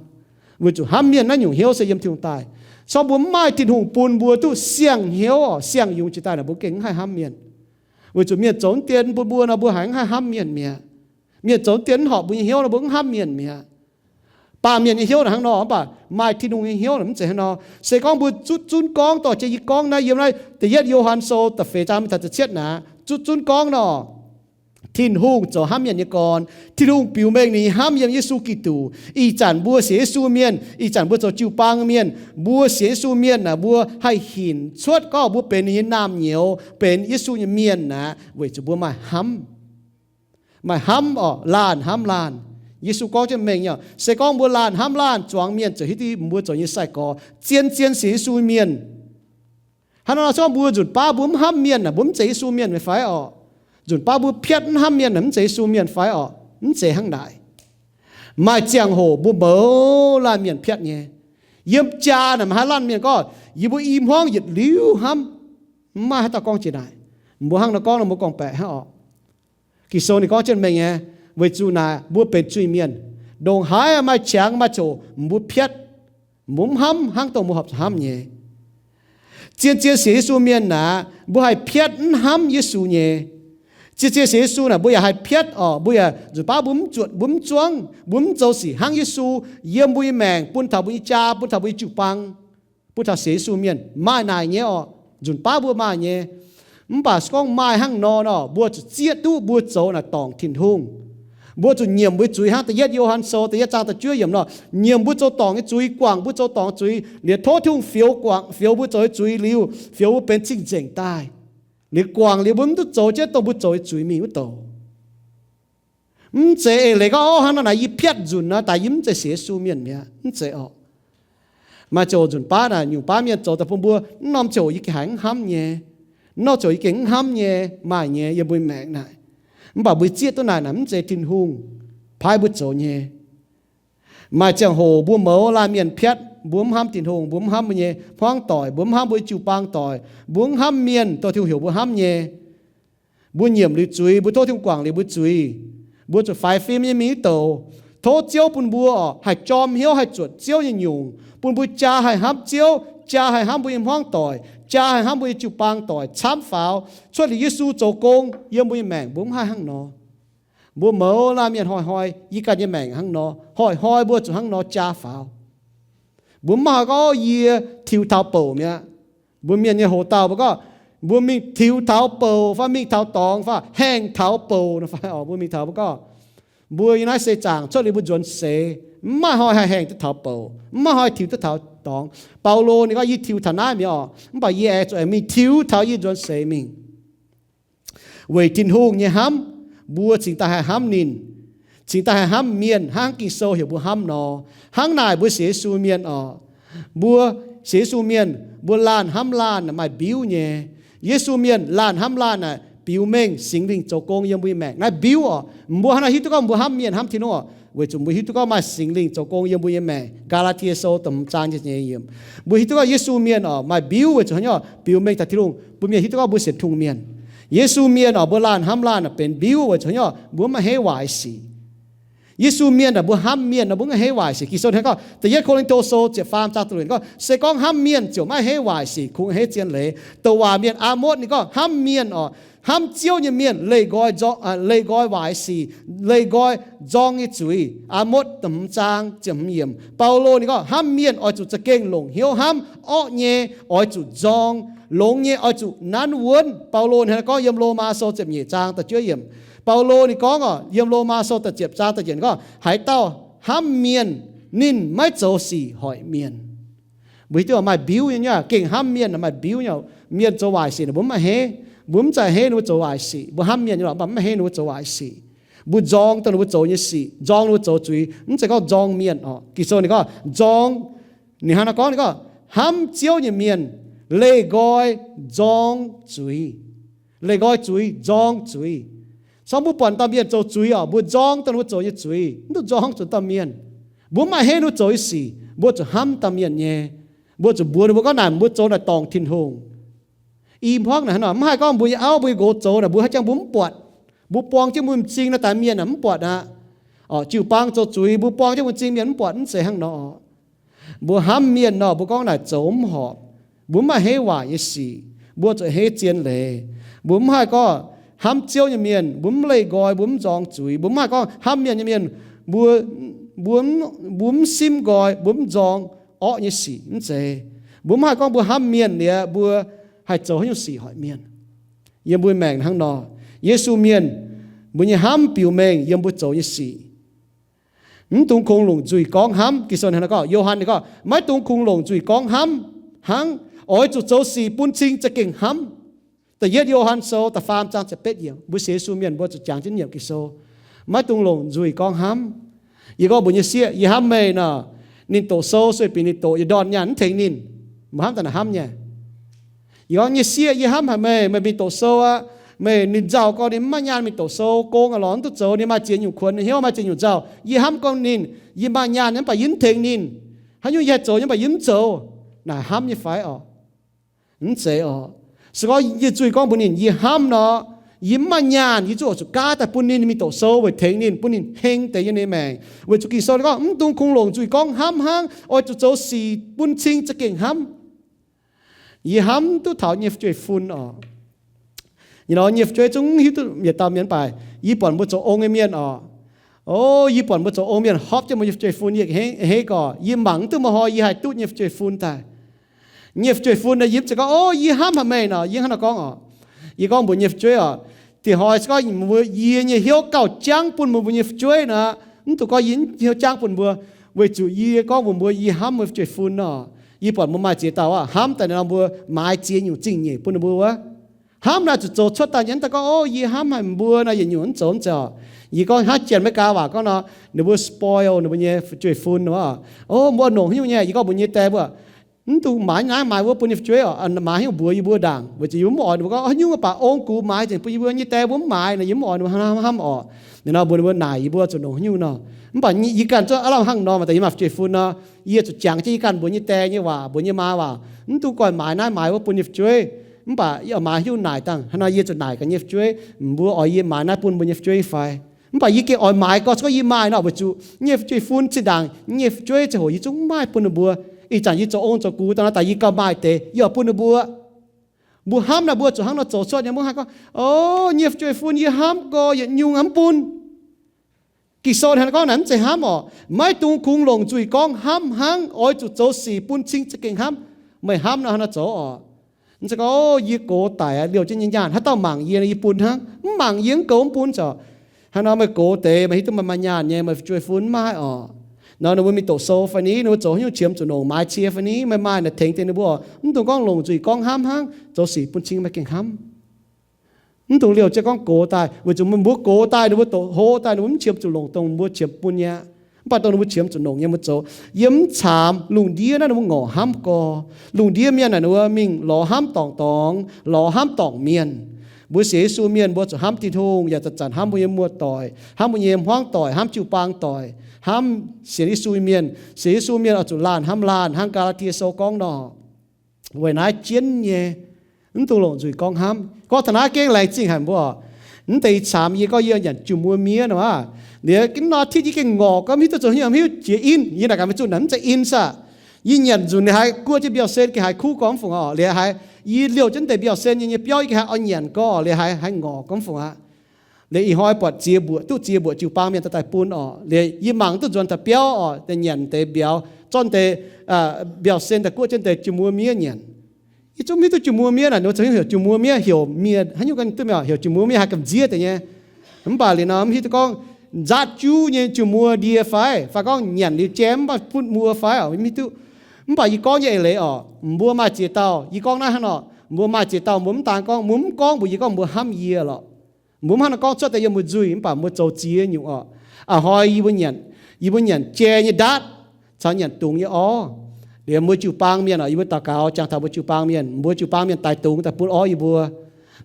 weic zuqc hnamv mienh naaiv nyungc hnyouv se yiem Tin-Hungh daaih. Se gorngv mbuo mv maaih Tin-Hungh bun mbuo duqv siang-hnyouv oc, siang-yungz jiex daaih naaic, mbuo gengh mv haih hnamv mienh. Weic zuqc mienh zoux dien bun mbuo nor, mbuo haiz mv haih hnamv mienh mi'aqv. Mienh zoux dien mv horpc mbuo nyei hnyouv nor, mbuo mv hnamv mienh mi'aqv. Baamh mienh nyei hnyouv naaic hnangv nor, mv baac maaih Tin-Hungh nyei hnyouv naaic mv zeiz hnangv nor. Se gorngv mbuo zutv zunv gorngv dorh jienv yie gorngv naaiv yiem naaiv da'yietv Yo^han Sou da'feix zaang mingh taux da'cietv naaic, zutv zunv gorngv nor, Tin-Hungh zoux hnamv mienh nyei gorn. Tin-Hungh biux mengh ninh nyei hnamv yiem Yesu Giduc. Ih zanc mbuo sienx Yesu mienh, ih zanc mbuo zoux jiu-baang mienh, mbuo sienx Yesu mienh naaic, mbuo haih hinc cuotv gorngv mbuo benx ninh nyei naamh nyouz, benx Yesu nyei mienh naaic, weic zuqc mbuo maaih hnamv. Maaih hnamv oc, laanh hnamv laanh. Yesu gorngv jienv mengh nyei, se gorngv mbuo laanh hnamv laanh zuangx mienh ziouc hiuv duqv mbuo zoux nyei sai-gorx. Zien-zien sienx Yesu mienh, hnangv nor se gorngv mbuo nzunc baav mbuo mv hnamv mienh aeqv, mbuo mv zeiz Yesu mienh fai orqc? Nzunc baav mbuo piatv mv hnamv mienh aeqv, mv zeiz Yesu mienh fai orqc? Mv zeiz hnangv naaic. Maaih ziangh hoc mbuo mouz laanh mienh piatv nyei. Yiem jaa naaic maaih haaix laanh mienh gorngv, yie mbuo i hmuangv yietc liuz hnamv. Mv maaih haaix dauh gorngv jiex naaic. Mbuo hnangv nor gorngv nor mbuo gorngv-baeqc hnangv orqc. Ging-Sou ninh gorngv jienv mengh nyei, weic zuqc naaic mbuo benx zuiz-mienh. Ndongc haaix maaih qangx maaih coc mbuo piatv, mbuo mv hnamv hnangv dongh mbuo horpc zuqc hnamv nyei. Zien-zien sienx Yesu mienh naaic, mbuo haih piatv mv hnamv Yesu nyei. Zien-zien sienx Yesu naaic, mbuo yaac haih piatv orqc, mbuo yaac nzunc baav mbuo mv zuotc, mbuo mv zuangv, mbuo mv zoux sic hnangv Yesu yiem mbuo nyei maengc, bun taux mbuo nyei jaa, bun taux mbuo nyei jiu-baang, bun taux sienx Yesu mienh. Maaih naaic nyei orqc, nzunc baav mbuo maaih nyei. Mv baac se gorngv maaih hnangv nor nor, mbuo zuqc zieqv duqv mbuo zoux naaic dorngc Tin-Hungh. Mbuo zuqc nyiemc mbuo zuiz hnangv da'yietv Yo^han Sou da'yietv zaang da'juov yiemc nor, nyiemc mbuo zoux dorngc nyei zuiz, guangc mbuo zoux dorngc zuiz, liuz tov Tin-Hungh fioux guangc, fioux mbuo zoux nyei zuiz liuz, fioux mbuo benx cing-nzengc daaih. Liuz guangc liuz mbuo mv duqv zoux jienv dongh mbuo zoux nyei zuiz mingh wuov douc. Mv zeiz eix leiz gorngv, o, hnangv nor naaic yie piatv nzunc nor, daaih yie mv zeiz sienx Yesu mienh mi'aqv. Mv zeiz orqc. Maaih ziangh hoc nzunc baav naaic nyungc baav mienh zoux daaih bun mbuo, mv norm ziangh hoc yie gengh haiz mv hnamv nyei. Mv norm ziangh hoc yie gengh mv hnamv nyei, maaih nyei yiem mbuo maengc naaic. Mv baac mbuo zieqv duqv naaic naaic mv zeiz Tin-Hungh paaiv mbuo zoux nyei. Maaih ziangh hoc mbuo mouz laanh mienh piatv, mbuo mv hnamv Tin-Hungh, mbuo mv hnamv mbuo nyei hmuangv doic, mbuo mv hnamv mbuo nyei jiu-baang doic, mbuo mv hnamv mienh dongh Tin-Hungh heuc mbuo hnamv nyei. Mbuo nyiemc liuz zuiz, mbuo tov Tin-Hungh guangc liuz mbuo zuiz, mbuo zuqc faix fim nyei mingh wuov douc. Tov Ziouv bun mbuo orqc, haih jorm hnyouv, haih zuotc Ziouv nyei nyungc, bun mbuo jaa haih hnamv Ziouv, jaa haih hnamv mbuo nyei hmuangv doic, jaa haih hnamv mbuo nyei jiu-baang doic camv faaux. Cuotv liuz Yesu zoux gong yiem mbuo nyei maengc, mbuo mv haih hnangv nor. Mbuo mouz laanh mienh hnoi-hnoi, yie ganh nyei maengc hnangv nor, hnoi-hnoi mbuo zuqc hnangv nor jaa faaux. Mbuo mv haih gorngv, yie tiux taux bouc mi'aqv. Mbuo mienh nyei hoc-dauh mbuo gorngv, mbuo mingh tiux taux bouc fai mingh taux dorngx fai haengh taux bouc nor fai orqc, mbuo mingh taux mbuo gorngv, mbuo yiem naaiv seix zaangc cuotv liuz mbuo nzuonx seix, mv maaih hnoi haih haengh duqv taux bouc, mv maaih hnoi tiux duqv taux dorngx. Baulo ninh gorngv, yie tiux taux naaiv mi'aqv orqc, mv baac yie aengx zuqc aengx mingh tiux taux yie nzuonx seix mingh. Weic Tin-Hungh nyei hnamv, mbuo cingx daaih haih hnamv ninh, cingx daaih haih hnamv mienh hnangv Ging-Sou heuc mbuo hnamv nor. Hnangv naaic mbuo sienx Yesu mienh orqc, mbuo sienx Yesu mienh, mbuo laanh hnamv laanh maaih mbiuv nyei. Yesu mienh laanh hnamv laanh naaic biux mengh Singx Lingh zoux gong yiem mbuo nyei maengc. Naaiv mbiuv orqc, mbuo hnangv naaiv hiuv duqv gorngv mbuo hnamv mienh, hnamv Tin-Hungh orqc, weic zuqc mbuo hiuv duqv gorngv maaih Singx Lingh zoux gong yiem mbuo nyei maengc. Gaa^laa^tie Sou da'hmz zaang nyei yiemc, mbuo hiuv duqv gorngv Yesu mienh orqc maaih mbiuv weic zuqc hnangv nor biux mengh taux Tin-Hungh. Mbuo mienh hiuv duqv gorngv mbuo sienx Tin-Hungh mienh, Yesu mienh orqc, mbuo laanh hnamv laanh naaic benx mbiuv weic zuqc hnangv nor mbuo mv maaih hei waaic sic. Yesu mienh naaic mbuo hnamv mienh nor mbuo mv maaih hei waaic sic. Ging-Sou hnangv gorngv, da'yietv Ko^lin^to Sou ziepc faam zaang da'luoqc ninh gorngv, se gorngv hnamv mienh ziouc maiv hei waaic sic, kungx hei zien leiz. Douc waac mienh Aa^motv ninh gorngv hnamv mienh orqc, hnamv Ziouv nyei mienh leih nqoi nzorng, leih nqoi waaic sic, leih nqoi nzorng nyei zuiz. Aa^motv da'hmz zaang ziepc hmz yiemc. Baulo ninh gorngv hnamv mienh oix zuqc za'gengh longc hnyouv hnamv, orqv nyei oix zuqc nzorng, longx nyei oix zuqc nanv wuonv. Baulo ninh gorngv yiem Lomaa Sou ziepc nyeic zaang da'juov yiemc. Baulo ninh gorngv orqc, yiem Lomaa Sou da'ziepc zaang da'yietc gorngv, haaix dauh hnamv mienh, ninh maiv zoux sic hoic mienh. Mbuo hiuv duqv maaih mbiuv nyei, gengh hnamv mienh maaih mbiuv nyei. Mienh zoux waaic sic mbuo mv maaih hei, mbuo mv zeiz hei ninh mbuo zoux waaic sic. Mbuo hnamv mienh nyei lorqc, mv baac mv maaih hei ninh mbuo zoux waaic sic. Mbuo nzorng dongh ninh mbuo zoux nyei sic, nzorng ninh mbuo zoux zuiz. Mv zeiz gorngv nzorng mienh orqc. Ging-Sou ninh gorngv nzorng, ninh hnangv naaiv gorngv, ninh gorngv hnamv Ziouv nyei mienh leih nqoi nzorng zuiz. Leih nqoi zuiz, nzorng zuiz. Se gorngv mbuo buatc dauh mienh zoux zuiz orqc, mbuo nzorng dongh ninh mbuo zoux nyei zuiz, mv dungx nzorng zuqc dauh mienh. Mbuo mv maaih hei ninh mbuo zoux nyei sic, mbuo zuqc hnamv dauh mienh nyei. Mbuo zuqc mbuox ninh mbuo gorngv naaic mbuo zoux naaic dorngc Tin-Hungh. I hmuangv naaic hnangv nor, mv haih gorngv mbuo nyei auv, mbuo nyei nqox zoux naaic mbuo haaix jangx mbuo mv buatc. Mbuo buang jienv mbuo m'zing nor daaih mienh mv buatc aqv. Orqc, jiu-baang zoux zuiz, mbuo buang jienv mbuo m'zing mienh mv buatc, mv zeiz hnangv nor. Mbuo hnamv mienh nor, mbuo gorngv naaic zoux mv horpc. Mbuo mv maaih hei waaic nyei sic, mbuo zuqc hei zien leiz. Mbuo mv haih gorngv hnamv Ziouv nyei mienh mbuo mv leih nqoi, mbuo mv nzorng zuiz. Mbuo mv haih gorngv hnamv mienh nyei mienh mbuo, mbuo, mbuo mv simv nqoi, mbuo mv nzorng orqv nyei sic, mv zeiz. Mbuo mv haih gorngv mbuo hnamv mienh liuz mbuo haih zoux haaix nyungc sic hoic mienh. Yiem mbuo maengc hnangv nor, Yesu mienh mbuo nyei hnamv biux mengh yiem mbuo zoux nyei sic. Mv dungx kungx longc nzuih gorngv hnamv. Ging-Sou hnangv naaiv gorngv, Yo^han ninh gorngv, maiv dungx kungx longc nzuih gorngv hnamv hnangv, oix zuqc zoux sic bun cing za'gengh hnamv. Da'yietv Yo^han Sou da'faam zaang ziepc betv yiemc. Mbuo sienx Yesu mienh mbuo zuqc jangx jienv nyiemc Ging-Sou. Maiv dungx longc nzuih gorngv hnamv. Yie gorngv mbuox nyei sieqv, yie hnamv meih nor, ninh doqc sou sueih bieqc ninh doqc yietc ndorn nyaanh mv tengx ninh. Mbuo hnamv daaih naaic hnamv nyei. Yie gorngv nyei sieqv, yie hnamv haic meih, meih mingh doqc sou aqv. Meih, ninh nzauh gorngv ninh mv maaih nyaanh mingh doqc sou, gong aqv lorz mv duqv zoux, ninh maaih ziex nyungc kuonx, ninh hnyouv maaih ziex nyungc nzauh. Yie hnamv gorngv ninh, yie maaih nyaanh nyei mv baac yie mv tengx ninh. Haaix nyungc yie haih zoux nyei mv baac yie mv zoux. Naaic hnamv nyei fai orqc? Mv zeiz orqc. Se gorngv yie zuqc gorngv mbuox ninh yie hnamv nor, yie mv maaih nyaanh, yie zuqc oix zuqc gaav daaih bun ninh mingh doqc sou weic tengx ninh, bun ninh heng deix yiem ninh maengc. Weic zuqc Ging-Sou gorngv mv dungx kungx longc nzuih gorngv hnamv hnangv, oix zuqc zoux sic bun cing za'gengh hnamv. Yie hnamv duqv taux nyei fu'jueiv-fun orqc. Yie nor nyei fu'jueiv zungv hiuv duqv yietc dauh mienh mv baac yie buatc mbuo zoux ong nyei mienh orqc. O, yie buatc mbuo zoux ong mienh hopv jienv mbuo nyei fu'jueiv-fun, yie hei, hei gorqc, yie mangc mv duqv maaih hnoi yie haih duqv nyei fu'jueiv-fun daaih. Nyei fu'jueiv-fun naaic yie mv zeiz gorngv, o, yie hnamv haic meih nor, yie hnangv naaiv gorngv orqc. Yie gorngv mbuox nyei fu'jueiv orqc, dinh hnoi se gorngv mbuo yie nyei hnyouv gauh jangv bun mbuo mbuo nyei fu'jueiv nor, mv dungx gorngv yie hnyouv jangv bun mbuo, weic zuqc yie gorngv mbuox mbuo yie hnamv mbuo fu'jueiv-fun nor. Yie buatc mbuo maaih ziex dauh aqv, hnamv daaih nor mbuo maaiz ziex nyungc zingh nyeic bun ninh mbuo wuov. Hnamv naaic zuqc zoux cuotv daaih nyei, mv dungx gorngv, o, yie hnamv haic mbuo nor yietc nyungc mv zoux mv zeiz orqc. Yie gorngv hnangv Janx-Meiv-Gaa waac gorngv nor, ninh mbuo spoil ninh mbuo nyei fu'jueiv-fun nor. O, mbuo longc haaix nyungc nyei, yie gorngv mbuox nyei die mbuo, mv dungx maaiz naaiv maaiz wuov bun nyei fu'jueiv orqc, maaiz haaix nyungc mbuox yie mbuo ndaangc, weic zuqc yie mbuo mv oix ninh mbuo gorngv haaix nyungc mv baac ong gux maaiz nzengc bun yie mbuo nyei die mbuo mv maaiz nor, yie mv oix ninh mbuo hnamv orqc. Ninh nor mbuox ninh mbuo naaic yie mbuo zuqc longc haaix nyungc nor. Mv baac yie ganh zuqc aav lamh hnangv nor, maaih deix yie maaih fu'jueiv-fun nor, yie zuqc jangx jienv yie ganh mbuox nyei die nyei waac, mbuox nyei maa waac, mv dungx goiv maaiz naaiv maaiz wuov bun nyei fu'jueiv. Mv baac yie oix maaiz haaix nyungc naaic dangh, hnangv nor yie zuqc naaic gaax nyei fu'jueiv, mbuo oix yie maaiz naaiv bun mbuo nyei fu'jueiv fai? Mv baac yie gengh oix maaiz gorngv se gorngv yie maaih nor, weic zuqc nyei fu'jueiv-fun zinh ndaangc nyei fu'jueiv ziangh hoc yie zungv mv maaih bun ninh mbuo. Ih zanc yie zoux ong zoux gux daaih nor, daaih yie gauh maaih deix yie oix bun ninh mbuo. Mbuo hnamv naaic mbuo zuqc hnangv nor zoux cuotv nyei, mv haih gorngv, o, nyei fu'jueiv-fun yie hnamv gorx yietc nyungc hnamv bun. Ging-Sou hnangv naaiv gorngv naaic mv zeiz hnamv orqc. Maiv dungx kungx longc nzuih gorngv hnamv hnangv, oix zuqc zoux sic bun cing za'gengh hnamv. Meih hnamv nor hnangv nor zoux orqc. Mv zeiz gorngv, o, yie gox daic aqv, liouh jienv nyei nyaanh, haaix dauh mangc yie nor yie bun hnangv, mv mangc yie mv goux mv bun zoc. Hnangv nor meih gox deix, meih hiuv duqv meih maaih nyaanh nyei, meih fu'jueiv-fun mv maaih orqc. Nor ninh mbuo mingh doqc sou fai ni, ninh mbuo zoux haaix nyungc qiemx zuqc longc maaiz cie fai ni, meih maaih naaic tengx deix ninh mbuo, mv dungx gorngv longc nzuih gorngv hnamv hnangv, zoux sic bun cing meih gengh hnamv. Mv dungx liouh jienv gorngv gox daaih, weic zuqc meih mbuo gox daaih, ninh mbuo doqc hlo daaih, ninh mbuo mv qiemx zuqc longc dongh mbuo qiemx bun nyei aqv. Mv baac dongh ninh mbuo qiemx zuqc longc nyei mbuo zoux. Yiem mv caamx lungh ndiev naaiv ninh mbuo ngorc hnamv gorx. Lungh ndiev mienh naaic ninh mbuo mingh lorz hnamv dorngc dorngx, lorz hnamv dorngc mienh. Mbuo sienx Yesu mienh mbuo zuqc hnamv Tin-Hungh, yaac zanc-zanc hnamv mbuo nyei muoz-doic, hnamv mbuo nyei hmuangv doic, hnamv jiu-baang doic, hnamv sienx Yesu mienh. Sienx Yesu mienh oix zuqc laanh hnamv laanh, hnangv Gaa^laa^tie Sou gorngv nor. Weic naaiv jienv nyei, mv dungx longc nzuih gorngv hnamv. Gorngv taux naaiv gengh laengz zingh haic mbuo oc. Mv deix ih caamx yie gorngv yie nyanc jun muoz miev nor aqv. Liuz ginv nor tit yie gengh ngorc gorngv mv hiuv duqv zoux haaix nyungc, mv hiuv jiex in. Yie naaic gaax maiv zuqc naaic mv zeiz in saah. Yie nyanc nzunc liuz haiz guoqv jienv mbiauz-sen gengh haiz kuv gorngv mv fungc oc. Liuz haiz yie liouh jienv deix mbiauz-sen nyei nyei biauv yie gengh haiz oix nyanc gorngv oc. Liuz haiz haiz ngorc gorngv mv fungc aqv. Liuz ih hnoi buatc ziex mbuoqc, duqv ziex mbuoqc jiu-baang mienh daaih bun oc. Liuz yie mangc duqv nzuonx taux biauv oc, daaih nyanc deix mbiauz, zorqv deix mbiauz-sen daaih guoqv jienv deix jun muoz miev nyanc. Yie zungv mv hiuv duqv jun muoz miev naaic, ninh mbuo zoux haaix nyungc heuc jun muoz miev, heuc mienh haaix nyungc ganh duqv mienh heuc jun muoz miev haiz gamh nziev deix nyei. Mv baac liuz nor mv hiuv duqv gorngv nzaatv juv nyei jun muoz ndie fai, fai gorngv nyanc liuz jai mv baac butv muoz fai oc, mv hiuv duqv. Mv baac yie gorngv nyei eix leiz oc, mbuo maaih ziex dauh, yie gorngv naaiv hnangv nor, mbuo maaih ziex dauh mbuo mv daan gorngv, mbuo mv gorngv mbuox yie gorngv mbuo hnamv yie lorqc. Mbuo mv hnangv nor gorngv cuotv daaih yiem mbuo nzuih, mv baac mbuo zoux ziex nyungc oc. A'hnoi yie mbuo nyanc, yie mbuo nyanc jai nyei ndaatv caux nyanc dungz nyei orv. Liuz mbuo jiu-baang mienh oc, yie mbuo daux gaux jangx taux mbuo jiu-baang mienh, mbuo jiu-baang mienh daix dungz daaih bun orv yie mbuo.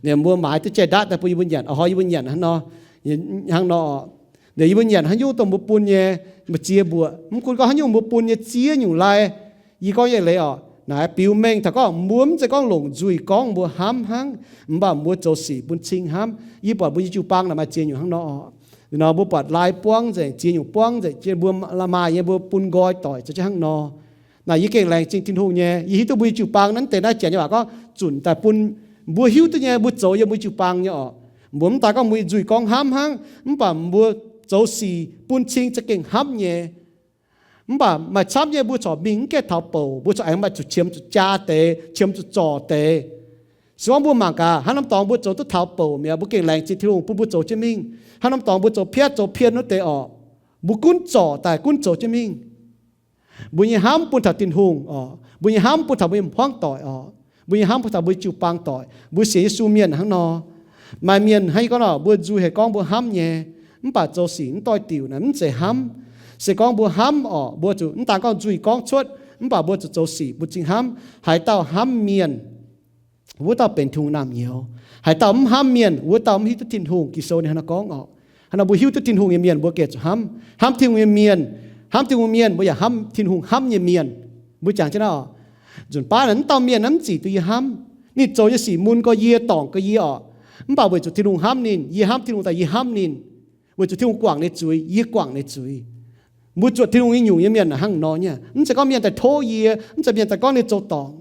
Liuz mbuo maaiz duqv jai ndaatv daaih bun yie mbuo nyanc. A'hnoi yie mbuo nyanc hnangv nor, hnangv nor oc. Liuz yie mbuo nyanc haaix nyungc dongh mbuo bun nyei, maaih ziex mbuoqc, mv gunv gorngv haaix nyungc mbuo bun nyei ziex nyungc lai. Yie gorngv nyei leiz oc, naaiv biux mengh taux gorngv mbuo mv zeiz gorngv longc nzuih gorngv mbuo hnamv hnangv, mv baac mbuo zoux sic bun cing hnamv. Yie buatc mbuo nyei jiu-baang naaic maaih ziex nyungc hnangv nor oc. Nor mbuo buatc lai buangv nzengc, ziex nyungc buangv nzengc, mbuo maaih nyei mbuo bun nqoi doic zoux jienv hnangv nor. Naaic yie gengh laengz zingh Tin-Hungh nyei. Yie hiuv duqv mbuo nyei jiu-baang naaiv deix naaiv janx nyei waac gorngv zunc daaih bun mbuo hiuv duqv nyei, mbuo zoux yiem mbuo jiu-baang nyei oc. Mbuo mv daan gorngv mbuo nzuih gorngv hnamv hnangv, mv baac mbuo zoux sic bun cing za'gengh hnamv nyei. Mv baac maaih camv nyei mbuo corc mingh mv gaengh taux bouc, mbuo corc aengx maaih zuqc qiemx zuqc jaa deix, qiemx zuqc zorc deix. Se gorngv mbuo mangc gaax, haaix norm dorngx mbuo zoux duqv taux bouc mi'aqv, mbuo gengh laengz zingh Tin-Hungh bun mbuo zoux jienv mingh. Haaix norm dorngx mbuo zoux piatv zoux pien wuov deix oc, mbuo gunv zorc daaih gunv zoux jienv mingh. Mbuo nyei hnamv bun taux Tin-Hungh oc, mbuo nyei hnamv bun taux mbuo nyei hmuangv doic oc, mbuo nyei hnamv bun taux mbuo jiu-baang doic, mbuo sienx Yesu mienh hnangv nor. Maaih mienh hnangv yie gorngv nor, mbuo nzuih haic gorngv mbuo hnamv nyei, mv baac zoux sic mv doix-diuc naaic mv zeiz hnamv. Se gorngv mbuo hnamv orqc, mbuo zuqc mv daan gorngv nzuih gorngv cuotv, mv baac mbuo zuqc zoux sic mbuo zingh hnamv. Haaix dauh hnamv mienh, wuov dauh benx Tin-Hungh naamh nyouz. Haaix dauh mv hnamv mienh, wuov dauh mv hiuv duqv Tin-Hungh. Ging-Sou ninh hnangv naaiv gorngv orqc. Hnangv naaic mbuo hiuv duqv Tin-Hungh nyei mienh, mbuo gengh zuqc hnamv. Hnamv Tin-Hungh nyei mienh, hnamv Tin-Hungh nyei mienh, mbuo yaac hnamv Tin-Hungh hnamv nyei mienh. Mbuo jangx jienv naaiv orqc, nzunc baav naaic mv dauh mienh naaiv mv zic duqv yie hnamv. Ninh zoux nyei sic mun gorx yie, dorngc gorx yie orqc. Mv baac weic zuqc Tin-Hungh hnamv ninh, yie hnamv Tin-Hungh daaih yie hnamv ninh. Weic zuqc Tin-Hungh guangc ninh zuiz, yie guangc ninh zuiz. Mbuo zuotc Tin-Hungh nyei nyungc nyei mienh naaic hnangv nor nyei. Mv zeiz gorngv mienh daaih tov yie, mv zeiz mienh daaih gorngv ninh zoux dorngc.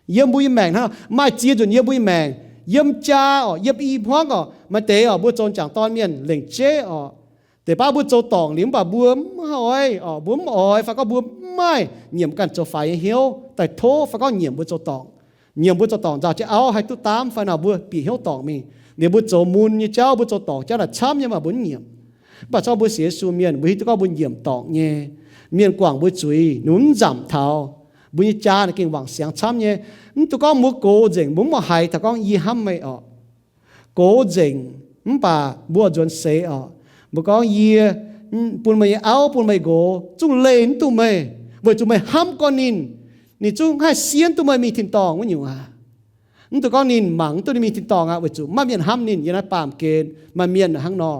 Yiem mbuo nyei maengc hnangv, maaih ziex nzunc yiem mbuo nyei maengc, yiem jaa orqc, yiem i hmuangv orqc, maaih deix orqc mbuo zoux m'jangc dorn mienh lengc jeiv orqc. Deix baav mbuo zoux dorngc liuz mv baac mbuo mv oix orqc, mbuo mv oix fai gorngv mbuo mv maaih nyiemc ganh zoux faix nyei hnyouv daaih tov fai gorngv nyiemc mbuo zoux dorngc. Nyiemc mbuo zoux dorngc nzauh jienv auv haih duqv daamv fai nor mbuo bieqc hnyouv dorngc mingh. Liuz mbuo zoux mun nyei jauv, mbuo zoux dorngc jauv naaic camv nyei, mv baac mbuo mv nyiemc. Mv baac corc mbuo sienx Yesu mienh, mbuo hiuv duqv gorngv mbuo nyiemc dorngc nyei. Mienh guangc mbuo zuiz, ninh mbuo mv nzamc taux. Mbuo nyei jaa naaic gengh wangc siangx camv nyei. Mv duqv gorngv mbuo gox nzengc, mbuo mv oix haiz taux gorngv yie hnamv meih orqc. Gox nzengc, mv baac mbuo nzuonx seix orqc. Mbuo gorngv yie bun meih nyei auv, bun meih nqox, zungv leih mv duqv meih, weic zuqc meih hnamv gorn ninh. Ninh zungv haih sienx duqv meih mingh tin-dorngh wuov nyungc aqv. Mv duqv gorngv ninh mangc mv duqv ninh mingh tin-dorngh aqv, weic zuqc maaih mienh hnamv ninh. Yiem naaiv baamh gen maaih mienh hnangv nor.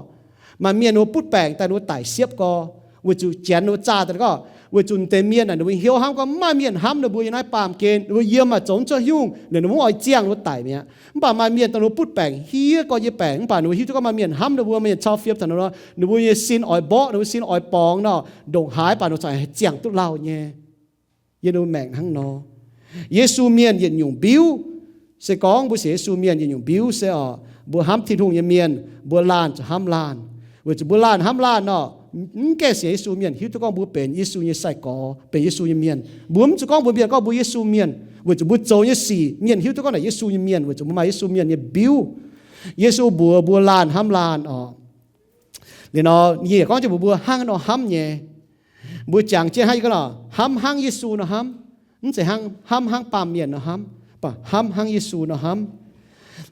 Maaih mienh ninh mbuo butv baengc daaih ninh mbuo daic siepv gorx, weic zuqc janx ninh mbuo zaah daaih gorngv, weic zuqc deix mienh naaic ninh mbuo hnyouv hnamv gorngv maaih mienh hnamv ninh mbuo yiem naaiv baamh gen, ninh mbuo yiem maaih zoux mv cuotv nyungc, ninh mbuo mv oix ziangh ninh mbuo daic mi'aqv. Mv baac maaih mienh daaih ninh mbuo butv baengc, hiev gorx nyei baengc, mv baac ninh mbuo hiuv duqv gorngv maaih mienh hnamv ninh mbuo, maaih mienh cau fiem taux nor, ninh mbuo nyei sin oix mborqv, ninh mbuo sin oix borngz nor, ndongc haaix baac ninh mbuo ziangh duqv lauh nyei. Yiem ninh mbuo maengc hnangv nor. Yesu mienh yietc nyungc mbiuv. Se gorngv mbuo sienx Yesu mienh yietc nyungc mbiuv se orqc, mbuo hnamv Tin-Hungh nyei mienh, mbuo laanh zuqc hnamv laanh. Weic zuqc mbuo laanh hnamv laanh nor, mv gaengh sienx Yesu mienh hiuv duqv gorngv mbuo benx Yesu nyei sai-gorx, benx Yesu nyei mienh. Mbuo mv zuqc gorngv mbuox mienh gorngv mbuo Yesu mienh, weic zuqc mbuo zoux nyei sic mienh hiuv duqv gorngv naaic Yesu nyei mienh, weic zuqc mbuo maaih Yesu mienh nyei mbiuv. Yesu mbuox mbuo laanh hnamv laanh orqc. Liuz nor, yie gorngv jienv mbuox mbuo hnangv nor hnamv nyei. Mbuo jangx jienv hnangv yie gorngv nor, hnamv hnangv Yesu nor hnamv. Mv zeiz hnangv, hnamv hnangv baamh mienh nor hnamv, mv baac hnamv hnangv Yesu nor hnamv.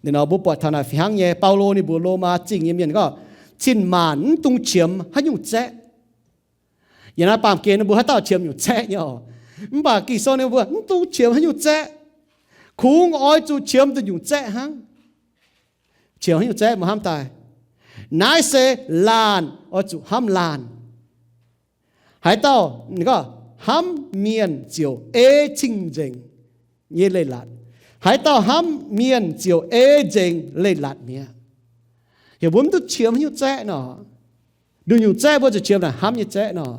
Liuz nor mbuo buatc taux naaic fih hnangv nyei. Baulo ninh mbuox Lomaa Zingh nyei mienh gorngv, cin-maanc mv dungx qiemx haaix nyungc zaeqv. Yiem naaiv baamh gen ninh mbuo haaix dauh qiemx nyungc zaeqv nyei orqc? Mv baac Ging-Sou ninh mbuo mv dungx qiemx haaix nyungc zaeqv. Kungx oix zuqc qiemx nduqc nyungc zaeqv hnangv. Qiemx haaix nyungc zaeqv mbuo hnamv daaih? Naaiv se laanh oix zuqc hnamv laanh. Haaix dauh, ninh gorngv, hnamv mienh ziouc ei cing-nzengc nyei leiz-latc. Haaix dauh hnamv mienh ziouc ei nzengc leiz-latc mi'aqv. Heuc mbuo mv duqv qiemx haaix nyungc zaeqv nor. Nduqc nyungc zaeqv mbuo zuqc qiemx naaic hnamv nyei zaeqv nor.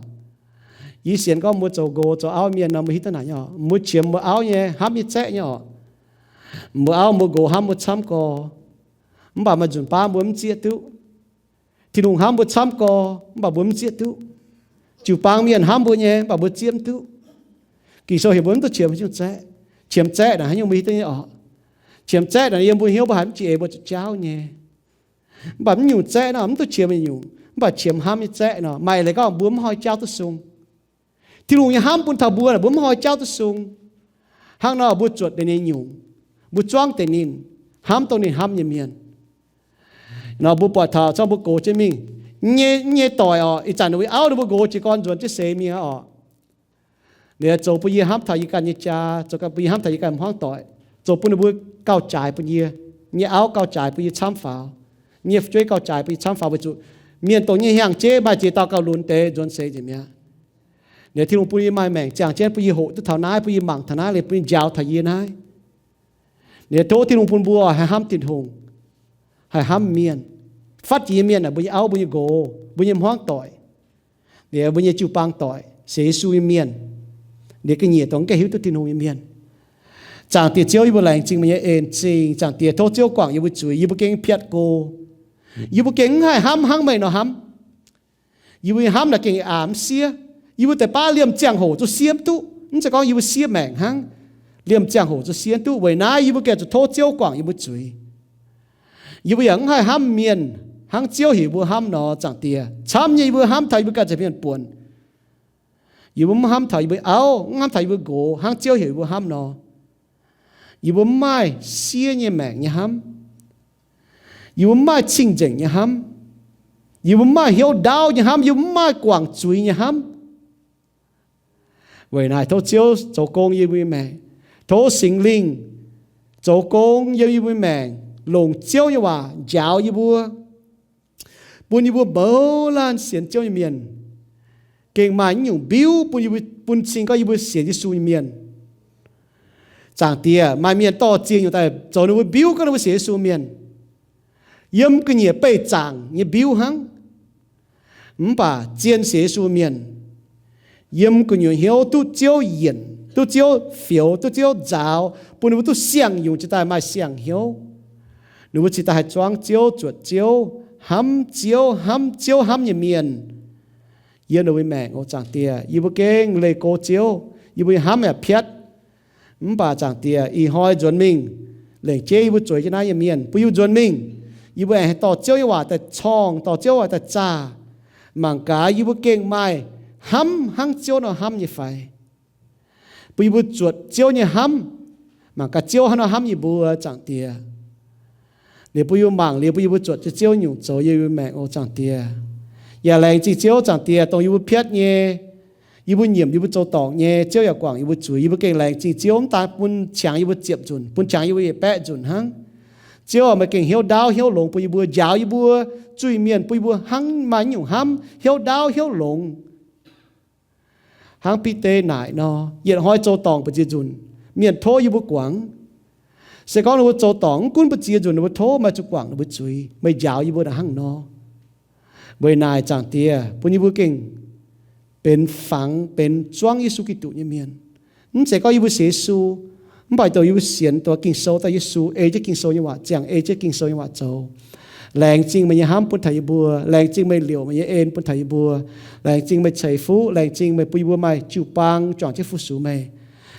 Yie sienx gorngv mbuo zoux nqox zoux auv mienh nor, mbuo hiuv duqv naaic nyei orqc. Mbuo qiemx mbuo auv nyei hnamv nyei zaeqv nyei orqc. Mbuo auv mbuo nqox hnamv mbuo camv gorx. Mv baac maaih nzunc baav mbuo mv zieqv duqv. Tin-Hungh hnamv mbuo camv gorx, mv baac mbuo mv zieqv duqv. Jiu-baang mienh hnamv mbuo nyei, mv baac mbuo zieqv mv duqv. Ging-Sou heuc mbuo mv duqv qiemx haaix nyungc zaeqv. Qiemx zaeqv naaic haaix nyungc mbuo hiuv duqv nyei orqc. Qiemx zaeqv naaic yiem mbuo hnyouv mbuo haiz mv jiex eix mbuo zuqc jaauv nyei. Mv baac mv nyungc zaeqv nor, mv duqv qiemx nyungc, mv baac qiemx hnamv nyei zaeqv nor, maaih leiz gorngv mbuo mv hnoi jauv duqv sung. Tin-Hungh nyei hnamv bun taux mbuo, mbuo mv hnoi jauv duqv sung. Hnangv nor mbuo zuotc deix ninh nyungc, mbuo zuangv deix ninh, hnamv dongh ninh hnamv nyei mienh. Nor mbuo buatc taux zorqv mbuo gox jienv mingh nyei, nyei doic orqc, ih zanc ninh mbuo auv ninh mbuo nqox jiez gorn nzuonx jienv seix mingh orqc. Ninh zoux bun yie hnamv taux yie ganh nyei jaa, zoux bun yie hnamv taux yie ganh hmuangv doic, zoux bun ninh mbuo gauh jaaix bun yie, nyei auv gauh jaaix bun yie camv faaux, nyei fu'jueiv gauh jaaix bun yie camv faaux weic zuqc mienh dongh nyei hnyangx-jeiv maaih ziex dauh gauh lunx deix nzuonx seix nzengc mi'aqv. Ninh Tin-Hungh bun yie maaih maengc ziangh jienv bun yie hoqc duqv taux naaiv, bun yie mangc taux naaiv, liuz bun yie njaaux taux yie naaiv. Ninh tov Tin-Hungh bun mbuo haih hnamv Tin-Hungh, haih hnamv mienh, fatv jiex nyei mienh, mbuo nyei auv, mbuo nyei nqox, mbuo nyei hmuangv doic, liuz mbuo nyei jiu-baang doic, sienx Yesu nyei mienh, liuz ga'nyiec dongh mv gaengh hiuv duqv Tin-Hungh nyei mienh. Zaangc Diex Ziouv, yie mbuo laengz zingh meih nyei en zingh. Zaangc Diex, tov Ziouv guangc yie mbuo zuiz, yie mbuo gengh piatv go. Yie mbuo gengh mv haih hnamv hnangv meih nor hnamv. Yie mbuo nyei hnamv naaic gengh aqc mv siev. Yie mbuo deix baav liemh ziangh hoc zuqc siev mv duqv. Mv zeiz gorngv yie mbuo siev maengc hnangv. Liemh ziangh hoc zuqc siev mv duqv. Weic naaiv yie mbuo gengh zuqc tov Ziouv guangc yie mbuo zuiz. Yie mbuo yaac mv haih hnamv mienh hnangv Ziouv heuc mbuo hnamv nor, Zaangc Diex. Camv nyei yie mbuo hnamv taux yie mbuo ganh zeic mienh buonc. Yie mbuo mv hnamv taux yie mbuo auv, mv hnamv taux yie mbuo nqox hnangv Ziouv heuc yie mbuo hnamv nor. Yie mbuo mv maaih siev nyei maengc nyei hnamv. Yie mbuo mv maaih cing-nzengc nyei hnamv. Yie mbuo mv maaih hnyouv ndaauv nyei hnamv, yie mbuo mv maaih guangc zuiz nyei hnamv. Weic naaic tov Ziouv zoux gong yie mbuo nyei maengc. Tov Singx Lingh zoux gong yiem yie mbuo nyei maengc, longc Ziouv nyei waac njaaux yie mbuo, bun yie mbuo mouz laanh sienx Ziouv nyei mienh gengh maaih nyungc mbiuv bun yie mbuo, bun cing gorngv yie mbuo sienx Yesu nyei mienh. Zaangc Diex, maaih mienh dorh ziex nyungc daaih zoux ninh mbuo mbiuv gorngv ninh mbuo sienx Yesu mienh. Yiem ga'nyiec beih zaangc nyei mbiuv hnangv. Mv baac zien sienx Yesu mienh, yiem gu'nyuoz hnyouv duqv Ziouv yienc, duqv Ziouv fioux, duqv Ziouv nzaaux, bun ninh mbuo duqv siang-nyungc jiex daaih maaih siang-hnyouv. Ninh mbuo cingx daaih haih zuangv Ziouv, zuotc Ziouv, hnamv Ziouv, hnamv Ziouv hnamv nyei mienh yiem ninh mbuo maengc oc. Zaangc Diex, yie mbuo gengh leih go Ziouv, yie mbuo nyei hnamv yaac piatv. Mv baac Zaangc Diex, ih hnoi nzuonx mingh, lengc jeiv yie mbuo zueiz jienv naaiv nyei mienh, bun yie mbuo nzuonx mingh, yie mbuo aengx haih dorh Ziouv nyei waac daaih corngh, dorh Ziouv waac daaih zaah, mangc gaax yie mbuo gengh maaih hnamv hnangv Ziouv nor hnamv nyei fai. Bun yie mbuo zuotc Ziouv nyei hnamv, mangc gaax Ziouv hnangv nor hnamv yie mbuo, Zaangc Diex. Liuz bun yie mbuo mangc liuz, bun yie mbuo zuotc Ziouv nyungc zoux yiem yie mbuo maengc oc, Zaangc Diex. Yaac laengz zingh Ziouv, Zaangc Diex, dongh yie mbuo piatv nyei, yie mbuo nyiemc, yie mbuo zoux dorngc nyei, Ziouv yaac guangc yie mbuo zuiz. Yie mbuo gengh laengz zingh Ziouv mv daan bun qangx yie mbuo ziepc nzunc, bun qangx yie mbuo yietc baeqv nzunc hnangv. Ziouv, meih gengh hnyouv ndaauv hnyouv longx bun yie mbuo, njaaux yie mbuo zuiz-mienh, bun yie mbuo hnangv maaih nyungc hnamv hnyouv ndaauv hnyouv longx. Hnangv Bide naaic nor, yietc hnoi zoux dorngc mbu'ziex nzunc, mienh tov yie mbuo guangc. Se gorngv ninh mbuo zoux dorngc mv gunv mbu'ziex nzunc, ninh mbuo tov meih zuqc guangc ninh mbuo zuiz, meih njaaux yie mbuo hnangv nor. Weic naaic, Zaangc Diex, bun yie mbuo gengh benx fangx, benx zuangv Yesu Giduc nyei mienh. Mv zeiz gorngv yie mbuo sienx Yesu, mv baac dongh yie mbuo sienx dongh Ging-Sou, daaih Yesu ei jienv Ging-Sou nyei waac ziangh, ei jienv Ging-Sou nyei waac zoux. Laengz zingh meih nyei hnamv bun taux yie mbuo. Laengz zingh meih liouc meih nyei en bun taux yie mbuo. Laengz zingh meih ceix fuqv. Laengz zingh meih bun yie mbuo maaih jiu-baang juangc jienv fu-sux meih.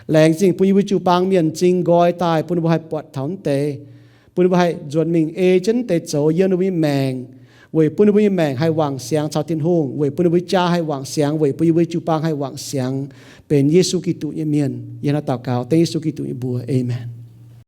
Laengz zingh bun yie mbuo jiu-baang mienh m'zing nqoi daaih, bun ninh mbuo haih buatc taux mv deix, bun ninh mbuo haih nzuonx mingh ei jienv mv deix zoux yiem ninh mbuo nyei maengc, weic bun ninh mbuo nyei maengc haih wangc siangx caux Tin-Hungh, weic bun ninh mbuo jaa haih wangc siangx, weic bun yie mbuo jiu-baang haih wangc siangx, benx Yesu Giduc nyei mienh. Yie hnangv naaiv daux gaux dengv Yesu Giduc nyei mbuox. Aamen.